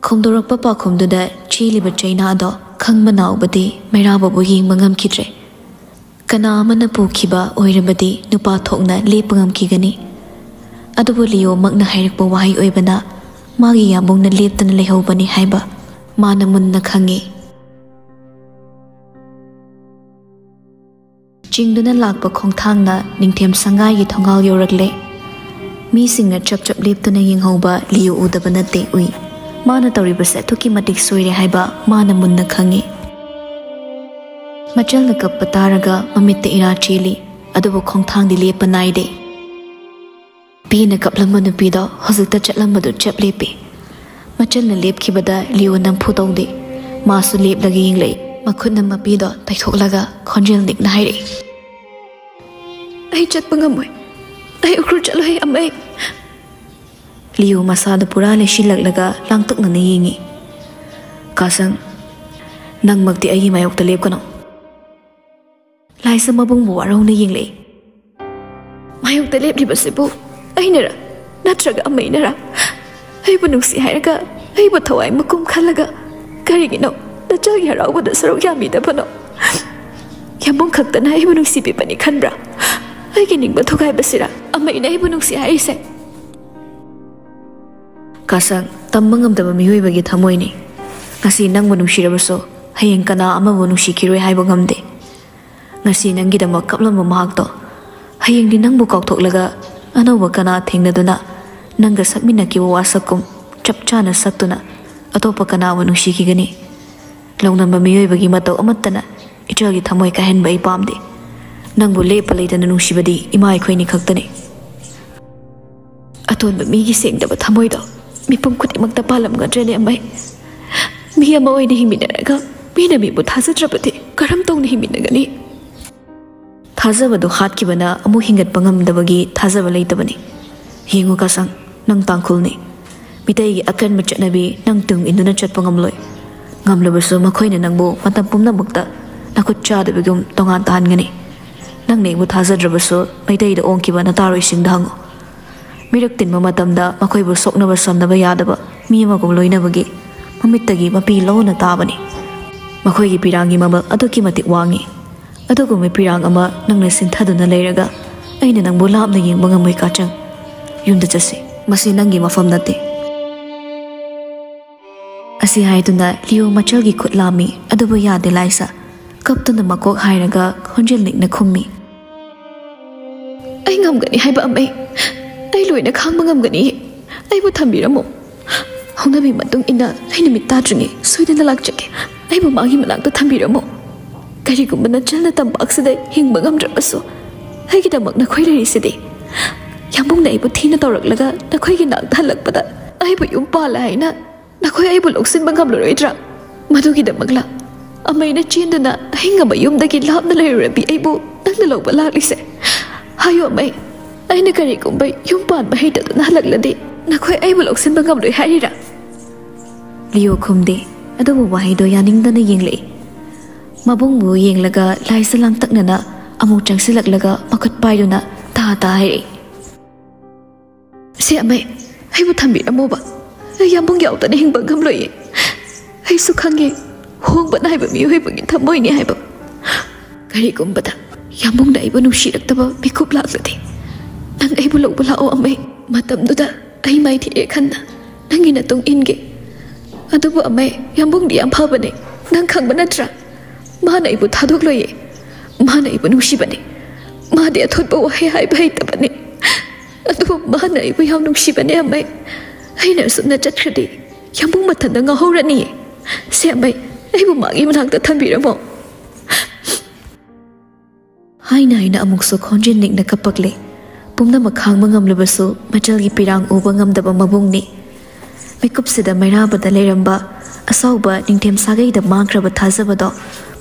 ꯈꯣꯝꯗꯣꯔꯛꯄ ꯄꯥꯎꯈꯨꯝꯗꯨꯗ ꯆꯦꯜꯂꯤꯕ ꯆꯩꯅꯥꯗꯣ ꯈꯪꯕ ꯅꯥꯎꯕꯗꯤ ꯃꯩꯔꯥꯕꯕꯨ ꯌꯦꯡꯕ ꯉꯝꯈꯤꯗ꯭ꯔꯦ꯫ ꯀꯅꯥ ꯑꯃꯅ ꯄꯨꯈꯤꯕ ꯑꯣꯏꯔꯕꯗꯤ ꯅꯨꯄꯥ ꯊꯣꯛꯅ ꯂꯦꯞꯄ ꯉꯝꯈꯤꯒꯅꯤ꯫ ꯑꯗꯨꯕꯨ ꯂꯤꯑꯣꯃꯛꯅ ꯍꯥꯏꯔꯛꯄ ꯋꯥꯍꯩ ꯑꯣꯏꯕꯅ ꯃꯥꯒꯤ ꯌꯥꯝꯕꯨꯡꯅ ꯂꯦꯞꯇꯅ ꯂꯩꯍꯧꯕꯅꯤ ꯍꯥꯏꯕ ꯃꯥꯅ ꯃꯨꯟꯅ ꯈꯪꯉꯤ꯫ ꯆꯤꯡꯗꯨꯅ ꯂꯥꯛꯄ ꯈꯣꯡꯊꯥꯡꯅ ꯅꯤꯡꯊꯦꯝ ꯁꯪꯒꯥꯏꯒꯤ ꯊꯣꯡꯒꯥꯜ ꯌꯧꯔꯛꯂꯦ꯫ ꯃꯤꯁꯤꯡꯅ ꯆꯞ ꯆꯞ ꯂꯦꯞꯇꯨꯅ ꯌꯦꯡꯍꯧꯕ ꯂꯤꯌꯨ ꯎꯗꯕ ꯅꯠꯇꯦ ꯎꯏ꯫ ꯃꯥꯅ ꯇꯧꯔꯤꯕꯁꯦ ꯑꯗꯨꯛꯀꯤ ꯃꯇꯤꯛ ꯁꯣꯏꯔꯦ ꯍꯥꯏꯕ ꯃꯥꯅ ꯃꯨꯟꯅ ꯈꯪꯉꯤ꯫ ꯃꯆꯜꯅ ꯀꯞꯄ ꯇꯥꯔꯒ ꯃꯃꯤꯠꯇ ꯏꯔꯥ ꯆꯦꯜꯂꯤ, ꯑꯗꯨꯕꯨ ꯈꯣꯡꯊꯥꯡꯗꯤ ꯂꯦꯞꯄ ꯅꯥꯏꯗꯦ꯫ ꯄꯦꯟꯅ ꯀꯞꯂꯝꯕ ꯅꯨꯄꯤꯗꯣ ꯍꯧꯖꯤꯛꯇ ꯆꯠꯂꯝꯕꯗꯨ ꯆꯞ ꯂꯦꯞꯄꯤ꯫ ꯃꯆꯜꯅ ꯂꯦꯞꯈꯤꯕꯗ ꯂꯤꯌꯨ ꯅꯝꯐꯨ ꯇꯧꯗꯦ꯫ ꯃꯥꯁꯨ ꯂꯦꯞꯂꯒ ꯌꯦꯡꯂꯛꯏ꯫ ꯃꯈꯨꯠꯅ ꯃꯄꯤꯗꯣ ꯇꯩꯊꯣꯛꯂꯒ ꯈꯣꯟꯖꯦꯜ ꯅꯤꯛꯅ ꯍꯥꯏꯔꯛꯏ꯫ "ꯑꯩ ꯆꯠꯄ ꯉꯝꯃꯣꯏ꯫ ꯑꯩ ꯎꯈ꯭ꯔꯨꯜ ꯆꯠꯂꯣꯏ, ꯑꯃ ꯑꯩ꯫" ꯂꯤꯌꯨ ꯃꯁꯥꯗ ꯄꯨꯔꯥ ꯂꯩꯁꯤꯜꯂꯛꯂꯒ ꯂꯥꯡꯇꯛꯅꯅ ꯌꯦꯡꯉꯤ꯫ "ꯀꯥꯁꯪ, ꯅꯪꯃꯛꯇꯤ ꯑꯩꯒꯤ ꯃꯥꯌꯣꯛꯇ ꯂꯦꯞꯀꯅꯨ꯫" ꯂꯥꯏꯁ ꯃꯕꯨꯡꯕꯨ ꯋꯥꯔꯧꯅ ꯌꯦꯡꯂꯛꯏ꯫ "ꯃꯥꯌꯣꯛꯇ ꯂꯦꯞꯂꯤꯕꯁꯤꯕꯨ ꯑꯩꯅꯔ? ꯅꯠꯇ꯭ꯔꯒ ꯑꯃꯩꯅꯔ? ꯑꯩꯕꯨ ꯅꯨꯡꯁꯤ ꯍꯥꯏꯔꯒ, ꯑꯩꯕꯨ ꯊꯋꯥꯏ ꯃꯀꯨꯝ ꯈꯜꯂꯒ ꯀꯔꯤꯒꯤꯅꯣ ꯅꯆꯥꯒꯤ ꯍꯔꯥꯎꯕꯗ ꯁꯔꯨꯛ ꯌꯥꯕꯤꯗꯕꯅꯣ? ꯌꯥꯝꯕꯨꯡ ꯈꯛꯇꯅ ꯑꯩꯕꯨ ꯅꯨꯡꯁꯤꯕꯤꯕꯅꯤ ꯈꯟꯕ꯭ꯔꯥ? ꯑꯩꯒꯤ ꯅꯤꯡꯕ ꯊꯨꯒꯥꯏꯕꯁꯤꯔ ꯑꯃꯩꯅ ꯑꯩꯕꯨ ꯅꯨꯡꯁꯤ ꯍꯥꯏꯔꯤꯁꯦ?" "ꯀꯥꯁꯪ, ꯇꯝꯕ ꯉꯝꯗꯕ ꯃꯤꯑꯣꯏꯕꯒꯤ ꯊꯃꯣꯏꯅꯤ꯫ ꯉꯁꯤ ꯅꯪꯕꯨ ꯅꯨꯡꯁꯤꯔꯕꯁꯨ ꯍꯌꯦꯡ ꯀꯅꯥ ꯑꯃꯕꯨ ꯅꯨꯡꯁꯤꯈꯤꯔꯣꯏ ꯍꯥꯏꯕ ꯉꯝꯗꯦ꯫ ꯉꯁꯤ ꯅꯪꯒꯤꯗꯃꯛ ꯀꯞꯂꯝꯕ ꯃꯍꯥꯛꯇꯣ ꯍꯌꯦꯡꯗꯤ ꯅꯪꯕꯨ ꯀꯥꯎꯊꯣꯛꯂꯒ ꯑꯅꯧꯕ ꯀꯅꯥ ꯊꯦꯡꯅꯗꯨꯅ ꯅꯪꯒ ꯁꯛꯃꯤꯟꯅꯈꯤꯕ ꯋꯥꯁꯛꯀꯨꯝ ꯆꯞ ꯆꯥꯅ ꯁꯛꯇꯨꯅ ꯑꯇꯣꯞꯄ ꯀꯅꯥꯕꯨ ꯅꯨꯡꯁꯤꯈꯤꯒꯅꯤ? ꯂꯧꯅꯝꯕ ꯃꯤꯑꯣꯏꯕꯒꯤ ꯃꯇꯧ ꯑꯃꯠꯇꯅ ꯏꯆꯥꯒꯤ ꯊꯃꯣꯏ ꯀꯥꯏꯍꯟꯕ ꯑꯩ ꯄꯥꯝꯗꯦ꯫ ꯅꯪꯕꯨ ꯂꯦꯞꯄ ꯂꯩꯇꯅ ꯅꯨꯡꯁꯤꯕꯗꯤ ꯏꯃꯥ ꯑꯩꯈꯣꯏꯅꯤ ꯈꯛꯇꯅꯤ꯫" ꯑꯇꯣꯟꯕ ꯃꯤꯒꯤ ꯁꯦꯡꯗꯕ ꯊꯃꯣꯏꯗꯣ ꯃꯤꯄꯨꯝ ꯈꯨꯗꯤꯡꯃꯛꯇ ꯄꯥꯜꯂꯝꯒꯗ꯭ꯔꯅꯦ, ꯑꯃꯩ? ꯃꯤ ꯑꯃ ꯑꯣꯏꯅ ꯍꯤꯡꯃꯤꯟꯅꯔꯒ ꯃꯤꯅ ꯃꯤꯕꯨ ꯊꯥꯖꯗ꯭ꯔꯕꯗꯤ ꯀꯔꯝ ꯇꯧꯅ ꯍꯤꯡꯃꯤꯟꯅꯒꯅꯤ? ꯊꯥꯖꯕꯗꯨ ꯍꯥꯠꯈꯤꯕꯅ ꯑꯃꯨꯛ ꯍꯤꯡꯒꯠꯄ ꯉꯝꯗꯕꯒꯤ ꯊꯥꯖꯕ ꯂꯩꯇꯕꯅꯤ꯫ ꯌꯦꯡꯉꯨ ꯀꯥꯁꯪ, ꯅꯪ ꯇꯥꯡꯈꯨꯜꯅꯤ꯫ ꯃꯤꯇꯩꯒꯤ ꯑꯀꯟꯕ ꯆꯠꯅꯕꯤ ꯅꯪ ꯇꯨꯡ ꯏꯟꯗꯨꯅ ꯆꯠꯄ ꯉꯝꯂꯣꯏ꯫ ꯉꯝꯂꯕꯁꯨ ꯃꯈꯣꯏꯅ ꯅꯪꯕꯨ ꯃꯇꯝ ꯄꯨꯝꯅꯃꯛꯇ ꯅꯈꯨꯠ ꯆꯥꯗꯕꯒꯨꯝ ꯇꯣꯉꯥꯟ ꯇꯥꯍꯟꯒꯅꯤ꯫ ꯅꯪꯅ ꯑꯩꯕꯨ ꯊꯥꯖꯗ꯭ꯔꯕꯁꯨ ꯃꯩꯇꯩꯗ ꯑꯣꯡꯈꯤꯕ ꯅꯇꯥꯔꯣꯏꯁꯤꯡꯗ ꯍꯪꯉꯨ꯫ ꯃꯤꯔꯛ ꯇꯤꯟꯕ ꯃꯇꯝꯗ ꯃꯈꯣꯏꯕꯨ ꯁꯣꯛꯅꯕ ꯁꯝꯅꯕ ꯌꯥꯗꯕ ꯃꯤ ꯑꯃꯒꯨꯝ ꯂꯣꯏꯅꯕꯒꯤ ꯃꯃꯤꯠꯇꯒꯤ ꯃꯄꯤ ꯂꯣꯟꯅ ꯇꯥꯕꯅꯤ꯫ ꯃꯈꯣꯏꯒꯤ ꯄꯤꯔꯥꯡꯒꯤ ꯃꯃꯜ ꯑꯗꯨꯛꯀꯤ ꯃꯇꯤꯛ ꯋꯥꯡꯉꯤ꯫ ꯑꯗꯨꯒꯨꯝꯕ ꯄꯤꯔꯥꯡ ꯑꯃ ꯅꯪꯅ ꯁꯤꯟꯊꯗꯨꯅ ꯂꯩꯔꯒ ꯑꯩꯅ ꯅꯪꯕꯨ ꯂꯥꯞꯅ ꯌꯦꯡꯕ ꯉꯝꯃꯣꯏ ꯀꯥꯆꯪ꯫ ꯌꯨꯝꯗ ꯆꯠꯁꯤ꯫ ꯃꯁꯤ ꯅꯪꯒꯤ ꯃꯐꯝ ꯅꯠꯇꯦ꯫ ꯑꯁꯤ ꯍꯥꯏꯗꯨꯅ ꯂꯤꯌꯣ ꯃꯆꯜꯒꯤ ꯈꯨꯠ ꯂꯥꯝꯃꯤ, ꯑꯗꯨꯕꯨ ꯌꯥꯗꯦ ꯂꯥꯏꯁꯥ꯫ ꯀꯞꯇꯨꯅ ꯃꯀꯣꯛ ꯍꯥꯏꯔꯒ ꯈꯣꯟꯖꯦꯜ ꯅꯤꯛꯅ ꯈꯨꯝꯃꯤ꯫ ꯑꯩ ꯉꯝꯒꯅꯤ ꯍꯥꯏꯕ ꯑꯃꯩ꯫ ꯑꯩ ꯂꯣꯏꯅ ꯈꯥꯡꯕ ꯉꯝꯒꯅꯤ꯫ ꯑꯩꯕꯨ ꯊꯝꯕꯤꯔꯝꯃꯣ꯫ ꯍꯧꯅꯕꯤ ꯃꯇꯨꯡ ꯏꯟꯅ ꯑꯩ ꯅꯨꯃꯤꯠ ꯇꯥꯗ꯭ꯔꯤꯉꯩ ꯁꯣꯏꯗꯅ ꯂꯥꯛꯆꯒꯦ꯫ ꯑꯩꯕꯨ ꯃꯥꯒꯤ ꯃꯅꯥꯛꯇ ꯊꯝꯕꯤꯔꯝꯃꯣ꯫ ꯀꯔꯤꯒꯨꯝꯕ ꯅꯆꯜꯅ ꯇꯝꯄꯥꯛꯁꯤꯗ ꯍꯤꯡꯕ ꯉꯝꯗ꯭ꯔꯕꯁꯨ ꯑꯩꯒꯤꯗꯃꯛ ꯅꯈꯣꯏ ꯂꯩꯔꯤꯁꯤꯗꯤ꯫ ꯌꯥꯝꯕꯨꯡꯅ ꯑꯩꯕꯨ ꯊꯤꯅ ꯇꯧꯔꯛꯂꯒ ꯅꯈꯣꯏꯒꯤ ꯅꯥꯛꯇ ꯍꯜꯂꯛꯄꯗ ꯑꯩꯕꯨ ꯌꯨꯝ ꯄꯥꯜꯂꯦ ꯍꯥꯏꯅ ꯅꯈꯣꯏ ꯑꯩꯕꯨ ꯂꯧꯁꯤꯟꯕ ꯉꯝꯂꯔꯣꯏꯗ꯭ꯔꯥ? ꯃꯗꯨꯒꯤꯗꯃꯛꯂ ꯑꯃꯩꯅ ꯆꯦꯟꯗꯨꯅ ꯑꯍꯤꯡ ꯑꯃ ꯌꯨꯝꯗꯒꯤ ꯂꯥꯞꯅ ꯂꯩꯔꯨꯔꯕꯤ ꯑꯩꯕꯨ ꯅꯪꯅ ꯂꯧꯕ ꯂꯥꯛꯂꯤꯁꯦ? ꯍꯥꯏꯌꯨ ꯑꯃꯩ, ꯑꯩꯅ ꯀꯔꯤꯒꯨꯝꯕ ꯌꯨꯝ ꯄꯥꯟꯕ ꯍꯩꯇꯗꯨꯅ ꯍꯜꯂꯛꯂꯗꯤ ꯅꯈꯣꯏ ꯑꯩꯕꯨ ꯂꯧꯁꯤꯟꯕ ꯉꯝꯂꯣꯏ ꯍꯥꯏꯔꯤꯔꯥ? ꯂꯤꯌꯣ ꯈꯨꯝꯗꯦ, ꯑꯗꯨꯕꯨ ꯋꯥꯍꯩꯗꯣ ꯌꯥꯅꯤꯡꯗꯅ ꯌꯦꯡꯂꯛꯏ꯫ ꯃꯕꯨꯡꯕꯨ ꯌꯦꯡꯂꯒ ꯂꯥꯏꯁꯥ ꯂꯥꯡꯇꯛꯅꯅ ꯑꯃꯨꯛ ꯆꯪꯁꯤꯜꯂꯛꯂꯒ ꯃꯈꯨꯠ ꯄꯥꯏꯗꯨꯅ ꯇꯥ ꯇꯥ ꯍꯥꯏꯔꯛꯏ꯫ ꯁꯦ ꯑꯃꯩ, ꯑꯩꯕꯨ ꯊꯝꯕꯤꯔꯝꯃꯣꯕ꯫ ꯑꯩ ꯌꯥꯝꯕꯨꯡ ꯌꯥꯎꯗꯅ ꯍꯤꯡꯕ ꯉꯝꯂꯣꯏꯌꯦ꯫ ꯑꯩꯁꯨ ꯈꯪꯉꯦ, ꯍꯣꯡꯕ ꯅꯥꯏꯕ ꯃꯤꯑꯣꯏꯕꯒꯤ ꯊꯃꯣꯏꯅꯤ ꯍꯥꯏꯕ꯫ ꯀꯔꯤꯒꯨꯝꯕꯗ ꯌꯥꯝꯕꯨꯡꯅ ꯑꯩꯕꯨ ꯅꯨꯡꯁꯤꯔꯛꯇꯕ ꯃꯤꯀꯨꯞ ꯂꯥꯛꯂꯗꯤ ꯅꯪ ꯑꯩꯕꯨ ꯂꯧꯕ ꯂꯥꯛꯑꯣ ꯑꯃꯩ꯫ ꯃꯇꯝꯗꯨꯗ ꯑꯩ ꯃꯥꯏꯊꯤꯔꯦ ꯈꯟꯅ ꯅꯪꯒꯤ ꯅꯇꯨꯡ ꯏꯟꯒꯦ꯫ ꯑꯗꯨꯕꯨ ꯑꯃꯩ, ꯌꯥꯝꯕꯨꯡꯗꯤ ꯌꯥꯝ ꯐꯕꯅꯦ, ꯅꯪ ꯈꯪꯕ ꯅꯠꯇ꯭ꯔꯥ? ꯃꯥꯅ ꯑꯩꯕꯨ ꯊꯥꯗꯣꯛꯂꯣꯏꯌꯦ꯫ ꯃꯥꯅ ꯑꯩꯕꯨ ꯅꯨꯡꯁꯤꯕꯅꯦ꯫ ꯃꯥꯗꯤ ꯑꯊꯣꯠꯄ ꯋꯥꯍꯩ ꯍꯥꯏꯕ ꯍꯩꯇꯕꯅꯦ꯫ ꯑꯗꯨꯕꯨ ꯃꯥꯅ ꯑꯩꯕꯨ ꯌꯥꯝ ꯅꯨꯡꯁꯤꯕꯅꯦ ꯑꯃꯩ꯫ ꯑꯩꯅ ꯑꯁꯨꯝꯅ ꯆꯠꯈ꯭ꯔꯗꯤ ꯌꯥꯝꯕꯨꯡ ꯃꯊꯟꯇ ꯉꯥꯎꯍꯧꯔꯅꯤꯌꯦ꯫ ꯁꯦ ꯑꯃꯩ, ꯑꯩꯕꯨ ꯃꯥꯒꯤ ꯃꯅꯥꯛꯇ ꯊꯝꯕꯤꯔꯝꯃꯣ꯫ ꯍꯥꯏꯅ ꯍꯥꯏꯅ ꯑꯃꯨꯛꯁꯨ ꯈꯣꯟꯖꯦꯜ ꯅꯤꯛꯅ ꯀꯞꯄꯛꯂꯦ꯫ ꯄꯨꯝꯅꯃꯛ ꯈꯥꯡꯕ ꯉꯝꯂꯕꯁꯨ ꯃꯆꯜꯒꯤ ꯄꯤꯔꯥꯡ ꯎꯕ ꯉꯝꯗꯕ ꯃꯕꯨꯡꯅꯤ꯫ ꯃꯤꯀꯨꯞꯁꯤꯗ ꯃꯩꯔꯥꯕꯗ ꯂꯩꯔꯝꯕ ꯑꯁꯥꯎꯕ ꯅꯤꯡꯊꯦꯝ ꯁꯥꯒꯩꯗ ꯃꯥꯡꯈ꯭ꯔꯕ ꯊꯥꯖꯕꯗꯣ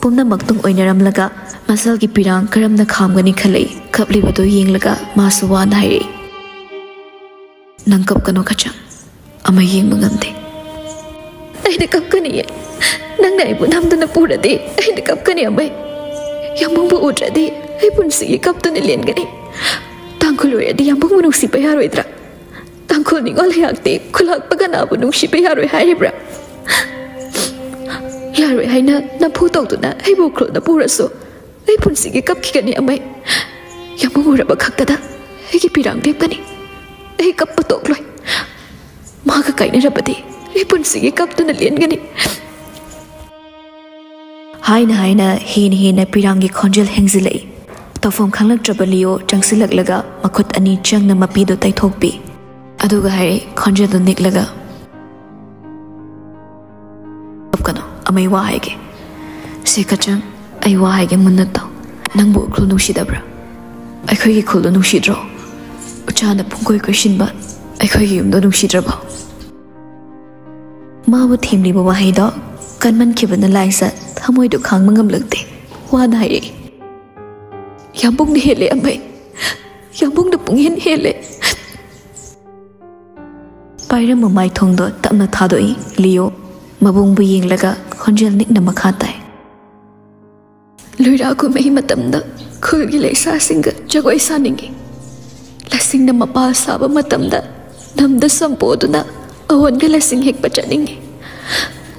ꯄꯨꯝꯅꯃꯛ ꯇꯨꯡ ꯑꯣꯏꯅꯔꯝꯂꯒ ꯃꯆꯜꯒꯤ ꯄꯤꯔꯥꯡ ꯀꯔꯝꯅ ꯈꯥꯝꯒꯅꯤ ꯈꯜꯂꯛꯏ꯫ ꯀꯞꯂꯤꯕꯗꯨ ꯌꯦꯡꯂꯒ ꯃꯥꯁꯨ ꯋꯥꯅ ꯍꯥꯏꯔꯛꯏ, "ꯅꯪ ꯀꯞꯀꯅꯣ ꯀꯆꯪ, ꯑꯃ ꯌꯦꯡꯕ ꯉꯝꯗꯦ꯫ ꯑꯩꯅ ꯀꯞꯀꯅꯤꯌꯦ꯫ ꯅꯪꯅ ꯑꯩꯕꯨ ꯅꯝꯗꯨꯅ ꯄꯨꯔꯗꯤ ꯑꯩꯅ ꯀꯞꯀꯅꯤ ꯑꯃꯩ꯫ ꯌꯥꯝꯕꯨꯡꯕꯨ ꯎꯗ꯭ꯔꯗꯤ ꯑꯩ ꯄꯨꯟꯁꯤꯒꯤ ꯀꯞꯇꯨꯅ ꯂꯦꯟꯒꯅꯤ꯫ ꯇꯥꯡꯈꯨꯜ ꯑꯣꯏꯔꯗꯤ ꯌꯥꯝꯕꯨꯡꯕꯨ ꯅꯨꯡꯁꯤꯕ ꯌꯥꯔꯣꯏꯗ꯭ꯔꯥ? ꯇꯥꯡꯈꯨꯜ ꯅꯤꯉꯣꯜ ꯂꯩꯍꯥꯛꯇꯤ ꯈꯨꯜꯂꯥꯛꯄ ꯀꯅꯥꯕꯨ ꯅꯨꯡꯁꯤꯕ ꯌꯥꯔꯣꯏ ꯍꯥꯏꯔꯤꯕ꯭ꯔꯥ? ꯌꯥꯔꯣꯏ ꯍꯥꯏꯅ ꯅꯝꯐꯨ ꯇꯧꯗꯨꯅ ꯑꯩꯕꯨ ꯎꯈ꯭ꯔꯨꯜꯗ ꯄꯨꯔꯁꯨ ꯑꯩ ꯄꯨꯟꯁꯤꯒꯤ ꯀꯞꯈꯤꯒꯅꯤ ꯑꯃꯩ꯫ ꯌꯥꯝꯕꯨꯡ ꯎꯔꯕ ꯈꯛꯇꯗ ꯑꯩꯒꯤ ꯄꯤꯔꯥꯡ ꯂꯦꯞꯀꯅꯤ꯫ ꯑꯩ ꯀꯞꯄ ꯇꯣꯛꯂꯣꯏ꯫ ꯃꯥꯒ ꯀꯥꯏꯅꯔꯕꯗꯤ ꯑꯩ ꯄꯨꯟꯁꯤꯒꯤ ꯀꯞꯇꯨꯅ ꯂꯦꯟꯒꯅꯤ꯫" ꯍꯥꯏꯅ ꯍꯥꯏꯅ ꯍꯦꯟꯅ ꯍꯦꯟꯅ ꯄꯤꯔꯥꯡꯒꯤ ꯈꯣꯟꯖꯦꯜ ꯍꯦꯟꯖꯤꯜꯂꯛꯏ꯫ ꯇꯧꯐꯝ ꯈꯪꯂꯛꯇ꯭ꯔꯕ ꯂꯤꯌꯣ ꯆꯪꯁꯤꯜꯂꯛꯂꯒ ꯃꯈꯨꯠ ꯑꯅꯤ ꯆꯪꯅ ꯃꯄꯤꯗꯨ ꯇꯩꯊꯣꯛꯄꯤ꯫ ꯑꯗꯨꯒ ꯍꯥꯏꯔꯛꯏ ꯈꯣꯟꯖꯦꯜꯗꯨ ꯅꯤꯛꯂꯒ, "ꯀꯞꯀꯅꯨ, ꯑꯃꯩ ꯋꯥ ꯍꯥꯏꯒꯦ꯫ ꯁꯦ ꯀꯆꯪ, ꯑꯩ ꯋꯥ ꯍꯥꯏꯒꯦ ꯃꯨꯟꯅ ꯇꯥꯎ꯫ ꯅꯪꯕꯨ ꯎꯈ꯭ꯔꯨꯜ ꯅꯨꯡꯁꯤꯗꯕ꯭ꯔꯥ? ꯑꯩꯈꯣꯏꯒꯤ ꯈꯨꯜꯗꯨ ꯅꯨꯡꯁꯤꯗ꯭ꯔꯣ? ꯎꯆꯥꯅ ꯄꯨꯡꯀꯣꯏ ꯀꯣꯏꯁꯤꯟꯕ ꯑꯩꯈꯣꯏꯒꯤ ꯌꯨꯝꯗꯣ ꯅꯨꯡꯁꯤꯗ꯭ꯔꯕꯣ?" ꯃꯥꯕꯨ ꯊꯦꯝꯂꯤꯕ ꯋꯥꯍꯩꯗꯣ ꯀꯟꯃꯟꯈꯤꯕꯅ ꯂꯥꯏꯖ ꯊꯃꯣꯏꯗꯨ ꯈꯥꯡꯕ ꯉꯝꯂꯛꯇꯦ꯫ ꯋꯥꯅ ꯍꯥꯏꯔꯛꯏ, "ꯌꯥꯝꯕꯨꯡꯅ ꯍꯦꯜꯂꯦ ꯑꯃꯩ꯫ ꯌꯥꯝꯕꯨꯡꯅ ꯄꯨꯡꯍꯦꯟ ꯍꯦꯜꯂꯦ꯫" ꯄꯥꯏꯔꯝꯕ ꯃꯥꯏꯊꯣꯡꯗꯣ ꯇꯞꯅ ꯊꯥꯗꯣꯛꯏ꯫ ꯂꯤꯌꯣ ꯃꯕꯨꯡꯕꯨ ꯌꯦꯡꯂꯒ ꯈꯣꯟꯖꯦꯜ ꯅꯤꯛꯅ ꯃꯈꯥ ꯇꯥꯏ, "ꯂꯨꯏꯔꯥ ꯀꯨꯝꯍꯩ ꯃꯇꯝꯗ ꯈꯨꯜꯒꯤ ꯂꯩꯁꯥꯁꯤꯡꯒ ꯖꯒꯣꯏ ꯁꯥꯅꯤꯡꯏ꯫ ꯂꯁꯤꯡꯅ ꯃꯄꯥꯜ ꯁꯥꯕ ꯃꯇꯝꯗ ꯅꯝꯗ ꯁꯝꯄꯣꯗꯨꯅ ꯑꯋꯣꯟꯒ ꯂꯁꯤꯡ ꯍꯦꯛꯄ ꯆꯠꯅꯤꯡꯏ꯫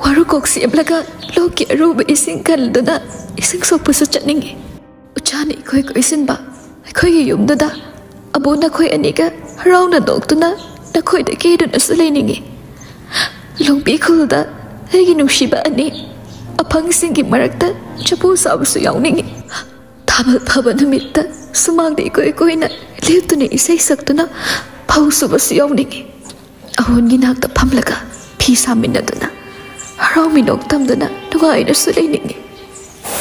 ꯋꯥꯔꯨꯀꯣꯛ ꯁꯦꯝꯂꯒ ꯂꯣꯛꯀꯤ ꯑꯔꯨꯕ ꯏꯁꯤꯡ ꯀꯜꯗꯨꯅ ꯏꯁꯤꯡ ꯁꯣꯛꯄꯁꯨ ꯆꯠꯅꯤꯡꯏ꯫ ꯎꯆꯥꯅ ꯏꯀꯣꯏ ꯀꯣꯏꯁꯤꯟꯕ ꯑꯩꯈꯣꯏꯒꯤ ꯌꯨꯝꯗꯨꯗ ꯑꯕꯣ ꯅꯈꯣꯏ ꯑꯅꯤꯒ ꯍꯔꯥꯎꯅ ꯅꯣꯛꯇꯨꯅ ꯅꯈꯣꯏꯗ ꯀꯦꯗꯨꯅꯁꯨ ꯂꯩꯅꯤꯡꯏ꯫ ꯂꯣꯡꯄꯤ ꯈꯨꯜꯗ ꯑꯩꯒꯤ ꯅꯨꯡꯁꯤꯕ ꯑꯅꯤ ꯑꯐꯪꯁꯤꯡꯒꯤ ꯃꯔꯛꯇ ꯆꯐꯨ ꯁꯥꯕꯁꯨ ꯌꯥꯎꯅꯤꯡꯏ꯫ ꯊꯥꯕꯜ ꯐꯥꯕ ꯅꯨꯃꯤꯠꯇ ꯁꯨꯃꯥꯡꯗ ꯏꯀꯣꯏ ꯀꯣꯏꯅ ꯂꯦꯞꯇꯨꯅ ꯏꯁꯩ ꯁꯛꯇꯨꯅ ꯐꯧ ꯁꯨꯕꯁꯨ ꯌꯥꯎꯅꯤꯡꯏ꯫ ꯑꯋꯣꯟꯒꯤ ꯅꯥꯛꯇ ꯐꯝꯂꯒ ꯐꯤ ꯁꯥꯃꯤꯟꯅꯗꯨꯅ ꯍꯔꯥꯎ ꯃꯤꯅꯣꯛ ꯇꯝꯗꯨꯅ ꯅꯨꯡꯉꯥꯏꯅꯁꯨ ꯂꯩꯅꯤꯡꯏ꯫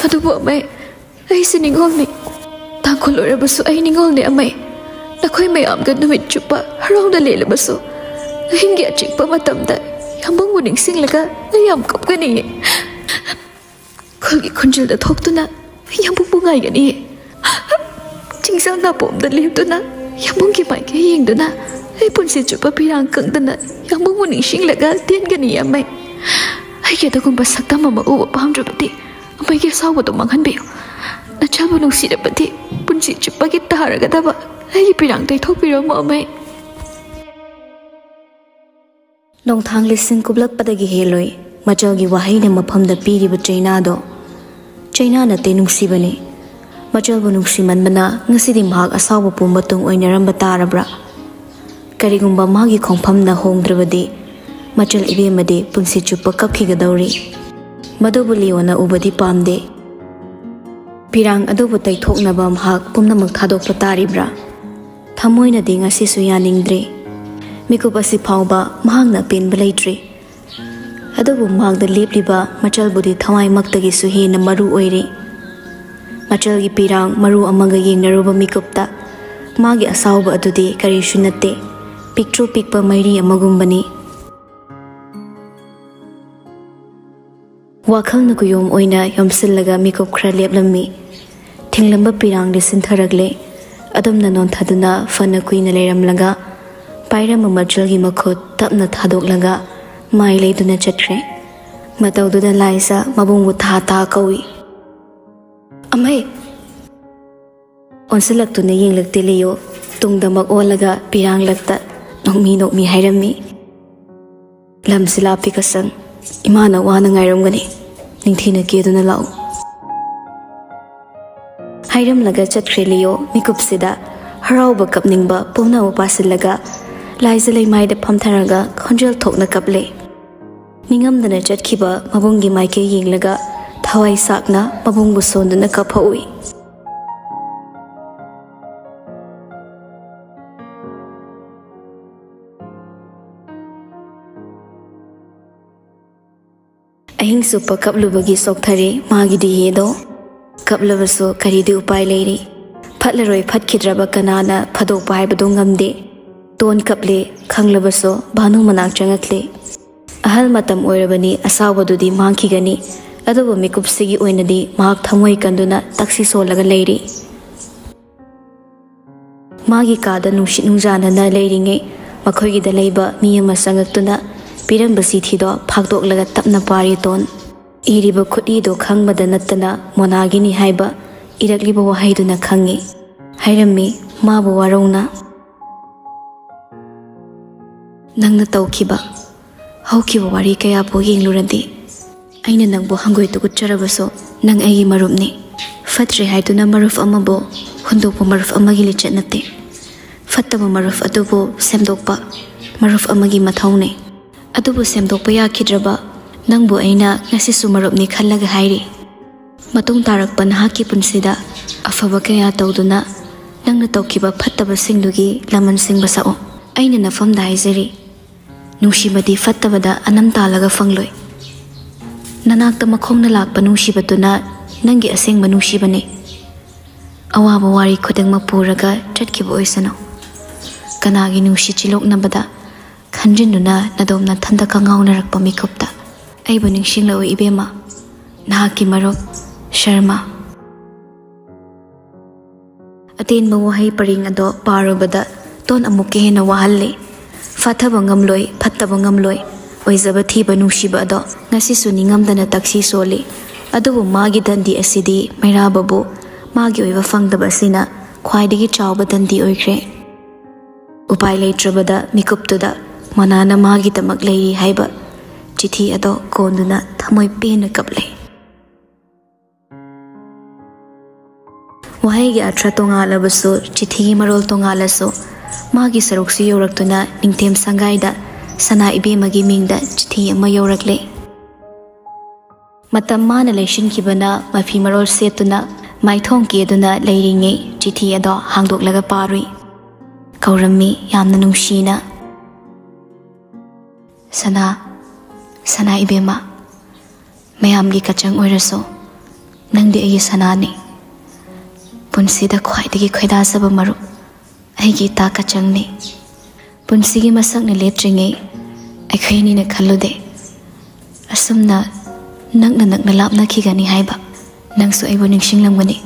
ꯑꯗꯨꯕꯨ ꯑꯃꯩ, ꯑꯩꯁꯦ ꯅꯤꯡꯉꯣꯜꯅꯤ꯫ ꯇꯥꯡꯈꯨꯜ ꯑꯣꯏꯔꯕꯁꯨ ꯑꯩ ꯅꯤꯡꯉꯣꯜꯅꯤ ꯑꯃꯩ꯫ ꯅꯈꯣꯏ ꯃꯌꯥꯝꯒ ꯅꯨꯃꯤꯠ ꯆꯨꯞꯄ ꯍꯔꯥꯎꯅ ꯂꯦꯜꯂꯕꯁꯨ, ꯑꯍꯤꯡꯒꯤ ꯑꯆꯤꯛꯄ ꯃꯇꯝꯗ ꯌꯥꯝꯕꯨꯡꯕꯨ ꯅꯤꯡꯁꯤꯡꯂꯒ ꯑꯩ ꯌꯥꯝ ꯀꯞꯀꯅꯤꯌꯦ꯫ ꯈꯨꯜꯒꯤ ꯈꯨꯟꯖꯤꯜꯗ ꯊꯣꯛꯇꯨꯅ ꯌꯥꯝꯕꯨꯡꯕꯨ ꯉꯥꯏꯒꯅꯤꯌꯦ꯫ ꯆꯤꯡꯖꯥ ꯅꯥꯄꯣꯝꯗ ꯂꯦꯞꯇꯨꯅ ꯌꯥꯝꯕꯨꯡꯒꯤ ꯃꯥꯏꯀꯩ ꯌꯦꯡꯗꯨꯅ ꯑꯩ ꯄꯨꯟꯁꯤ ꯆꯨꯞꯄ ꯄꯤꯔꯥꯡ ꯀꯪꯗꯅ ꯌꯥꯝꯕꯨꯡꯕꯨ ꯅꯤꯡꯁꯤꯡꯂꯒ ꯂꯦꯟꯒꯅꯤ ꯑꯃꯩ꯫ ꯑꯩꯒꯤ ꯑꯗꯨꯒꯨꯝꯕ ꯁꯛꯇꯝ ꯑꯃ ꯎꯕ ꯄꯥꯝꯗ꯭ꯔꯕꯗꯤ ꯑꯃꯩꯒꯤ ꯑꯁꯥꯎꯕꯗꯨ ꯃꯥꯡꯍꯟꯕꯤꯌꯨ꯫ ꯅꯆꯥꯕꯨ ꯅꯨꯡꯁꯤꯔꯕꯗꯤ ꯄꯨꯟꯁꯤ ꯆꯨꯞꯄꯒꯤ ꯇꯥꯔꯒꯗꯕ ꯑꯩꯒꯤ ꯄꯤꯔꯥꯡ ꯇꯩꯊꯣꯛꯄꯤꯔꯝꯃꯨ ꯑꯃꯩ꯫ ꯅꯣꯡꯊꯥꯡ ꯂꯤꯁꯤꯡ ꯀꯨꯞꯂꯛꯄꯗꯒꯤ ꯍꯦꯜꯂꯣꯏ ꯃꯆꯜꯒꯤ ꯋꯥꯍꯩꯅ ꯃꯐꯝꯗ ꯄꯤꯔꯤꯕ ꯆꯩꯅꯥꯗꯣ꯫ ꯆꯩꯅꯥ ꯅꯠꯇꯦ, ꯅꯨꯡꯁꯤꯕꯅꯤ꯫ ꯃꯆꯜꯕꯨ ꯅꯨꯡꯁꯤꯃꯟꯕꯅ ꯉꯁꯤꯗꯤ ꯃꯍꯥꯛ ꯑꯁꯥꯎꯕ ꯄꯨꯝꯕ ꯇꯨꯡ ꯑꯣꯏꯅꯔꯝꯕ ꯇꯥꯔꯕ꯭ꯔꯥ? ꯀꯔꯤꯒꯨꯝꯕ ꯃꯥꯒꯤ ꯈꯣꯡꯐꯝꯅ ꯍꯣꯡꯗ꯭ꯔꯕꯗꯤ ꯃꯆꯜ ꯏꯕꯦꯝꯃꯗꯤ ꯄꯨꯟꯁꯤ ꯆꯨꯞꯄ ꯀꯞꯈꯤꯒꯗꯧꯔꯤ꯫ ꯃꯗꯨꯕꯨ ꯂꯤꯌꯣꯅ ꯎꯕꯗꯤ ꯄꯥꯝꯗꯦ꯫ ꯄꯤꯔꯥꯡ ꯑꯗꯨꯕꯨ ꯇꯩꯊꯣꯛꯅꯕ ꯃꯍꯥꯛ ꯄꯨꯝꯅꯃꯛ ꯊꯥꯗꯣꯛꯄ ꯇꯥꯔꯤꯕ꯭ꯔꯥ? ꯊꯃꯣꯏꯅꯗꯤ ꯉꯁꯤꯁꯨ ꯌꯥꯅꯤꯡꯗ꯭ꯔꯤ꯫ ꯃꯤꯀꯨꯞ ꯑꯁꯤ ꯐꯥꯎꯕ ꯃꯍꯥꯛꯅ ꯑꯄꯦꯟꯕ ꯂꯩꯇ꯭ꯔꯤ꯫ ꯑꯗꯨꯕꯨ ꯃꯍꯥꯛꯇ ꯂꯦꯞꯂꯤꯕ ꯃꯆꯜꯕꯨꯗꯤ ꯊꯋꯥꯏꯃꯛꯇꯒꯤꯁꯨ ꯍꯦꯟꯅ ꯃꯔꯨ ꯑꯣꯏꯔꯤ꯫ ꯃꯆꯜꯒꯤ ꯄꯤꯔꯥꯡ ꯃꯔꯨ ꯑꯃꯒ ꯌꯦꯡꯅꯔꯨꯕ ꯃꯤꯀꯨꯞꯇ ꯃꯥꯒꯤ ꯑꯁꯥꯎꯕ ꯑꯗꯨꯗꯤ ꯀꯔꯤꯁꯨ ꯅꯠꯇꯦ, ꯄꯤꯛꯇ꯭ꯔꯨ ꯄꯤꯛꯄ ꯃꯩꯔꯤ ꯑꯃꯒꯨꯝꯕꯅꯤ꯫ ꯋꯥꯈꯜꯅ ꯀꯨꯌꯣꯝ ꯑꯣꯏꯅ ꯌꯣꯝꯁꯤꯜꯂꯒ ꯃꯤꯀꯨꯞ ꯈꯔ ꯂꯦꯞꯂꯝꯃꯤ꯫ ꯊꯤꯡꯂꯝꯕ ꯄꯤꯔꯥꯡꯗꯤ ꯁꯤꯟꯊꯔꯛꯂꯦ꯫ ꯑꯗꯨꯝꯅ ꯅꯣꯟꯊꯗꯨꯅ ꯐꯅ ꯀꯨꯏꯅ ꯂꯩꯔꯝꯂꯒ ꯄꯥꯏꯔꯝꯕ ꯃꯆꯜꯒꯤ ꯃꯈꯨꯠ ꯇꯞꯅ ꯊꯥꯗꯣꯛꯂꯒ ꯃꯥꯏ ꯂꯩꯗꯨꯅ ꯆꯠꯈ꯭ꯔꯦ꯫ ꯃꯇꯧꯗꯨꯗ ꯂꯥꯏꯖ ꯃꯕꯨꯡꯕꯨ ꯊꯥ ꯊꯥ ꯀꯧꯏ꯫ "ꯑꯃꯩ!" ꯑꯣꯟꯁꯤꯜꯂꯛꯇꯨꯅ ꯌꯦꯡꯂꯛꯇꯦ ꯂꯤꯌꯣ꯫ ꯇꯨꯡꯗꯃꯛ ꯑꯣꯜꯂꯒ ꯄꯤꯔꯥꯡꯂꯛꯇ ꯅꯣꯛꯃꯤ ꯅꯣꯛꯃꯤ ꯍꯥꯏꯔꯝꯃꯤ꯫ "ꯂꯝꯁꯤ ꯂꯥꯞꯄꯤ ꯀꯁꯪ, ꯏꯃꯥꯅ ꯋꯥꯅ ꯉꯥꯏꯔꯝꯒꯅꯤ, ꯅꯤꯡꯊꯤꯅ ꯀꯦꯗꯨꯅ ꯂꯥꯛꯎ" ꯍꯥꯏꯔꯝꯂꯒ ꯆꯠꯈ꯭ꯔꯦ ꯂꯤꯌꯣ꯫ ꯃꯤꯀꯨꯞꯁꯤꯗ ꯍꯔꯥꯎꯕ ꯀꯞꯅꯤꯡꯕ ꯄꯨꯝꯅꯃꯛ ꯄꯥꯁꯤꯜꯂꯒ ꯂꯥꯏꯖ ꯂꯩꯃꯥꯏꯗ ꯐꯝꯊꯔꯒ ꯈꯣꯟꯖꯦꯜ ꯊꯣꯛꯅ ꯀꯞꯂꯦ꯫ ꯅꯤꯡꯉꯝꯗꯅ ꯆꯠꯈꯤꯕ ꯃꯕꯨꯡꯒꯤ ꯃꯥꯏꯀꯩ ꯌꯦꯡꯂꯒ ꯊꯋꯥꯏ ꯁꯥꯛꯅ ꯃꯕꯨꯡꯕꯨ ꯁꯣꯟꯗꯨꯅ ꯀꯞꯍꯧꯏ꯫ ꯑꯍꯤꯡ ꯆꯨꯞꯄ ꯀꯞꯂꯨꯕꯒꯤ ꯆꯣꯛꯊꯔꯦ ꯃꯥꯒꯤ ꯗꯤꯍꯦꯗꯣ꯫ ꯀꯞꯂꯕꯁꯨ ꯀꯔꯤꯗꯤ ꯎꯄꯥꯏ ꯂꯩꯔꯤ? ꯐꯠꯂꯔꯣꯏ ꯐꯠꯈꯤꯗ꯭ꯔꯕ ꯀꯅꯥꯅ ꯐꯥꯗꯣꯛꯄ ꯍꯥꯏꯕꯗꯨ ꯉꯝꯗꯦ꯫ ꯇꯣꯟ ꯀꯞꯂꯦ꯫ ꯈꯪꯂꯕꯁꯨ ꯚꯥꯅꯨ ꯃꯅꯥꯛ ꯆꯪꯉꯛꯂꯦ꯫ ꯑꯍꯜ ꯃꯇꯝ ꯑꯣꯏꯔꯕꯅꯤ, ꯑꯁꯥꯎꯕꯗꯨꯗꯤ ꯃꯥꯡꯈꯤꯒꯅꯤ, ꯑꯗꯨꯕꯨ ꯃꯤꯀꯨꯞꯁꯤꯒꯤ ꯑꯣꯏꯅꯗꯤ ꯃꯍꯥꯛ ꯊꯃꯣꯏ ꯀꯟꯗꯨꯅ ꯇꯛꯁꯤ ꯁꯣꯜꯂꯒ ꯂꯩꯔꯤ꯫ ꯃꯥꯒꯤ ꯀꯥꯗ ꯅꯨꯡꯁꯤꯠ ꯅꯨꯡꯖꯥꯅꯅ ꯂꯩꯔꯤꯉꯩ, ꯃꯈꯣꯏꯒꯤꯗ ꯂꯩꯕ ꯃꯤ ꯑꯃ ꯆꯪꯉꯛꯇꯨꯅ ꯄꯤꯔꯝꯕ ꯆꯤꯊꯤꯗꯣ ꯐꯥꯛꯇꯣꯛꯂꯒ ꯇꯞꯅ ꯄꯥꯔꯤ ꯇꯣꯟ꯫ ꯏꯔꯤꯕ ꯈꯨꯠꯏꯗꯣ ꯈꯪꯕꯗ ꯅꯠꯇꯅ ꯃꯣꯅꯥꯒꯤꯅꯤ ꯍꯥꯏꯕ ꯏꯔꯛꯂꯤꯕ ꯋꯥꯍꯩꯗꯨꯅ ꯈꯪꯉꯤ꯫ ꯍꯥꯏꯔꯝꯃꯤ, ꯃꯥꯕꯨ ꯋꯥꯔꯧꯅ꯫ ꯅꯪꯅ ꯇꯧꯈꯤꯕ, ꯍꯧꯈꯤꯕ ꯋꯥꯔꯤ ꯀꯌꯥꯕꯨ ꯌꯦꯡꯂꯨꯔꯗꯤ, ꯑꯩꯅ ꯅꯪꯕꯨ ꯍꯪꯒꯣꯏ ꯇꯨꯒꯨꯠꯆꯔꯕꯁꯨ, ꯅꯪ ꯑꯩꯒꯤ ꯃꯔꯨꯞꯅꯤ꯫ ꯐꯠꯇ꯭ꯔꯦ ꯍꯥꯏꯗꯨꯅ ꯃꯔꯨꯞ ꯑꯃꯕꯨ ꯍꯨꯟꯗꯣꯛꯄ ꯃꯔꯨꯞ ꯑꯃꯒꯤ ꯂꯤꯆꯠ ꯅꯠꯇꯦ꯫ ꯐꯠꯇꯕ ꯃꯔꯨꯞ ꯑꯗꯨꯕꯨ ꯁꯦꯝꯗꯣꯛꯄ ꯃꯔꯨꯞ ꯑꯃꯒꯤ ꯃꯊꯧꯅꯤ꯫ ꯑꯗꯨꯕꯨ ꯁꯦꯝꯗꯣꯛꯄ ꯌꯥꯈꯤꯗ꯭ꯔꯕ ꯅꯪꯕꯨ ꯑꯩꯅ ꯉꯁꯤꯁꯨ ꯃꯔꯨꯞꯅꯤ ꯈꯜꯂꯒ ꯍꯥꯏꯔꯤ꯫ ꯃꯇꯨꯡ ꯇꯥꯔꯛꯄ ꯅꯍꯥꯛꯀꯤ ꯄꯨꯟꯁꯤꯗ ꯑꯐꯕ ꯀꯌꯥ ꯇꯧꯗꯨꯅ ꯅꯪꯅ ꯇꯧꯈꯤꯕ ꯐꯠꯇꯕꯁꯤꯡꯗꯨꯒꯤ ꯂꯃꯟ ꯁꯤꯡꯕ ꯁꯛꯎ꯫ ꯑꯩꯅ ꯅꯐꯝꯗ ꯍꯥꯏꯖꯔꯤ, ꯅꯨꯡꯁꯤꯕꯗꯤ ꯐꯠꯇꯕꯗ ꯑꯅꯝ ꯇꯥꯜꯂꯒ ꯐꯪꯂꯣꯏ꯫ ꯅꯅꯥꯛꯇ ꯃꯈꯣꯡꯅ ꯂꯥꯛꯄ ꯅꯨꯡꯁꯤꯕꯗꯨꯅ ꯅꯪꯒꯤ ꯑꯁꯦꯡꯕ ꯅꯨꯡꯁꯤꯕꯅꯤ꯫ ꯑꯋꯥꯕ ꯋꯥꯔꯤ ꯈꯨꯗꯤꯡꯃꯛ ꯄꯨꯔꯒ ꯆꯠꯈꯤꯕ ꯑꯣꯏꯁꯅꯨ꯫ ꯀꯅꯥꯒꯤ ꯅꯨꯡꯁꯤ ꯆꯤꯂꯣꯛꯅꯕꯗ ꯈꯟꯖꯤꯟꯗꯨꯅ ꯅꯗꯣꯝ ꯅꯊꯟꯗ ꯀꯉꯥꯎꯅꯔꯛꯄ ꯃꯤꯀꯨꯞꯇ ꯑꯩꯕꯨ ꯅꯤꯡꯁꯤꯡꯂꯛꯎ ꯏꯕꯦꯝꯃ꯫ ꯅꯍꯥꯛꯀꯤ ꯃꯔꯨꯞ, ꯁꯔꯃ꯫ ꯑꯇꯦꯟꯕ ꯋꯥꯍꯩ ꯄꯔꯦꯡ ꯑꯗꯣ ꯄꯥꯔꯨꯕꯗ ꯇꯣꯟ ꯑꯃꯨꯛꯀ ꯍꯦꯟꯅ ꯋꯥꯍꯜꯂꯤ꯫ ꯐꯥꯊꯕ ꯉꯝꯂꯣꯏ, ꯐꯠꯇꯕ ꯉꯝꯂꯣꯏ, ꯑꯣꯏꯖꯕ ꯊꯤꯕ ꯅꯨꯡꯁꯤꯕ ꯑꯗꯣ ꯉꯁꯤꯁꯨ ꯅꯤꯡꯉꯝꯗꯅ ꯇꯛꯁꯤ ꯁꯣꯜꯂꯤ꯫ ꯑꯗꯨꯕꯨ ꯃꯥꯒꯤ ꯗꯟꯗꯤ ꯑꯁꯤꯗꯤ ꯃꯩꯔꯥꯕꯕꯨ ꯃꯥꯒꯤ ꯑꯣꯏꯕ ꯐꯪꯗꯕ ꯑꯁꯤꯅ ꯈ꯭ꯋꯥꯏꯗꯒꯤ ꯆꯥꯎꯕ ꯗꯟꯗꯤ ꯑꯣꯏꯈ꯭ꯔꯦ꯫ ꯎꯄꯥꯏ ꯂꯩꯇ꯭ꯔꯕꯗ ꯃꯤꯀꯨꯞꯇꯨꯗ ꯃꯣꯅꯥꯅ ꯃꯥꯒꯤꯗꯃꯛ ꯂꯩꯔꯤ ꯍꯥꯏꯕ ꯆꯤꯊꯤ ꯑꯗꯣ ꯀꯣꯟꯗꯨꯅ ꯊꯃꯣꯏ ꯄꯦꯟꯅ ꯀꯞꯂꯦ꯫ ꯋꯥꯍꯩꯒꯤ ꯑꯔꯊ ꯇꯣꯉꯥꯜꯂꯕꯁꯨ, ꯆꯤꯊꯤꯒꯤ ꯃꯔꯣꯜ ꯇꯣꯉꯥꯜꯂꯁꯨ, ꯃꯥꯒꯤ ꯁꯔꯨꯛꯁꯨ ꯌꯧꯔꯛꯇꯨꯅ ꯅꯤꯡꯊꯦꯝ ꯁꯪꯒꯥꯏꯗ ꯁꯅꯥ ꯏꯕꯦꯝꯃꯒꯤ ꯃꯤꯡꯗ ꯆꯤꯊꯤ ꯑꯃ ꯌꯧꯔꯛꯂꯦ꯫ ꯃꯇꯝ ꯃꯥꯅ ꯂꯩꯁꯤꯟꯈꯤꯕꯅ ꯃꯐꯤ ꯃꯔꯣꯜ ꯁꯦꯠꯇꯨꯅ ꯃꯥꯏꯊꯣꯡ ꯀꯦꯗꯨꯅ ꯂꯩꯔꯤꯉꯩ ꯆꯤꯊꯤ ꯑꯗꯣ ꯍꯥꯡꯗꯣꯛꯂꯒ ꯄꯥꯔꯨꯏ꯫ ꯀꯧꯔꯝꯃꯤ ꯌꯥꯝꯅ ꯅꯨꯡꯁꯤꯅ꯫ "ꯁꯅꯥ, ꯁꯅꯥ ꯏꯕꯦꯝꯃ, ꯃꯌꯥꯝꯒꯤ ꯀꯆꯪ ꯑꯣꯏꯔꯁꯨ ꯅꯪꯗꯤ ꯑꯩꯒꯤ ꯁꯅꯥꯅꯤ꯫ ꯄꯨꯟꯁꯤꯗ ꯈ꯭ꯋꯥꯏꯗꯒꯤ ꯈꯣꯏꯗꯥꯖꯕ ꯃꯔꯨꯞ꯫ ꯑꯩꯒꯤ ꯏꯇꯥ ꯀꯆꯪꯅꯤ꯫ ꯄꯨꯟꯁꯤꯒꯤ ꯃꯁꯛꯅ ꯂꯦꯞꯇ꯭ꯔꯤꯉꯩ ꯑꯩꯈꯣꯏ ꯑꯅꯤꯅ ꯈꯜꯂꯨꯗꯦ, ꯑꯁꯨꯝꯅ ꯅꯛꯅ ꯅꯛꯅ ꯂꯥꯞꯅꯈꯤꯒꯅꯤ ꯍꯥꯏꯕ꯫ ꯅꯪꯁꯨ ꯑꯩꯕꯨ ꯅꯤꯡꯁꯤꯡꯂꯝꯒꯅꯤ꯫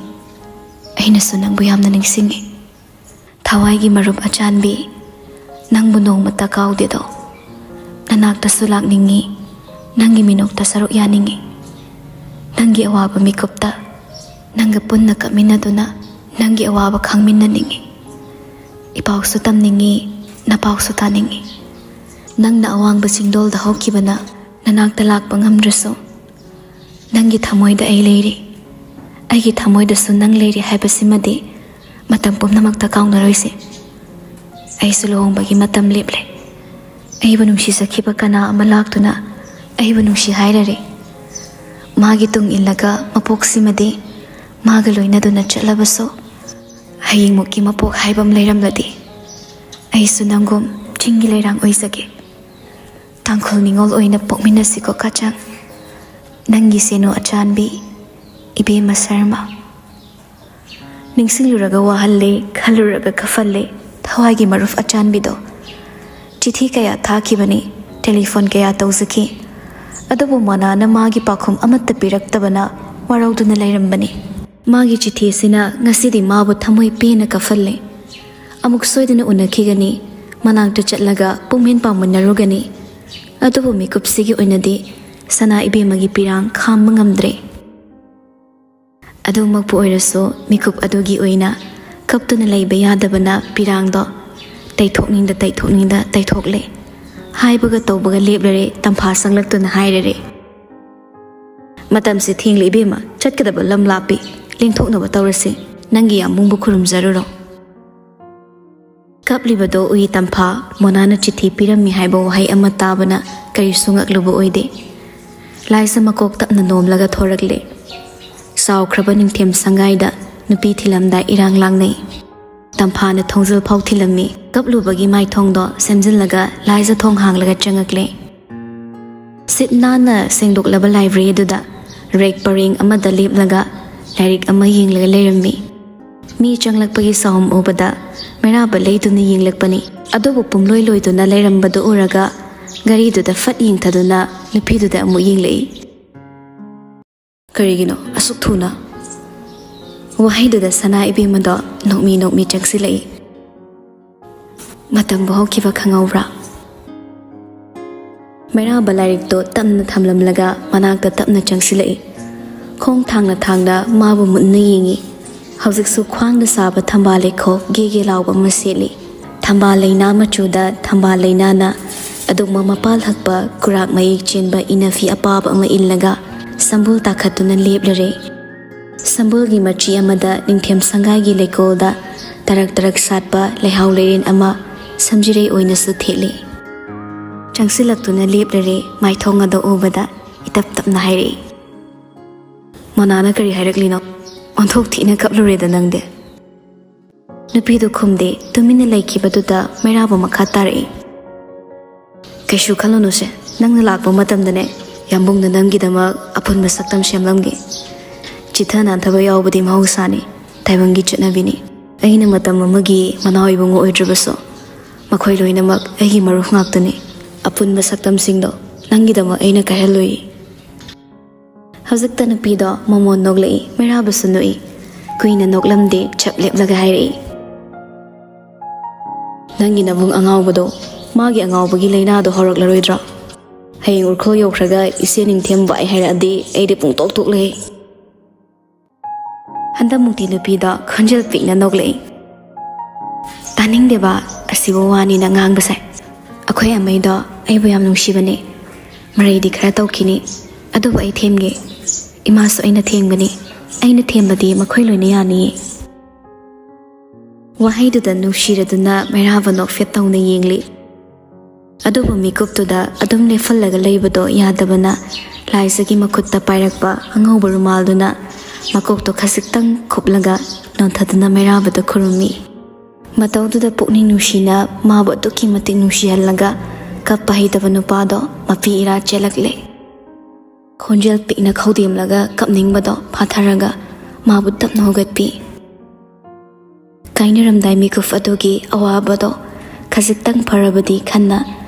ꯑꯩꯅꯁꯨ ꯅꯪꯕꯨ ꯌꯥꯝꯅ ꯅꯤꯡꯁꯤꯡꯉꯤ꯫ ꯊꯋꯥꯏꯒꯤ ꯃꯔꯨꯞ ꯑꯆꯥꯟꯕꯤ, ꯅꯪꯕꯨ ꯅꯣꯡꯃꯇ ꯀꯥꯎꯗꯦꯗꯣ꯫ ꯅꯅꯥꯛꯇꯁꯨ ꯂꯥꯛꯅꯤꯡꯉꯤ, ꯅꯪꯒꯤ ꯃꯤꯅꯣꯛꯇ ꯁꯔꯨꯛ ꯌꯥꯅꯤꯡꯉꯤ꯫ ꯅꯪꯒꯤ ꯑꯋꯥꯕ ꯃꯤꯀꯨꯞꯇ ꯅꯪꯒ ꯄꯨꯟꯅ ꯀꯞꯃꯤꯟꯅꯗꯨꯅ ꯅꯪꯒꯤ ꯑꯋꯥꯕ ꯈꯪꯃꯤꯟꯅꯅꯤꯡꯉꯤ꯫ ꯏꯄꯥꯎꯁꯨ ꯇꯝꯅꯤꯡꯉꯤ, ꯅꯄꯥꯎꯁꯨ ꯇꯥꯅꯤꯡꯉꯤ꯫ ꯅꯪꯅ ꯑꯋꯥꯡꯕ ꯆꯤꯡꯗꯣꯜꯗ ꯍꯧꯈꯤꯕꯅ ꯅꯅꯥꯛꯇ ꯂꯥꯛꯄ ꯉꯝꯗ꯭ꯔꯁꯨ, ꯅꯪꯒꯤ ꯊꯃꯣꯏꯗ ꯑꯩ ꯂꯩꯔꯤ꯫ ꯑꯩꯒꯤ ꯊꯃꯣꯏꯗꯁꯨ ꯅꯪ ꯂꯩꯔꯤ ꯍꯥꯏꯕꯁꯤꯃꯗꯤ ꯃꯇꯝ ꯄꯨꯝꯅꯃꯛꯇ ꯀꯥꯎꯅꯔꯣꯏꯁꯦ꯫ ꯑꯩꯁꯨ ꯂꯨꯍꯣꯡꯕꯒꯤ ꯃꯇꯝ ꯂꯦꯞꯂꯦ꯫ ꯑꯩꯕꯨ ꯅꯨꯡꯁꯤꯖꯈꯤꯕ ꯀꯅꯥ ꯑꯃ ꯂꯥꯛꯇꯨꯅ ꯑꯩꯕꯨ ꯅꯨꯡꯁꯤ ꯍꯥꯏꯔꯔꯦ꯫ ꯃꯥꯒꯤ ꯇꯨꯡ ꯏꯜꯂꯒ ꯃꯄꯣꯛꯁꯤꯃꯗꯤ ꯃꯥꯒ ꯂꯣꯏꯅꯗꯨꯅ ꯆꯠꯂꯕꯁꯨ, ꯍꯌꯦꯡꯃꯨꯛꯀꯤ ꯃꯄꯣꯛ ꯍꯥꯏꯕ ꯑꯃ ꯂꯩꯔꯝꯂꯗꯤ, ꯑꯩꯁꯨ ꯅꯪꯒꯨꯝ ꯆꯤꯡꯒꯤ ꯂꯩꯔꯥꯡ ꯑꯣꯏꯖꯒꯦ꯫ ꯇꯥꯡꯈꯨꯜ ꯅꯤꯉꯣꯜ ꯑꯣꯏꯅ ꯄꯣꯛꯃꯤꯟꯅꯁꯤꯀꯣ ꯀꯆꯪ꯫ ꯅꯪꯒꯤ ꯁꯦꯅꯨ ꯑꯆꯥꯟꯕꯤ, ꯏꯕꯦꯝꯃ ꯁꯔꯃ꯫ ꯅꯤꯡꯁꯤꯡꯂꯨꯔꯒ ꯋꯥꯍꯜꯂꯦ, ꯈꯜꯂꯨꯔꯒ ꯀꯐꯜꯂꯦ, ꯊꯋꯥꯏꯒꯤ ꯃꯔꯨꯞ ꯑꯆꯥꯟꯕꯤꯗꯣ꯫ ꯆꯤꯊꯤ ꯀꯌꯥ ꯊꯥꯈꯤꯕꯅꯤ, ꯇꯦꯂꯤꯐꯣꯟ ꯀꯌꯥ ꯇꯧꯖꯈꯤ, ꯑꯗꯨꯕꯨ ꯃꯣꯅꯥꯅ ꯃꯥꯒꯤ ꯄꯥꯎꯈꯨꯝ ꯑꯃꯠꯇ ꯄꯤꯔꯛꯇꯕꯅ ꯋꯥꯔꯧꯗꯨꯅ ꯂꯩꯔꯝꯕꯅꯤ꯫ ꯃꯥꯒꯤ ꯆꯤꯊꯤ ꯑꯁꯤꯅ ꯉꯁꯤꯗꯤ ꯃꯥꯕꯨ ꯊꯃꯣꯏ ꯄꯦꯟꯅ ꯀꯐꯜꯂꯦ꯫ ꯑꯃꯨꯛ ꯁꯣꯏꯗꯅ ꯎꯅꯈꯤꯒꯅꯤ, ꯃꯅꯥꯛꯇ ꯆꯠꯂꯒ ꯄꯨꯡꯃꯤꯟ ꯄꯥꯎꯃꯤꯟꯅꯔꯨꯒꯅꯤ꯫ ꯑꯗꯨꯕꯨ ꯃꯤꯀꯨꯞꯁꯤꯒꯤ ꯑꯣꯏꯅꯗꯤ ꯁꯅꯥ ꯏꯕꯦꯝꯃꯒꯤ ꯄꯤꯔꯥꯡ ꯈꯥꯝꯕ ꯉꯝꯗ꯭ꯔꯦ꯫ ꯑꯗꯨꯃꯛꯄꯨ ꯑꯣꯏꯔꯁꯨ, ꯃꯤꯀꯨꯞ ꯑꯗꯨꯒꯤ ꯑꯣꯏꯅ ꯀꯞꯇꯨꯅ ꯂꯩꯕ ꯌꯥꯗꯕꯅ ꯄꯤꯔꯥꯡꯗꯣ ꯇꯩꯊꯣꯛꯅꯤꯡꯗ ꯇꯩꯊꯣꯛꯅꯤꯡꯗ ꯇꯩꯊꯣꯛꯂꯦ꯫ ꯍꯥꯏꯕꯒ ꯇꯧꯕꯒ ꯂꯦꯞꯂꯔꯦ, ꯇꯝꯐꯥ ꯆꯪꯂꯛꯇꯨꯅ ꯍꯥꯏꯔꯔꯦ, "ꯃꯇꯝꯁꯤ ꯊꯦꯡꯂꯦ ꯏꯕꯦꯝꯃ, ꯆꯠꯀꯗꯕ ꯂꯝ ꯂꯥꯞꯄꯤ, ꯂꯦꯡꯊꯣꯛꯅꯕ ꯇꯧꯔꯁꯤ, ꯅꯪꯒꯤ ꯌꯥꯝꯕꯨꯡꯕꯨ ꯈꯨꯔꯨꯝꯖꯔꯨꯔꯣ"꯫ ꯀꯞꯂꯤꯕꯗꯣ ꯎꯏ ꯇꯝꯐꯥ꯫ ꯃꯣꯅꯥꯅ ꯆꯤꯊꯤ ꯄꯤꯔꯝꯃꯤ ꯍꯥꯏꯕ ꯋꯥꯍꯩ ꯑꯃ ꯇꯥꯕꯅ ꯀꯔꯤꯁꯨ ꯉꯛꯂꯨꯕ ꯑꯣꯏꯗꯦ꯫ ꯂꯥꯏꯖ ꯃꯀꯣꯛ ꯇꯞꯅ ꯅꯣꯝꯂꯒ ꯊꯣꯔꯛꯂꯦ꯫ ꯆꯥꯎꯈ꯭ꯔꯕ ꯅꯤꯡꯊꯦꯝ ꯁꯪꯒꯥꯏꯗ ꯅꯨꯄꯤ ꯊꯤꯜꯂꯝꯗꯥꯏ ꯏꯔꯥꯡ ꯂꯥꯡꯅꯩ꯫ ꯇꯝꯐꯥꯅ ꯊꯣꯡꯖꯤꯜ ꯐꯥꯎ ꯊꯤꯜꯂꯝꯃꯤ꯫ ꯀꯞꯂꯨꯕꯒꯤ ꯃꯥꯏꯊꯣꯡꯗꯣ ꯁꯦꯝꯖꯤꯜꯂꯒ ꯂꯥꯏꯖ ꯊꯣꯡ ꯍꯥꯡꯂꯒ ꯆꯪꯉꯛꯂꯦ꯫ ꯁꯤꯠ ꯅꯥꯟꯅ ꯁꯦꯡꯗꯣꯛꯂꯕ ꯂꯥꯏꯕ꯭ꯔꯦꯔꯤ ꯑꯗꯨꯗ ꯔꯦꯛ ꯄꯔꯦꯡ ꯑꯃꯗ ꯂꯦꯞꯂꯒ ꯂꯥꯏꯔꯤꯛ ꯑꯃ ꯌꯦꯡꯂꯒ ꯂꯩꯔꯝꯃꯤ꯫ ꯃꯤ ꯆꯪꯂꯛꯄꯒꯤ ꯁꯥꯎꯝ ꯎꯕꯗ ꯃꯩꯔꯥꯕ ꯂꯩꯗꯨꯅ ꯌꯦꯡꯂꯛꯄꯅꯤ꯫ ꯑꯗꯨꯕꯨ ꯄꯨꯝꯂꯣꯏ ꯂꯣꯏꯗꯨꯅ ꯂꯩꯔꯝꯕꯗꯨ ꯎꯔꯒ ꯘꯔꯤꯗꯨꯗ ꯐꯠ ꯌꯦꯡꯊꯗꯨꯅ ꯅꯨꯄꯤꯗꯨꯗ ꯑꯃꯨꯛ ꯌꯦꯡꯂꯛꯏ꯫ "ꯀꯔꯤꯒꯤꯅꯣ ꯑꯁꯨꯛ ꯊꯨꯅ?" ꯋꯥꯍꯩꯗꯨꯗ ꯁꯅꯥ ꯏꯕꯦꯝꯃꯗꯣ ꯅꯣꯛꯃꯤ ꯅꯣꯛꯃꯤ ꯆꯪꯁꯤꯜꯂꯛꯏ꯫ "ꯃꯇꯝꯕꯨ ꯍꯧꯈꯤꯕ ꯈꯪꯍꯧꯕ꯭ꯔꯥ?" ꯃꯩꯔꯥꯕ ꯂꯥꯏꯔꯤꯛꯇꯣ ꯇꯞꯅ ꯊꯝꯂꯝꯂꯒ ꯃꯅꯥꯛꯇ ꯇꯞꯅ ꯆꯪꯁꯤꯜꯂꯛꯏ꯫ ꯈꯣꯡ ꯊꯥꯡꯅ ꯊꯥꯡꯅ ꯃꯥꯕꯨ ꯃꯨꯟꯅ ꯌꯦꯡꯏ꯫ ꯍꯧꯖꯤꯛꯁꯨ ꯈ꯭ꯋꯥꯡꯗ ꯁꯥꯕ ꯊꯝꯕꯥꯜ ꯂꯩꯈꯣꯛ ꯒꯦ ꯒꯦ ꯂꯥꯎꯕ ꯑꯃ ꯁꯦꯠꯂꯤ꯫ ꯊꯝꯕꯥꯜ ꯂꯩꯅꯥ ꯃꯆꯨꯗ ꯊꯝꯕꯥꯜ ꯂꯩꯅꯥꯅ ꯑꯗꯨꯒꯨꯝꯕ ꯃꯄꯥꯜ ꯍꯛꯄ ꯀꯨꯔꯥꯛ ꯃꯌꯦꯛ ꯆꯦꯟꯕ ꯏꯅꯐꯤ ꯑꯄꯥꯕ ꯑꯃ ꯏꯜꯂꯒ ꯁꯝꯕꯨꯜ ꯇꯥꯈꯠꯇꯨꯅ ꯂꯦꯞꯂꯔꯦ꯫ ꯁꯝꯕꯨꯜꯒꯤ ꯃꯆꯤ ꯑꯃꯗ ꯅꯤꯡꯊꯦꯝ ꯁꯪꯒꯥꯏꯒꯤ ꯂꯩꯀꯣꯜꯗ ꯇꯔꯛ ꯇꯔꯛ ꯁꯥꯠꯄ ꯂꯩꯍꯥꯎ ꯂꯩꯔꯦꯟ ꯑꯃ ꯁꯝꯖꯤꯔꯩ ꯑꯣꯏꯅꯁꯨ ꯊꯦꯠꯂꯤ꯫ ꯆꯪꯁꯤꯜꯂꯛꯇꯨꯅ ꯂꯦꯞꯂꯔꯦ꯫ ꯃꯥꯏꯊꯣꯡ ꯑꯗꯨ ꯎꯕꯗ ꯏꯇꯞ ꯇꯞꯅ ꯍꯥꯏꯔꯛꯏ, "ꯃꯣꯅꯥꯅ ꯀꯔꯤ ꯍꯥꯏꯔꯛꯂꯤꯅꯣ? ꯑꯣꯟꯊꯣꯛ ꯊꯤꯅ ꯀꯞꯂꯨꯔꯦꯗ ꯅꯪꯗꯤ꯫" ꯅꯨꯄꯤꯗꯨ ꯈꯨꯝꯗꯦ꯫ ꯇꯨꯃꯤꯟꯅ ꯂꯩꯈꯤꯕꯗꯨꯗ ꯃꯩꯔꯥꯕ ꯃꯈꯥ ꯇꯥꯔꯛꯏ, "ꯀꯩꯁꯨ ꯈꯜꯂꯨꯅꯨꯁꯦ, ꯅꯪꯅ ꯂꯥꯛꯄ ꯃꯇꯝꯗꯅꯦ, ꯌꯥꯝꯕꯨꯡꯅ ꯅꯪꯒꯤꯗꯃꯛ ꯑꯄꯨꯟꯕ ꯁꯛꯇꯝ ꯁꯦꯝꯂꯝꯒꯦ꯫ ꯆꯤꯠꯊ ꯅꯥꯟꯊꯕ ꯌꯥꯎꯕꯗꯤ ꯃꯍꯧꯁꯥꯅꯤ, ꯇꯥꯏꯕꯪꯒꯤ ꯆꯠꯅꯕꯤꯅꯤ꯫ ꯑꯩꯅ ꯃꯇꯝ ꯑꯃꯒꯤ ꯃꯅꯥꯎ ꯏꯕꯨꯡꯉꯣ ꯑꯣꯏꯗ꯭ꯔꯕꯁꯨ, ꯃꯈꯣꯏ ꯂꯣꯏꯅꯃꯛ ꯑꯩꯒꯤ ꯃꯔꯨꯞ ꯉꯥꯛꯇꯅꯤ꯫ ꯑꯄꯨꯟꯕ ꯁꯛꯇꯝꯁꯤꯡꯗꯣ ꯅꯪꯒꯤꯗꯃꯛ ꯑꯩꯅ ꯀꯥꯏꯍꯜꯂꯣꯏ꯫" ꯍꯧꯖꯤꯛꯇ ꯅꯨꯄꯤꯗꯣ ꯃꯃꯣꯟ ꯅꯣꯛꯂꯛꯏ꯫ ꯃꯩꯔꯥꯕꯁꯨ ꯅꯣꯛꯏ꯫ ꯀꯨꯏꯅ ꯅꯣꯛꯂꯝꯗꯦ, ꯆꯞ ꯂꯦꯞꯂꯒ ꯍꯥꯏꯔꯛꯏ, "ꯅꯪꯒꯤ ꯅꯕꯨꯡ ꯑꯉꯥꯎꯕꯗꯣ, ꯃꯥꯒꯤ ꯑꯉꯥꯎꯕꯒꯤ ꯂꯥꯏꯅꯥꯗꯣ ꯍꯧꯔꯛꯂꯔꯣꯏꯗ꯭ꯔꯣ? ꯍꯌꯦꯡ ꯎꯔꯈꯨꯜ ꯌꯧꯈ꯭ꯔꯒ ꯏꯆꯦ ꯅꯤꯡꯊꯦꯝ ꯋꯥꯏ ꯍꯥꯏꯔꯛꯑꯗꯤ ꯑꯩꯗꯤ ꯄꯨꯡꯇꯣꯛ ꯇꯣꯛꯂꯦ꯫" ꯍꯟꯗꯛꯃꯨꯛꯇꯤ ꯅꯨꯄꯤꯗꯣ ꯈꯣꯟꯖꯦꯜ ꯄꯤꯛꯅ ꯅꯣꯛꯂꯛꯏ꯫ "ꯇꯥꯅꯤꯡꯗꯦꯕ ꯑꯁꯤꯕꯨ ꯋꯥꯅꯤꯅ ꯉꯥꯡꯕꯁꯦ꯫ ꯑꯩꯈꯣꯏ ꯑꯃꯩꯗꯣ ꯑꯩꯕꯨ ꯌꯥꯝ ꯅꯨꯡꯁꯤꯕꯅꯦ꯫ ꯃꯔꯩꯗꯤ ꯈꯔ ꯇꯧꯈꯤꯅꯤ, ꯑꯗꯨꯕꯨ ꯑꯩ ꯊꯦꯝꯒꯦ꯫ ꯏꯃꯥꯁꯨ ꯑꯩꯅ ꯊꯦꯝꯒꯅꯤ꯫ ꯑꯩꯅ ꯊꯦꯝꯕꯗꯤ ꯃꯈꯣꯏ ꯂꯣꯏꯅ ꯌꯥꯅꯤꯌꯦ꯫" ꯋꯥꯍꯩꯗꯨꯗ ꯅꯨꯡꯁꯤꯔꯗꯨꯅ ꯃꯩꯔꯥꯕ ꯅꯣꯛꯐꯦꯠ ꯇꯧꯅ ꯌꯦꯡꯂꯤ꯫ ꯑꯗꯨꯕꯨ ꯃꯤꯀꯨꯞꯇꯨꯗ ꯑꯗꯨꯝ ꯂꯦꯞꯍꯜꯂꯒ ꯂꯩꯕꯗꯣ ꯌꯥꯗꯕꯅ, ꯂꯥꯏꯖꯒꯤ ꯃꯈꯨꯠꯇ ꯄꯥꯏꯔꯛꯄ ꯑꯉꯧꯕ ꯔꯨꯃꯥꯜꯗꯨꯅ ꯃꯀꯣꯛꯇꯣ ꯈꯖꯤꯛꯇꯪ ꯈꯨꯞꯂꯒ ꯅꯣꯟꯊꯗꯨꯅ ꯃꯩꯔꯥꯕꯗ ꯈꯨꯔꯨꯝꯃꯤ꯫ ꯃꯇꯧꯗꯨꯗ ꯄꯨꯛꯅꯤꯡ ꯅꯨꯡꯁꯤꯅ ꯃꯥꯕꯨ ꯑꯗꯨꯛꯀꯤ ꯃꯇꯤꯛ ꯅꯨꯡꯁꯤꯍꯜꯂꯒ ꯀꯞꯄ ꯍꯩꯇꯕ ꯅꯨꯄꯥꯗꯣ ꯃꯄꯤ ꯏꯔꯥ ꯆꯦꯜꯂꯛꯂꯦ꯫ ꯈꯣꯟꯖꯦꯜ ꯄꯤꯛꯅ ꯈꯧꯗꯦꯝꯂꯒ ꯀꯞꯅꯤꯡꯕꯗꯣ ꯐꯥꯊꯔꯒ ꯃꯥꯕꯨ ꯇꯞꯅ ꯍꯧꯒꯠꯄꯤ꯫ ꯀꯥꯏꯅꯔꯝꯗꯥꯏ ꯃꯤꯀꯨꯞ ꯑꯗꯨꯒꯤ ꯑꯋꯥꯕꯗꯣ ꯈꯖꯤꯛꯇꯪ ꯐꯔꯕꯗꯤ ꯈꯟꯅ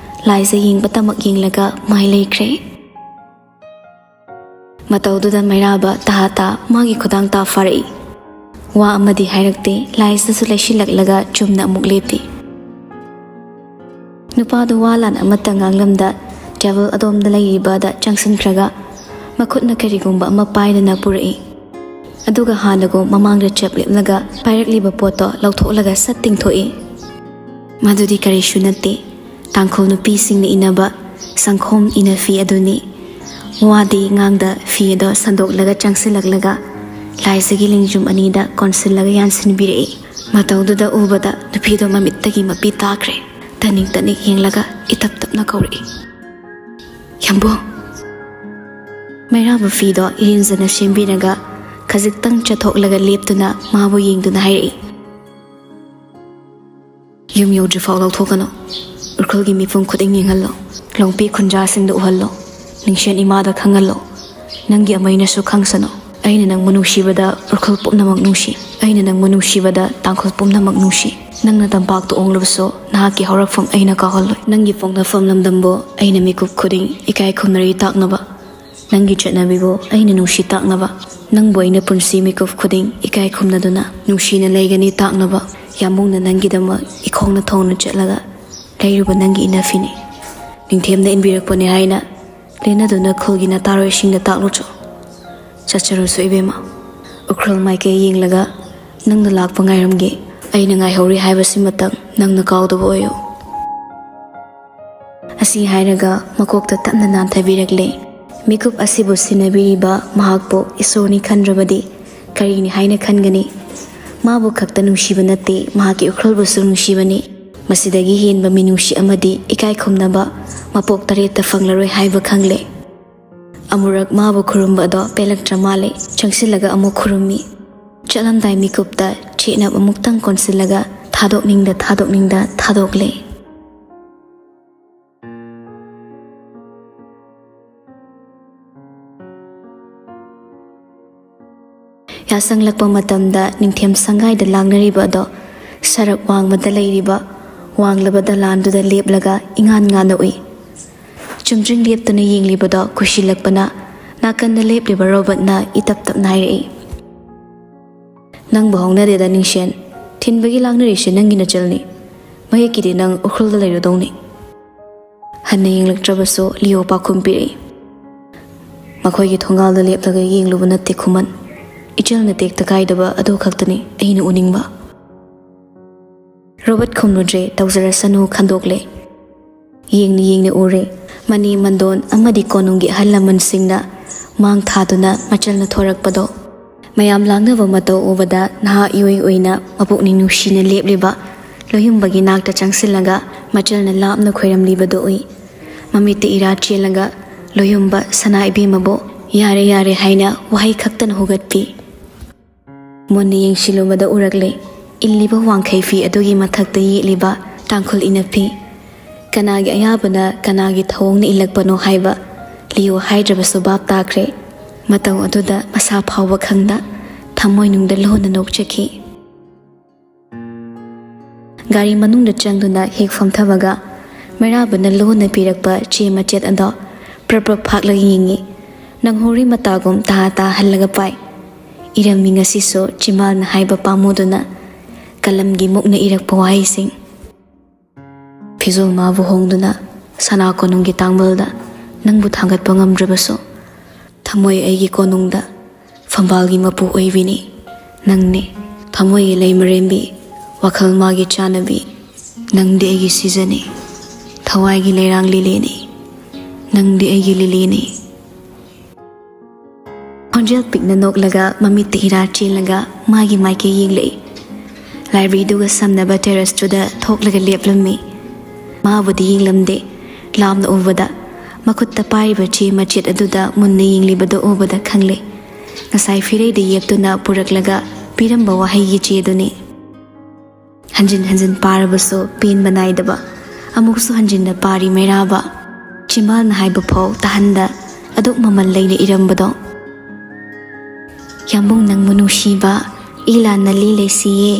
ꯂꯥꯏꯖ ꯌꯦꯡꯕꯇꯃꯛ ꯌꯦꯡꯂꯒ ꯃꯥꯏ ꯂꯩꯈ꯭ꯔꯦ꯫ ꯃꯇꯧꯗꯨꯗ ꯃꯩꯔꯥꯕ ꯇꯍꯥ ꯇꯥ ꯃꯥꯒꯤ ꯈꯨꯗꯥꯡ ꯇꯥ ꯐꯥꯔꯛꯏ꯫ ꯋꯥ ꯑꯃꯗꯤ ꯍꯥꯏꯔꯛꯇꯦ, ꯂꯥꯏꯖꯁꯨ ꯂꯩꯁꯤꯜꯂꯛꯂꯒ ꯆꯨꯝꯅ ꯑꯃꯨꯛ ꯂꯦꯞꯄꯤ꯫ ꯅꯨꯄꯥꯗꯨ ꯋꯥ ꯂꯥꯟ ꯑꯃꯠꯇ ꯉꯥꯡꯂꯝꯗ ꯇꯦꯕꯜ ꯑꯗꯣꯝꯗ ꯂꯩꯔꯤꯕꯗ ꯆꯪꯁꯤꯟꯈ꯭ꯔꯒ ꯃꯈꯨꯠꯅ ꯀꯔꯤꯒꯨꯝꯕ ꯑꯃ ꯄꯥꯏꯗꯅ ꯄꯨꯔꯛꯏ꯫ ꯑꯗꯨꯒ ꯍꯥꯟꯅꯒꯨꯝ ꯃꯃꯥꯡꯗ ꯆꯞ ꯂꯦꯞꯂꯒ ꯄꯥꯏꯔꯛꯂꯤꯕ ꯄꯣꯠꯇꯣ ꯂꯧꯊꯣꯛꯂꯒ ꯁꯠ ꯇꯤꯡꯊꯣꯛꯏ꯫ ꯃꯗꯨꯗꯤ ꯀꯔꯤꯁꯨ ꯅꯠꯇꯦ, ꯇꯥꯡꯈꯨꯜ ꯅꯨꯄꯤꯁꯤꯡꯅ ꯏꯅꯕ ꯁꯪꯈꯣꯝ ꯏꯅꯐꯤ ꯑꯗꯨꯅꯤ꯫ ꯋꯥꯗꯤ ꯉꯥꯡꯗ ꯐꯤ ꯑꯗꯣ ꯁꯟꯗꯣꯛꯂꯒ ꯆꯪꯁꯤꯜꯂꯛꯂꯒ ꯂꯥꯏꯖꯒꯤ ꯂꯦꯡꯖꯨꯝ ꯑꯅꯤꯗ ꯀꯣꯟꯁꯤꯜꯂꯒ ꯌꯥꯟꯁꯤꯟꯕꯤꯔꯛꯏ꯫ ꯃꯇꯧꯗꯨꯗ ꯎꯕꯗ ꯅꯨꯄꯤꯗꯣ ꯃꯃꯤꯠꯇꯒꯤ ꯃꯄꯤ ꯇꯥꯈ꯭ꯔꯦ꯫ ꯇꯅꯤꯛ ꯇꯅꯤꯛ ꯌꯦꯡꯂꯒ ꯏꯇꯞ ꯇꯞꯅ ꯀꯧꯔꯛꯏ, "ꯌꯥꯝꯕꯨꯡ!" ꯃꯩꯔꯥꯕ ꯐꯤꯗꯣ ꯏꯔꯦꯟꯖꯅ ꯁꯦꯝꯕꯤꯔꯒ ꯈꯖꯤꯛꯇꯪ ꯆꯠꯊꯣꯛꯂꯒ ꯂꯦꯞꯇꯨꯅ ꯃꯥꯕꯨ ꯌꯦꯡꯗꯨꯅ ꯍꯥꯏꯔꯛꯏ, "ꯌꯨꯝ ꯌꯧꯗ꯭ꯔꯤꯐꯥꯎ ꯂꯧꯊꯣꯛꯀꯅꯨ꯫ ꯎꯈ꯭ꯔꯨꯜꯒꯤ ꯃꯤꯄꯨꯝ ꯈꯨꯗꯤꯡ ꯌꯦꯡꯍꯜꯂꯣ꯫ ꯂꯣꯡꯄꯤ ꯈꯨꯟꯖꯥꯁꯤꯡꯗ ꯎꯍꯜꯂꯣ꯫ ꯅꯤꯡꯁꯦꯟ ꯏꯃꯥꯗ ꯈꯪꯍꯜꯂꯣ꯫ ꯅꯪꯒꯤ ꯑꯃꯩꯅꯁꯨ ꯈꯪꯁꯅꯨ꯫ ꯑꯩꯅ ꯅꯪꯕꯨ ꯅꯨꯡꯁꯤꯕꯗ ꯎꯈ꯭ꯔꯨꯜ ꯄꯨꯝꯅꯃꯛ ꯅꯨꯡꯁꯤ꯫ ꯑꯩꯅ ꯅꯪꯕꯨ ꯅꯨꯡꯁꯤꯕꯗ ꯇꯥꯡꯈꯨꯜ ꯄꯨꯝꯅꯃꯛ ꯅꯨꯡꯁꯤ꯫ ꯅꯪꯅ ꯇꯝꯄꯥꯛꯇ ꯑꯣꯡꯂꯕꯁꯨ ꯅꯍꯥꯛꯀꯤ ꯍꯧꯔꯛꯐꯝ ꯑꯩꯅ ꯀꯥꯎꯍꯜꯂꯣꯏ꯫ ꯅꯪꯒꯤ ꯄꯣꯛꯅꯐꯝ ꯂꯝꯗꯝꯕꯨ ꯑꯩꯅ ꯃꯤꯀꯨꯞ ꯈꯨꯗꯤꯡ ꯏꯀꯥꯏ ꯈꯨꯝꯅꯔꯤ ꯇꯥꯛꯅꯕ꯫ ꯅꯪꯒꯤ ꯆꯠꯅꯕꯤꯕꯨ ꯑꯩꯅ ꯅꯨꯡꯁꯤ ꯇꯥꯛꯅꯕ꯫ ꯅꯪꯕꯨ ꯑꯩꯅ ꯄꯨꯟꯁꯤ ꯃꯤꯀꯨꯞ ꯈꯨꯗꯤꯡ ꯏꯀꯥꯏ ꯈꯨꯝꯅꯗꯨꯅ ꯅꯨꯡꯁꯤꯅ ꯂꯩꯒꯅꯤ ꯇꯥꯛꯅꯕ꯫ ꯌꯥꯝꯕꯨꯡꯅ ꯅꯪꯒꯤꯗꯃꯛ ꯏꯈꯣꯡꯅ ꯊꯣꯡꯅ ꯆꯠꯂꯒ ꯂꯩꯔꯨꯕ ꯅꯪꯒꯤ ꯏꯅꯐꯤꯅꯤ꯫ ꯅꯤꯡꯊꯦꯝꯅ ꯏꯟꯕꯤꯔꯛꯄꯅꯤ ꯍꯥꯏꯅ ꯂꯦꯟꯅꯗꯨꯅ ꯈꯨꯜꯒꯤ ꯅꯇꯥꯔꯣꯏꯁꯤꯡꯗ ꯇꯥꯛꯂꯨꯆꯣ꯫ ꯆꯠꯆꯔꯨꯁꯨ ꯏꯕꯦꯝꯃ꯫ ꯎꯈ꯭ꯔꯨꯜ ꯃꯥꯏꯀꯩ ꯌꯦꯡꯂꯒ ꯅꯪꯅ ꯂꯥꯛꯄ ꯉꯥꯏꯔꯝꯒꯦ꯫ ꯑꯩꯅ ꯉꯥꯏꯍꯧꯔꯤ ꯍꯥꯏꯕꯁꯤꯃꯇꯪ ꯅꯪꯅ ꯀꯥꯎꯗꯕ ꯑꯣꯏꯌꯨ꯫" ꯑꯁꯤ ꯍꯥꯏꯔꯒ ꯃꯀꯣꯛꯇ ꯇꯞꯅ ꯅꯥꯟꯊꯕꯤꯔꯛꯂꯦ꯫ ꯃꯤꯀꯨꯞ ꯑꯁꯤꯕꯨ ꯁꯤꯟꯅꯕꯤꯔꯤꯕ ꯃꯍꯥꯛꯄꯨ ꯏꯁꯣꯔꯅꯤ ꯈꯟꯗ꯭ꯔꯕꯗꯤ ꯀꯔꯤꯅꯤ ꯍꯥꯏꯅ ꯈꯟꯒꯅꯤ? ꯃꯥꯕꯨ ꯈꯛꯇ ꯅꯨꯡꯁꯤꯕ ꯅꯠꯇꯦ, ꯃꯍꯥꯛꯀꯤ ꯎꯈ꯭ꯔꯨꯜꯕꯨꯁꯨ ꯅꯨꯡꯁꯤꯕꯅꯤ꯫ ꯃꯁꯤꯗꯒꯤ ꯍꯦꯟꯕ ꯃꯤꯅꯨꯡꯁꯤ ꯑꯃꯗꯤ ꯏꯀꯥꯏ ꯈꯨꯝꯅꯕ ꯃꯄꯣꯛ ꯇꯔꯦꯠꯇ ꯐꯪꯂꯔꯣꯏ ꯍꯥꯏꯕ ꯈꯪꯂꯦ꯫ ꯑꯃꯨꯔꯛ ꯃꯥꯕꯨ ꯈꯨꯔꯨꯝꯕ ꯑꯗꯣ ꯄꯦꯜꯂꯛꯇ꯭ꯔ ꯃꯥꯜꯂꯦ꯫ ꯆꯪꯁꯤꯜꯂꯒ ꯑꯃꯨꯛ ꯈꯨꯔꯨꯝꯃꯤ꯫ ꯆꯠꯂꯝꯗꯥꯏ ꯃꯤꯀꯨꯞꯇ ꯆꯦꯠꯅꯕ ꯑꯃꯨꯛꯇꯪ ꯀꯣꯟꯁꯤꯜꯂꯒ ꯊꯥꯗꯣꯛꯅꯤꯡꯗ ꯊꯥꯗꯣꯛꯅꯤꯡꯗ ꯊꯥꯗꯣꯛꯂꯦ꯫ ꯌꯥꯁꯪꯂꯛꯄ ꯃꯇꯝꯗ ꯅꯤꯡꯊꯦꯝ ꯁꯪꯒꯥꯏꯗ ꯂꯥꯡꯅꯔꯤꯕ ꯑꯗꯣ ꯁꯔꯛ ꯋꯥꯡꯃꯗ ꯂꯩꯔꯤꯕ ꯋꯥꯡꯂꯕ ꯗꯂꯥꯟꯗꯨꯗ ꯂꯦꯞꯂꯒ ꯏꯉꯥꯟ ꯉꯥꯟꯅ ꯎꯏ꯫ ꯆꯨꯝꯗ꯭ꯔꯤꯡ ꯂꯦꯞꯇꯨꯅ ꯌꯦꯡꯂꯤꯕꯗꯣ ꯀꯨꯁꯤꯜꯂꯛꯄꯅ ꯅꯥꯀꯟꯗ ꯂꯦꯞꯂꯤꯕ ꯔꯣꯕꯔꯠꯅ ꯏꯇꯞ ꯇꯞꯅ ꯍꯥꯏꯔꯛꯏ, "ꯅꯪꯕꯨ ꯍꯧꯅꯗꯦꯗ ꯅꯤꯡꯁꯦꯟ, ꯊꯤꯟꯕꯒꯤ ꯂꯥꯡꯅꯔꯤꯁꯦ ꯅꯪꯒꯤ ꯅꯆꯜꯅꯤ, ꯃꯌꯦꯛꯀꯤꯗꯤ ꯅꯪ ꯎꯈ꯭ꯔꯨꯜꯗ ꯂꯩꯔꯨꯗꯧꯅꯤ꯫" ꯍꯟꯅ ꯌꯦꯡꯂꯛꯇ꯭ꯔꯕꯁꯨ ꯂꯤꯌꯣ ꯄꯥꯎꯈꯨꯝ ꯄꯤꯔꯛꯏ, "ꯃꯈꯣꯏꯒꯤ ꯊꯣꯡꯒꯥꯜꯗ ꯂꯦꯞꯂꯒ ꯌꯦꯡꯂꯨꯕ ꯅꯠꯇꯦ ꯈꯨꯃꯟ, ꯏꯆꯜꯅ ꯇꯦꯛꯇ ꯀꯥꯏꯗꯕ ꯑꯗꯨ ꯈꯛꯇꯅꯤ ꯑꯩꯅ ꯎꯅꯤꯡꯕ꯫" ꯔꯣꯕꯔꯠ ꯈꯨꯝꯂꯨꯗ꯭ꯔꯦ, ꯇꯧꯖꯔꯁꯅꯨ ꯈꯟꯗꯣꯛꯂꯦ꯫ ꯌꯦꯡꯅ ꯌꯦꯡꯅ ꯎꯔꯦ꯫ ꯃꯅꯤ ꯃꯟꯗꯣꯟ ꯑꯃꯗꯤ ꯀꯣꯅꯨꯡꯒꯤ ꯑꯍꯜ ꯂꯃꯟꯁꯤꯡꯅ ꯃꯥꯡ ꯊꯥꯗꯨꯅ ꯃꯆꯜꯅ ꯊꯣꯔꯛꯄꯗꯣ꯫ ꯃꯌꯥꯝ ꯂꯥꯡꯅꯕ ꯃꯇꯧ ꯎꯕꯗ ꯅꯍꯥ ꯏꯑꯣꯏ ꯑꯣꯏꯅ ꯃꯄꯨꯛꯅꯤꯡ ꯅꯨꯡꯁꯤꯅ ꯂꯦꯞꯂꯤꯕ ꯂꯣꯌꯨꯝꯕꯒꯤ ꯅꯥꯛꯇ ꯆꯪꯁꯤꯜꯂꯒ ꯃꯆꯜꯅ ꯂꯥꯞꯅ ꯈꯣꯏꯔꯝꯂꯤꯕꯗꯨ ꯎꯏ꯫ ꯃꯃꯤꯠꯇ ꯏꯔꯥ ꯆꯦꯜꯂꯒ ꯂꯣꯌꯨꯝꯕ ꯁꯅꯥ ꯏꯕꯦꯝꯃꯕꯨ "ꯌꯥꯔꯦ, ꯌꯥꯔꯦ" ꯍꯥꯏꯅ ꯋꯥꯍꯩ ꯈꯛꯇꯅ ꯍꯧꯒꯠꯄꯤ꯫ ꯃꯨꯟꯅ ꯌꯦꯡꯁꯤꯜꯂꯨꯕꯗ ꯎꯔꯛꯂꯦ, ꯏꯜꯂꯤꯕ ꯋꯥꯡꯈꯩ ꯐꯤ ꯑꯗꯨꯒꯤ ꯃꯊꯛꯇ ꯌꯦꯛꯂꯤꯕ ꯇꯥꯡꯈꯨꯜ ꯏꯅꯐꯤ꯫ ꯀꯅꯥꯒꯤ ꯑꯌꯥꯕꯅ ꯀꯅꯥꯒꯤ ꯊꯧꯑꯣꯡꯅ ꯏꯜꯂꯛꯄꯅꯣ ꯍꯥꯏꯕ ꯂꯤꯌꯣ ꯍꯥꯏꯗ꯭ꯔꯕꯁꯨ ꯚꯥꯞ ꯇꯥꯈ꯭ꯔꯦ꯫ ꯃꯇꯧ ꯑꯗꯨꯗ ꯃꯁꯥ ꯐꯥꯎꯕ ꯈꯪꯗ ꯊꯃꯣꯏꯅꯨꯡꯗ ꯂꯣꯟꯅ ꯅꯣꯛꯆꯈꯤ꯫ ꯒꯥꯔꯤ ꯃꯅꯨꯡꯗ ꯆꯪꯗꯨꯅ ꯍꯦꯛ ꯐꯝꯊꯕꯒ ꯃꯩꯔꯥꯕꯅ ꯂꯣꯟꯅ ꯄꯤꯔꯛꯄ ꯆꯦ ꯃꯆꯦꯠ ꯑꯗꯣ ꯄ꯭ꯔꯞ ꯄ꯭ꯔꯞ ꯐꯥꯛꯂꯒ ꯌꯦꯡꯉꯤ꯫ ꯅꯪꯍꯧꯔꯤ ꯃꯇꯥꯒꯨꯝ ꯇꯍꯥ ꯇꯍꯥ ꯍꯜꯂꯒ ꯄꯥꯏ꯫ ꯏꯔꯝꯃꯤ ꯉꯁꯤꯁꯨ ꯆꯤꯝꯕꯥꯜꯅ ꯍꯥꯏꯕ ꯄꯥꯝꯃꯨꯗꯨꯅ ꯀꯂꯝꯒꯤ ꯃꯨꯛꯅ ꯏꯔꯛꯄ ꯋꯥꯍꯩꯁꯤꯡ꯫ ꯐꯤꯖꯣꯜ ꯃꯥꯕꯨ ꯍꯣꯡꯗꯨꯅ ꯁꯅꯥ ꯀꯣꯅꯨꯡꯒꯤ ꯇꯥꯡꯕꯜꯗ ꯅꯪꯕꯨ ꯊꯥꯡꯒꯠꯄ ꯉꯝꯗ꯭ꯔꯕꯁꯨ, ꯊꯃꯣꯏ ꯑꯩꯒꯤ ꯀꯣꯅꯨꯡꯗ ꯐꯝꯕꯥꯜꯒꯤ ꯃꯄꯨ ꯑꯣꯏꯕꯤꯅꯤ ꯅꯪꯅꯤ꯫ ꯊꯃꯣꯏꯒꯤ ꯂꯩꯃꯔꯦꯝꯕꯤ, ꯋꯥꯈꯜ ꯃꯥꯒꯤ ꯆꯥꯟꯅꯕꯤ, ꯅꯪꯗꯤ ꯑꯩꯒꯤ ꯁꯤꯖꯅꯤ꯫ ꯊꯋꯥꯏꯒꯤ ꯂꯩꯔꯥꯡ ꯂꯤꯂꯤꯅꯤ, ꯅꯪꯗꯤ ꯑꯩꯒꯤ ꯂꯤꯂꯤꯅꯤ꯫ ꯈꯣꯟꯖꯦꯜ ꯄꯤꯛꯅ ꯅꯣꯛꯂꯒ ꯃꯃꯤꯠꯇ ꯏꯔꯥ ꯆꯦꯜꯂꯒ ꯃꯥꯒꯤ ꯃꯥꯏꯀꯩ ꯌꯦꯡꯂꯛꯏ꯫ ꯂꯥꯏꯕ꯭ꯔꯦꯔꯤꯗꯨꯒ ꯁꯝꯅꯕ ꯇꯦꯔꯦꯁꯇꯨꯗ ꯊꯣꯛꯂꯒ ꯂꯦꯞꯂꯝꯃꯤ꯫ ꯃꯥꯕꯨꯗꯤ ꯌꯦꯡꯂꯝꯗꯦ꯫ ꯂꯥꯞꯅ ꯎꯕꯗ ꯃꯈꯨꯠꯇ ꯄꯥꯏꯔꯤꯕ ꯆꯦ ꯃꯆꯦꯠ ꯑꯗꯨꯗ ꯃꯨꯟꯅ ꯌꯦꯡꯂꯤꯕꯗꯨ ꯎꯕꯗ ꯈꯪꯂꯦ꯫ ꯉꯁꯥꯏ ꯐꯤꯔꯩꯗ ꯌꯦꯞꯇꯨꯅ ꯄꯨꯔꯛꯂꯒ ꯄꯤꯔꯝꯕ ꯋꯥꯍꯩꯒꯤ ꯆꯦꯗꯨꯅꯤ꯫ ꯍꯟꯖꯤꯟ ꯍꯟꯖꯤꯟ ꯄꯥꯔꯕꯁꯨ ꯄꯦꯟꯕ ꯅꯥꯏꯗꯕ꯫ ꯑꯃꯨꯛꯁꯨ ꯍꯟꯖꯤꯟꯅ ꯄꯥꯔꯤ ꯃꯩꯔꯥꯕ꯫ ꯆꯤꯝꯕꯥꯜꯅ ꯍꯥꯏꯕ ꯐꯥꯎ ꯇꯥꯍꯟꯗ ꯑꯗꯨꯛ ꯃꯃꯜ ꯂꯩꯅ ꯏꯔꯝꯕꯗꯣ꯫ ꯌꯥꯝꯕꯨꯡ ꯅꯪꯕꯨ ꯅꯨꯡꯁꯤꯕ, ꯏ ꯂꯥꯟꯅ ꯂꯤ ꯂꯩꯁꯤꯌꯦ꯫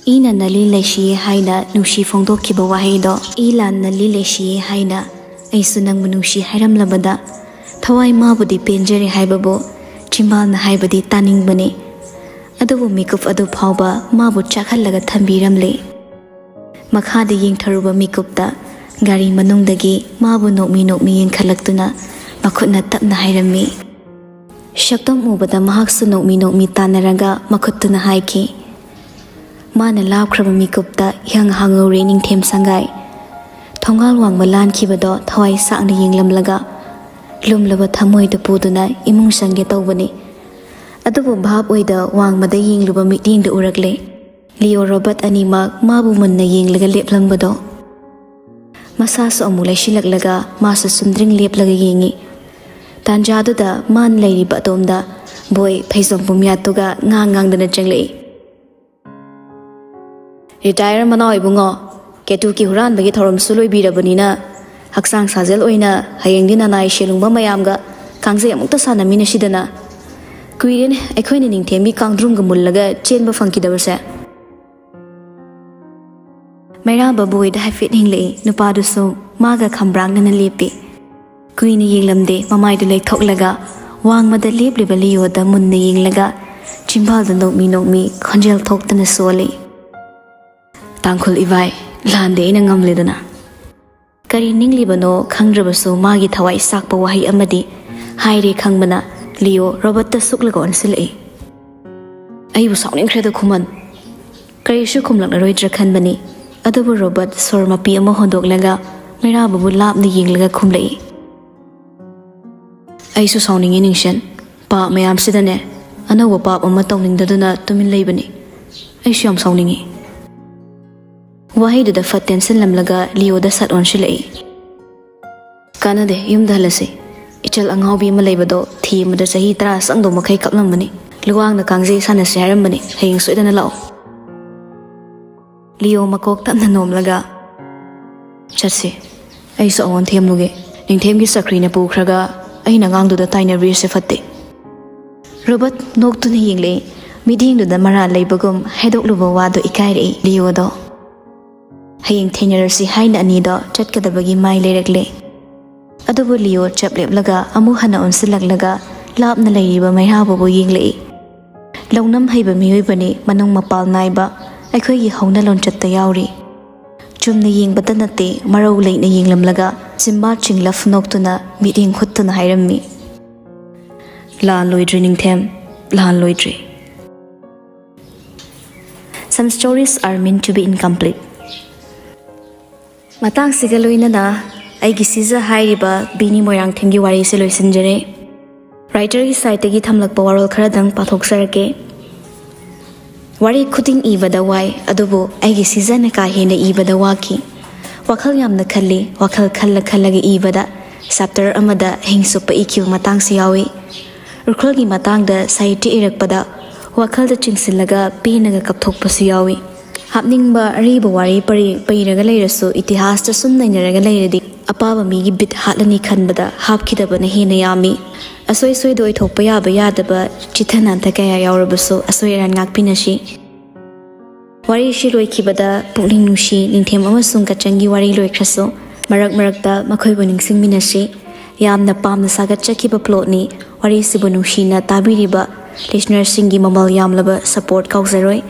ꯏꯅ ꯅꯂꯤ ꯂꯩꯁꯤꯌꯦ ꯍꯥꯏꯅ ꯅꯨꯡꯁꯤ ꯐꯣꯡꯗꯣꯛꯈꯤꯕ ꯋꯥꯍꯩꯗꯣ, "ꯏ ꯂꯥꯟꯅ ꯂꯤ ꯂꯩꯁꯤꯌꯦ ꯍꯥꯏꯅ ꯑꯩꯁꯨ ꯅꯪꯕꯨ ꯅꯨꯡꯁꯤ" ꯍꯥꯏꯔꯝꯂꯕꯗ, ꯊꯋꯥꯏ ꯃꯥꯕꯨꯗꯤ ꯄꯦꯟꯖꯔꯦ ꯍꯥꯏꯕꯕꯨ ꯆꯤꯝꯕꯥꯜꯅ ꯍꯥꯏꯕꯗꯤ ꯇꯥꯅꯤꯡꯕꯅꯤ꯫ ꯑꯗꯨꯕꯨ ꯃꯤꯀꯨꯞ ꯑꯗꯨ ꯐꯥꯎꯕ ꯃꯥꯕꯨ ꯆꯥꯛꯍꯜꯂꯒ ꯊꯝꯕꯤꯔꯝꯂꯦ꯫ ꯃꯈꯥꯗ ꯌꯦꯡꯊꯔꯨꯕ ꯃꯤꯀꯨꯞꯇ ꯒꯥꯔꯤ ꯃꯅꯨꯡꯗꯒꯤ ꯃꯥꯕꯨ ꯅꯣꯛꯃꯤ ꯅꯣꯛꯃꯤ ꯌꯦꯡꯈꯠꯂꯛꯇꯨꯅ ꯃꯈꯨꯠꯅ ꯇꯞꯅ ꯍꯥꯏꯔꯝꯃꯤ꯫ ꯁꯛꯇꯝ ꯎꯕꯗ ꯃꯍꯥꯛꯁꯨ ꯅꯣꯛꯃꯤ ꯅꯣꯛꯃꯤ ꯇꯥꯟꯅꯔꯒ ꯃꯈꯨꯠꯇꯨꯅ ꯍꯥꯏꯈꯤ꯫ ꯃꯥꯅ ꯂꯥꯞꯈ꯭ꯔꯕ ꯃꯤꯀꯨꯞꯇ ꯏꯍꯪ ꯍꯥꯡꯍꯧꯔꯦ ꯅꯤꯡꯊꯦꯝ ꯁꯪꯒꯥꯏ꯫ ꯊꯣꯡꯒꯥꯜ ꯋꯥꯡꯃ ꯂꯥꯟꯈꯤꯕꯗꯣ ꯊꯋꯥꯏ ꯁꯥꯡꯅ ꯌꯦꯡꯂꯝꯂꯒ ꯂꯨꯝꯂꯕ ꯊꯃꯣꯏꯗꯨ ꯄꯨꯗꯨꯅ ꯏꯃꯨꯡ ꯆꯪꯒꯦ ꯇꯧꯕꯅꯤ꯫ ꯑꯗꯨꯕꯨ ꯚꯥꯞ ꯑꯣꯏꯗ ꯋꯥꯡꯃꯗ ꯌꯦꯡꯂꯨꯕ ꯃꯤꯠꯌꯦꯡꯗꯨ ꯎꯔꯛꯂꯦ꯫ ꯂꯤꯑꯣ ꯔꯣꯕꯔꯠ ꯑꯅꯤꯃꯛ ꯃꯥꯕꯨ ꯃꯨꯟꯅ ꯌꯦꯡꯂꯒ ꯂꯦꯞꯂꯝꯕꯗꯣ꯫ ꯃꯁꯥꯁꯨ ꯑꯃꯨꯛ ꯂꯩꯁꯤꯜꯂꯛꯂꯒ ꯃꯥꯁꯨ ꯆꯨꯝꯗ꯭ꯔꯤꯡ ꯂꯦꯞꯂꯒ ꯌꯦꯡꯉꯤ꯫ ꯇꯥꯟꯖꯥꯗꯨꯗ ꯃꯥꯅ ꯂꯩꯔꯤꯕ ꯑꯗꯣꯝꯗ ꯕꯣꯏ ꯐꯩꯖꯣꯝ ꯄꯨꯝꯌꯥꯠꯇꯨꯒ ꯉꯥꯡ ꯉꯥꯡꯗꯅ ꯆꯪꯂꯛꯏ꯫ "ꯔꯤꯇꯥꯌꯔ ꯃꯅꯥꯎ ꯏꯕꯨꯡꯉꯣ, ꯀꯦꯇꯨꯀꯤ ꯍꯨꯔꯥꯟꯕꯒꯤ ꯊꯧꯔꯝꯁꯨ ꯂꯣꯏꯕꯤꯔꯕꯅꯤꯅ, ꯍꯛꯆꯥꯡ ꯁꯥꯖꯦꯜ ꯑꯣꯏꯅ ꯍꯌꯦꯡꯗꯤ ꯅꯅꯥꯏ ꯁꯦꯂꯨꯡꯕ ꯃꯌꯥꯝꯒ ꯀꯥꯡꯖꯩ ꯑꯃꯨꯛꯇ ꯁꯥꯟꯅꯃꯤꯟꯅꯁꯤꯗꯅ꯫ ꯀꯨꯏꯔꯦꯅꯦ ꯑꯩꯈꯣꯏꯅ ꯅꯤꯡꯊꯦꯝꯒꯤ ꯀꯥꯡꯗ꯭ꯔꯨꯝꯒ ꯃꯨꯜꯂꯒ ꯆꯦꯟꯕ ꯐꯪꯈꯤꯗꯕꯁꯦ"꯫ ꯃꯩꯔꯥꯕ ꯕꯣꯏꯗ ꯍꯥꯏꯐꯦꯠ ꯌꯦꯡꯂꯛꯏ꯫ ꯅꯨꯄꯥꯗꯨꯁꯨ ꯃꯥꯒ ꯈꯝꯕ꯭ꯔꯥꯡꯅꯅ ꯂꯦꯞꯄꯤ꯫ ꯀꯨꯏꯅ ꯌꯦꯡꯂꯝꯗꯦ, ꯃꯃꯥꯏꯗꯨ ꯂꯩꯊꯣꯛꯂꯒ ꯋꯥꯡꯃꯗ ꯂꯦꯞꯂꯤꯕ ꯂꯤꯑꯣꯗ ꯃꯨꯟꯅ ꯌꯦꯡꯂꯒ ꯆꯤꯝꯕꯥꯜꯗ ꯅꯣꯛꯃꯤ ꯅꯣꯛꯃꯤ ꯈꯣꯟꯖꯦꯜ ꯊꯣꯛꯇꯅ ꯁꯣꯜꯂꯤ꯫ "ꯇꯥꯡꯈꯨꯜ ꯏꯕꯥꯏ, ꯂꯥꯟꯗꯤ ꯑꯩꯅ ꯉꯝꯂꯦꯗꯅ꯫ ꯀꯔꯤ ꯅꯤꯡꯂꯤꯕꯅꯣ ꯈꯪꯗ꯭ꯔꯕꯁꯨ ꯃꯥꯒꯤ ꯊꯋꯥꯏ ꯁꯥꯛꯄ ꯋꯥꯍꯩ ꯑꯃꯗꯤ ꯍꯥꯏꯔꯦ ꯈꯪꯕꯅ ꯂꯤꯑꯣ ꯔꯣꯕꯔꯠꯇ ꯁꯨꯛꯂꯒ ꯑꯣꯟꯁꯤꯜꯂꯛꯏ꯫ "ꯑꯩꯕꯨ ꯁꯥꯎꯅꯤꯡꯈ꯭ꯔꯦꯗ ꯈꯨꯃꯟ"꯫ ꯀꯔꯤꯁꯨ ꯈꯨꯝꯂꯛꯂꯔꯣꯏꯗ꯭ꯔꯥ ꯈꯟꯕꯅꯤ, ꯑꯗꯨꯕꯨ ꯔꯣꯕꯔꯠ ꯁꯣꯔ ꯃꯄꯤ ꯑꯃ ꯍꯣꯟꯗꯣꯛꯂꯒ ꯃꯩꯔꯥꯕꯕꯨ ꯂꯥꯞꯅ ꯌꯦꯡꯂꯒ ꯈꯨꯝꯂꯛꯏ꯫ "ꯑꯩꯁꯨ ꯁꯥꯎꯅꯤꯡꯉꯤ ꯅꯤꯡꯁꯦꯟ꯫ ꯄꯥꯞ ꯃꯌꯥꯝꯁꯤꯗꯅꯦ, ꯑꯅꯧꯕ ꯄꯥꯞ ꯑꯃ ꯇꯧꯅꯤꯡꯗꯗꯨꯅ ꯇꯨꯃꯤꯟ ꯂꯩꯕꯅꯤ꯫ ꯑꯩꯁꯨ ꯌꯥꯝ ꯁꯥꯎꯅꯤꯡꯉꯤ"꯫ ꯋꯥꯍꯩꯗꯨꯗ ꯐꯠ ꯇꯦꯟꯁꯤꯜꯂꯝꯂꯒ ꯂꯤꯑꯣꯗ ꯁꯠ ꯑꯣꯟꯁꯤꯜꯂꯛꯏ꯫ "ꯀꯥꯟꯅꯗꯦ, ꯌꯨꯝꯗ ꯍꯜꯂꯁꯤ꯫ ꯏꯆꯜ ꯑꯉꯥꯎꯕꯤ ꯑꯃ ꯂꯩꯕꯗꯣ ꯊꯤ ꯑꯃꯗ ꯆꯍꯤ ꯇꯔꯥ ꯆꯪꯗꯧ ꯃꯈꯩ ꯀꯞꯂꯝꯕꯅꯤ꯫ ꯂꯨꯋꯥꯡꯅ ꯀꯥꯡꯖꯩ ꯁꯥꯟꯅꯁꯤ ꯍꯥꯏꯔꯝꯕꯅꯤ꯫ ꯍꯌꯦꯡ ꯁꯣꯏꯗꯅ ꯂꯥꯛꯑꯣ"꯫ ꯂꯤꯑꯣ ꯃꯀꯣꯛ ꯇꯞꯅ ꯅꯣꯝꯂꯒ, "ꯆꯠꯁꯤ꯫ ꯑꯩꯁꯨ ꯑꯋꯣꯟ ꯊꯦꯝꯂꯨꯒꯦ꯫ ꯅꯤꯡꯊꯦꯝꯒꯤ ꯆꯀ꯭ꯔꯤꯅ ꯄꯨꯈ꯭ꯔꯒ ꯑꯩꯅ ꯑꯉꯥꯡꯗꯨꯗ ꯇꯥꯏꯅꯕꯤꯔꯤꯁꯦ ꯐꯠꯇꯦ꯫ ꯔꯣꯕꯔꯠ ꯅꯣꯛꯇꯨꯅ ꯌꯦꯡꯂꯛꯏ꯫ ꯃꯤꯠꯌꯦꯡꯗꯨꯗ ꯃꯔꯥꯜ ꯂꯩꯕꯒꯨꯝ ꯍꯥꯏꯗꯣꯛꯂꯨꯕ ꯋꯥꯗꯨ ꯏꯀꯥꯏꯔꯛꯏ ꯂꯤꯌꯣꯗꯣ꯫ ꯍꯌꯦꯡ ꯊꯦꯡꯅꯔꯁꯤ ꯍꯥꯏꯅ ꯑꯅꯤꯗꯣ ꯆꯠꯀꯗꯕꯒꯤ ꯃꯥꯏ ꯂꯩꯔꯛꯂꯦ꯫ ꯑꯗꯨꯕꯨ ꯂꯤꯌꯣ ꯆꯞ ꯂꯦꯞꯂꯒ ꯑꯃꯨꯛ ꯍꯟꯅ ꯑꯣꯟꯁꯤꯜꯂꯛꯂꯒ ꯂꯥꯞꯅ ꯂꯩꯔꯤꯕ ꯃꯩꯔꯥꯕꯨꯕꯨ ꯌꯦꯡꯂꯛꯏ꯫ ꯂꯧꯅꯝ ꯍꯩꯕ ꯃꯤꯑꯣꯏꯕꯅꯤ, ꯃꯅꯨꯡ ꯃꯄꯥꯜ ꯅꯥꯏꯕ, ꯑꯩꯈꯣꯏꯒꯤ ꯍꯧꯅ ꯂꯣꯟꯆꯠꯇ ꯌꯥꯎꯔꯤ꯫ ꯆꯨꯝꯅ ꯌꯦꯡꯕꯇ ꯅꯠꯇꯦ, ꯃꯔꯧ ꯂꯩꯅ ꯌꯦꯡꯂꯝꯂꯒ ꯆꯤꯝꯕꯥ ꯆꯤꯡꯂꯞ ꯅꯣꯛꯇꯨꯅ ꯃꯤꯠꯌꯦꯡ ꯍꯨꯠꯇꯨꯅ ꯍꯥꯏꯔꯝꯃꯤ꯫ ꯂꯥꯟ ꯂꯣꯏꯗ꯭ꯔꯤ ꯅꯤꯡꯊꯦꯝ, ꯂꯥꯟ ꯂꯣꯏꯗ꯭ꯔꯤ꯫ Some stories are meant to be incomplete. ꯃꯇꯥꯡꯁꯤꯒ ꯂꯣꯏꯅꯅ ꯑꯩꯒꯤ ꯁꯤꯖ ꯍꯥꯏꯔꯤꯕ ꯕꯤꯅꯤ ꯃꯣꯏꯔꯥꯡꯊꯦꯝꯒꯤ ꯋꯥꯔꯤꯁꯦ ꯂꯣꯏꯁꯤꯟꯖꯔꯦ꯫ ꯔꯥꯏꯇꯔꯒꯤ ꯁꯥꯏꯠꯇꯒꯤ ꯊꯝꯂꯛꯄ ꯋꯥꯔꯣꯜ ꯈꯔꯗꯪ ꯄꯥꯊꯣꯛꯆꯔꯛꯀꯦ꯫ ꯋꯥꯔꯤ ꯈꯨꯗꯤꯡ ꯏꯕꯗ ꯋꯥꯏ, ꯑꯗꯨꯕꯨ ꯑꯩꯒꯤ ꯁꯤꯖꯅ ꯀꯥ ꯍꯦꯟꯅ ꯏꯕꯗ ꯋꯥꯈꯤ꯫ ꯋꯥꯈꯜ ꯌꯥꯝꯅ ꯈꯜꯂꯤ, ꯋꯥꯈꯜ ꯈꯜꯂ ꯈꯜꯂꯒ ꯏꯕꯗ ꯆꯦꯞꯇꯔ ꯑꯃꯗ ꯑꯍꯤꯡ ꯆꯨꯞꯄ ꯏꯈꯤꯕ ꯃꯇꯥꯡꯁꯨ ꯌꯥꯎꯏ꯫ ꯎꯈ꯭ꯔꯨꯜꯒꯤ ꯃꯇꯥꯡꯗ ꯁꯥꯍꯤꯇ꯭ꯌ ꯏꯔꯛꯄꯗ ꯋꯥꯈꯜꯗ ꯆꯤꯡꯁꯤꯜꯂꯒ ꯄꯦꯟꯅꯒ ꯀꯞꯊꯣꯛꯄꯁꯨ ꯌꯥꯎꯏ꯫ ꯍꯥꯞꯅꯤꯡꯕ ꯑꯔꯤꯕ ꯋꯥꯔꯤ ꯄꯔꯤ-, ꯄꯩꯔꯒ ꯂꯩꯔꯁꯨ ꯏꯇꯤꯍꯥꯁꯇ ꯁꯨꯝ ꯅꯩꯅꯔꯒ ꯂꯩꯔꯗꯤ ꯑꯄꯥꯕ ꯃꯤꯒꯤ ꯕꯤꯠ ꯍꯥꯠꯂꯅꯤ ꯈꯟꯕꯗ ꯍꯥꯞꯈꯤꯗꯕꯅ ꯍꯦꯟꯅ ꯌꯥꯝꯃꯤ꯫ ꯑꯁꯣꯏ ꯁꯣꯏꯗ ꯑꯣꯏꯊꯣꯛꯄ ꯌꯥꯕ ꯌꯥꯗꯕ ꯆꯤꯠꯊ ꯅꯥꯟꯊ ꯀꯌꯥ ꯌꯥꯎꯔꯕꯁꯨ ꯑꯁꯣꯏ ꯑꯔꯥꯟ ꯉꯥꯛꯄꯤꯅꯁꯤ꯫ ꯋꯥꯔꯤꯁꯤ ꯂꯣꯏꯈꯤꯕꯗ ꯄꯨꯛꯅꯤꯡ ꯅꯨꯡꯁꯤ, ꯅꯤꯡꯊꯦꯝ ꯑꯃꯁꯨꯡ ꯀꯆꯟꯒꯤ ꯋꯥꯔꯤ ꯂꯣꯏꯈ꯭ꯔꯁꯨ ꯃꯔꯛ ꯃꯔꯛꯇ ꯃꯈꯣꯏꯕꯨ ꯅꯤꯡꯁꯤꯡꯃꯤꯟꯅꯁꯤ꯫ ꯌꯥꯝꯅ ꯄꯥꯝꯅ ꯁꯥꯒꯠꯆꯈꯤꯕ ꯄ꯭ꯂꯣꯠꯅꯤ꯫ ꯋꯥꯔꯤꯁꯤꯕꯨ ꯅꯨꯡꯁꯤꯅ ꯇꯥꯕꯤꯔꯤꯕ ꯂꯤꯁꯅꯔꯁꯤꯡꯒꯤ ꯃꯃꯜ ꯌꯥꯝꯂꯕ ꯁꯄꯣꯔꯠ ꯀꯥꯎꯖꯔꯣꯏ꯫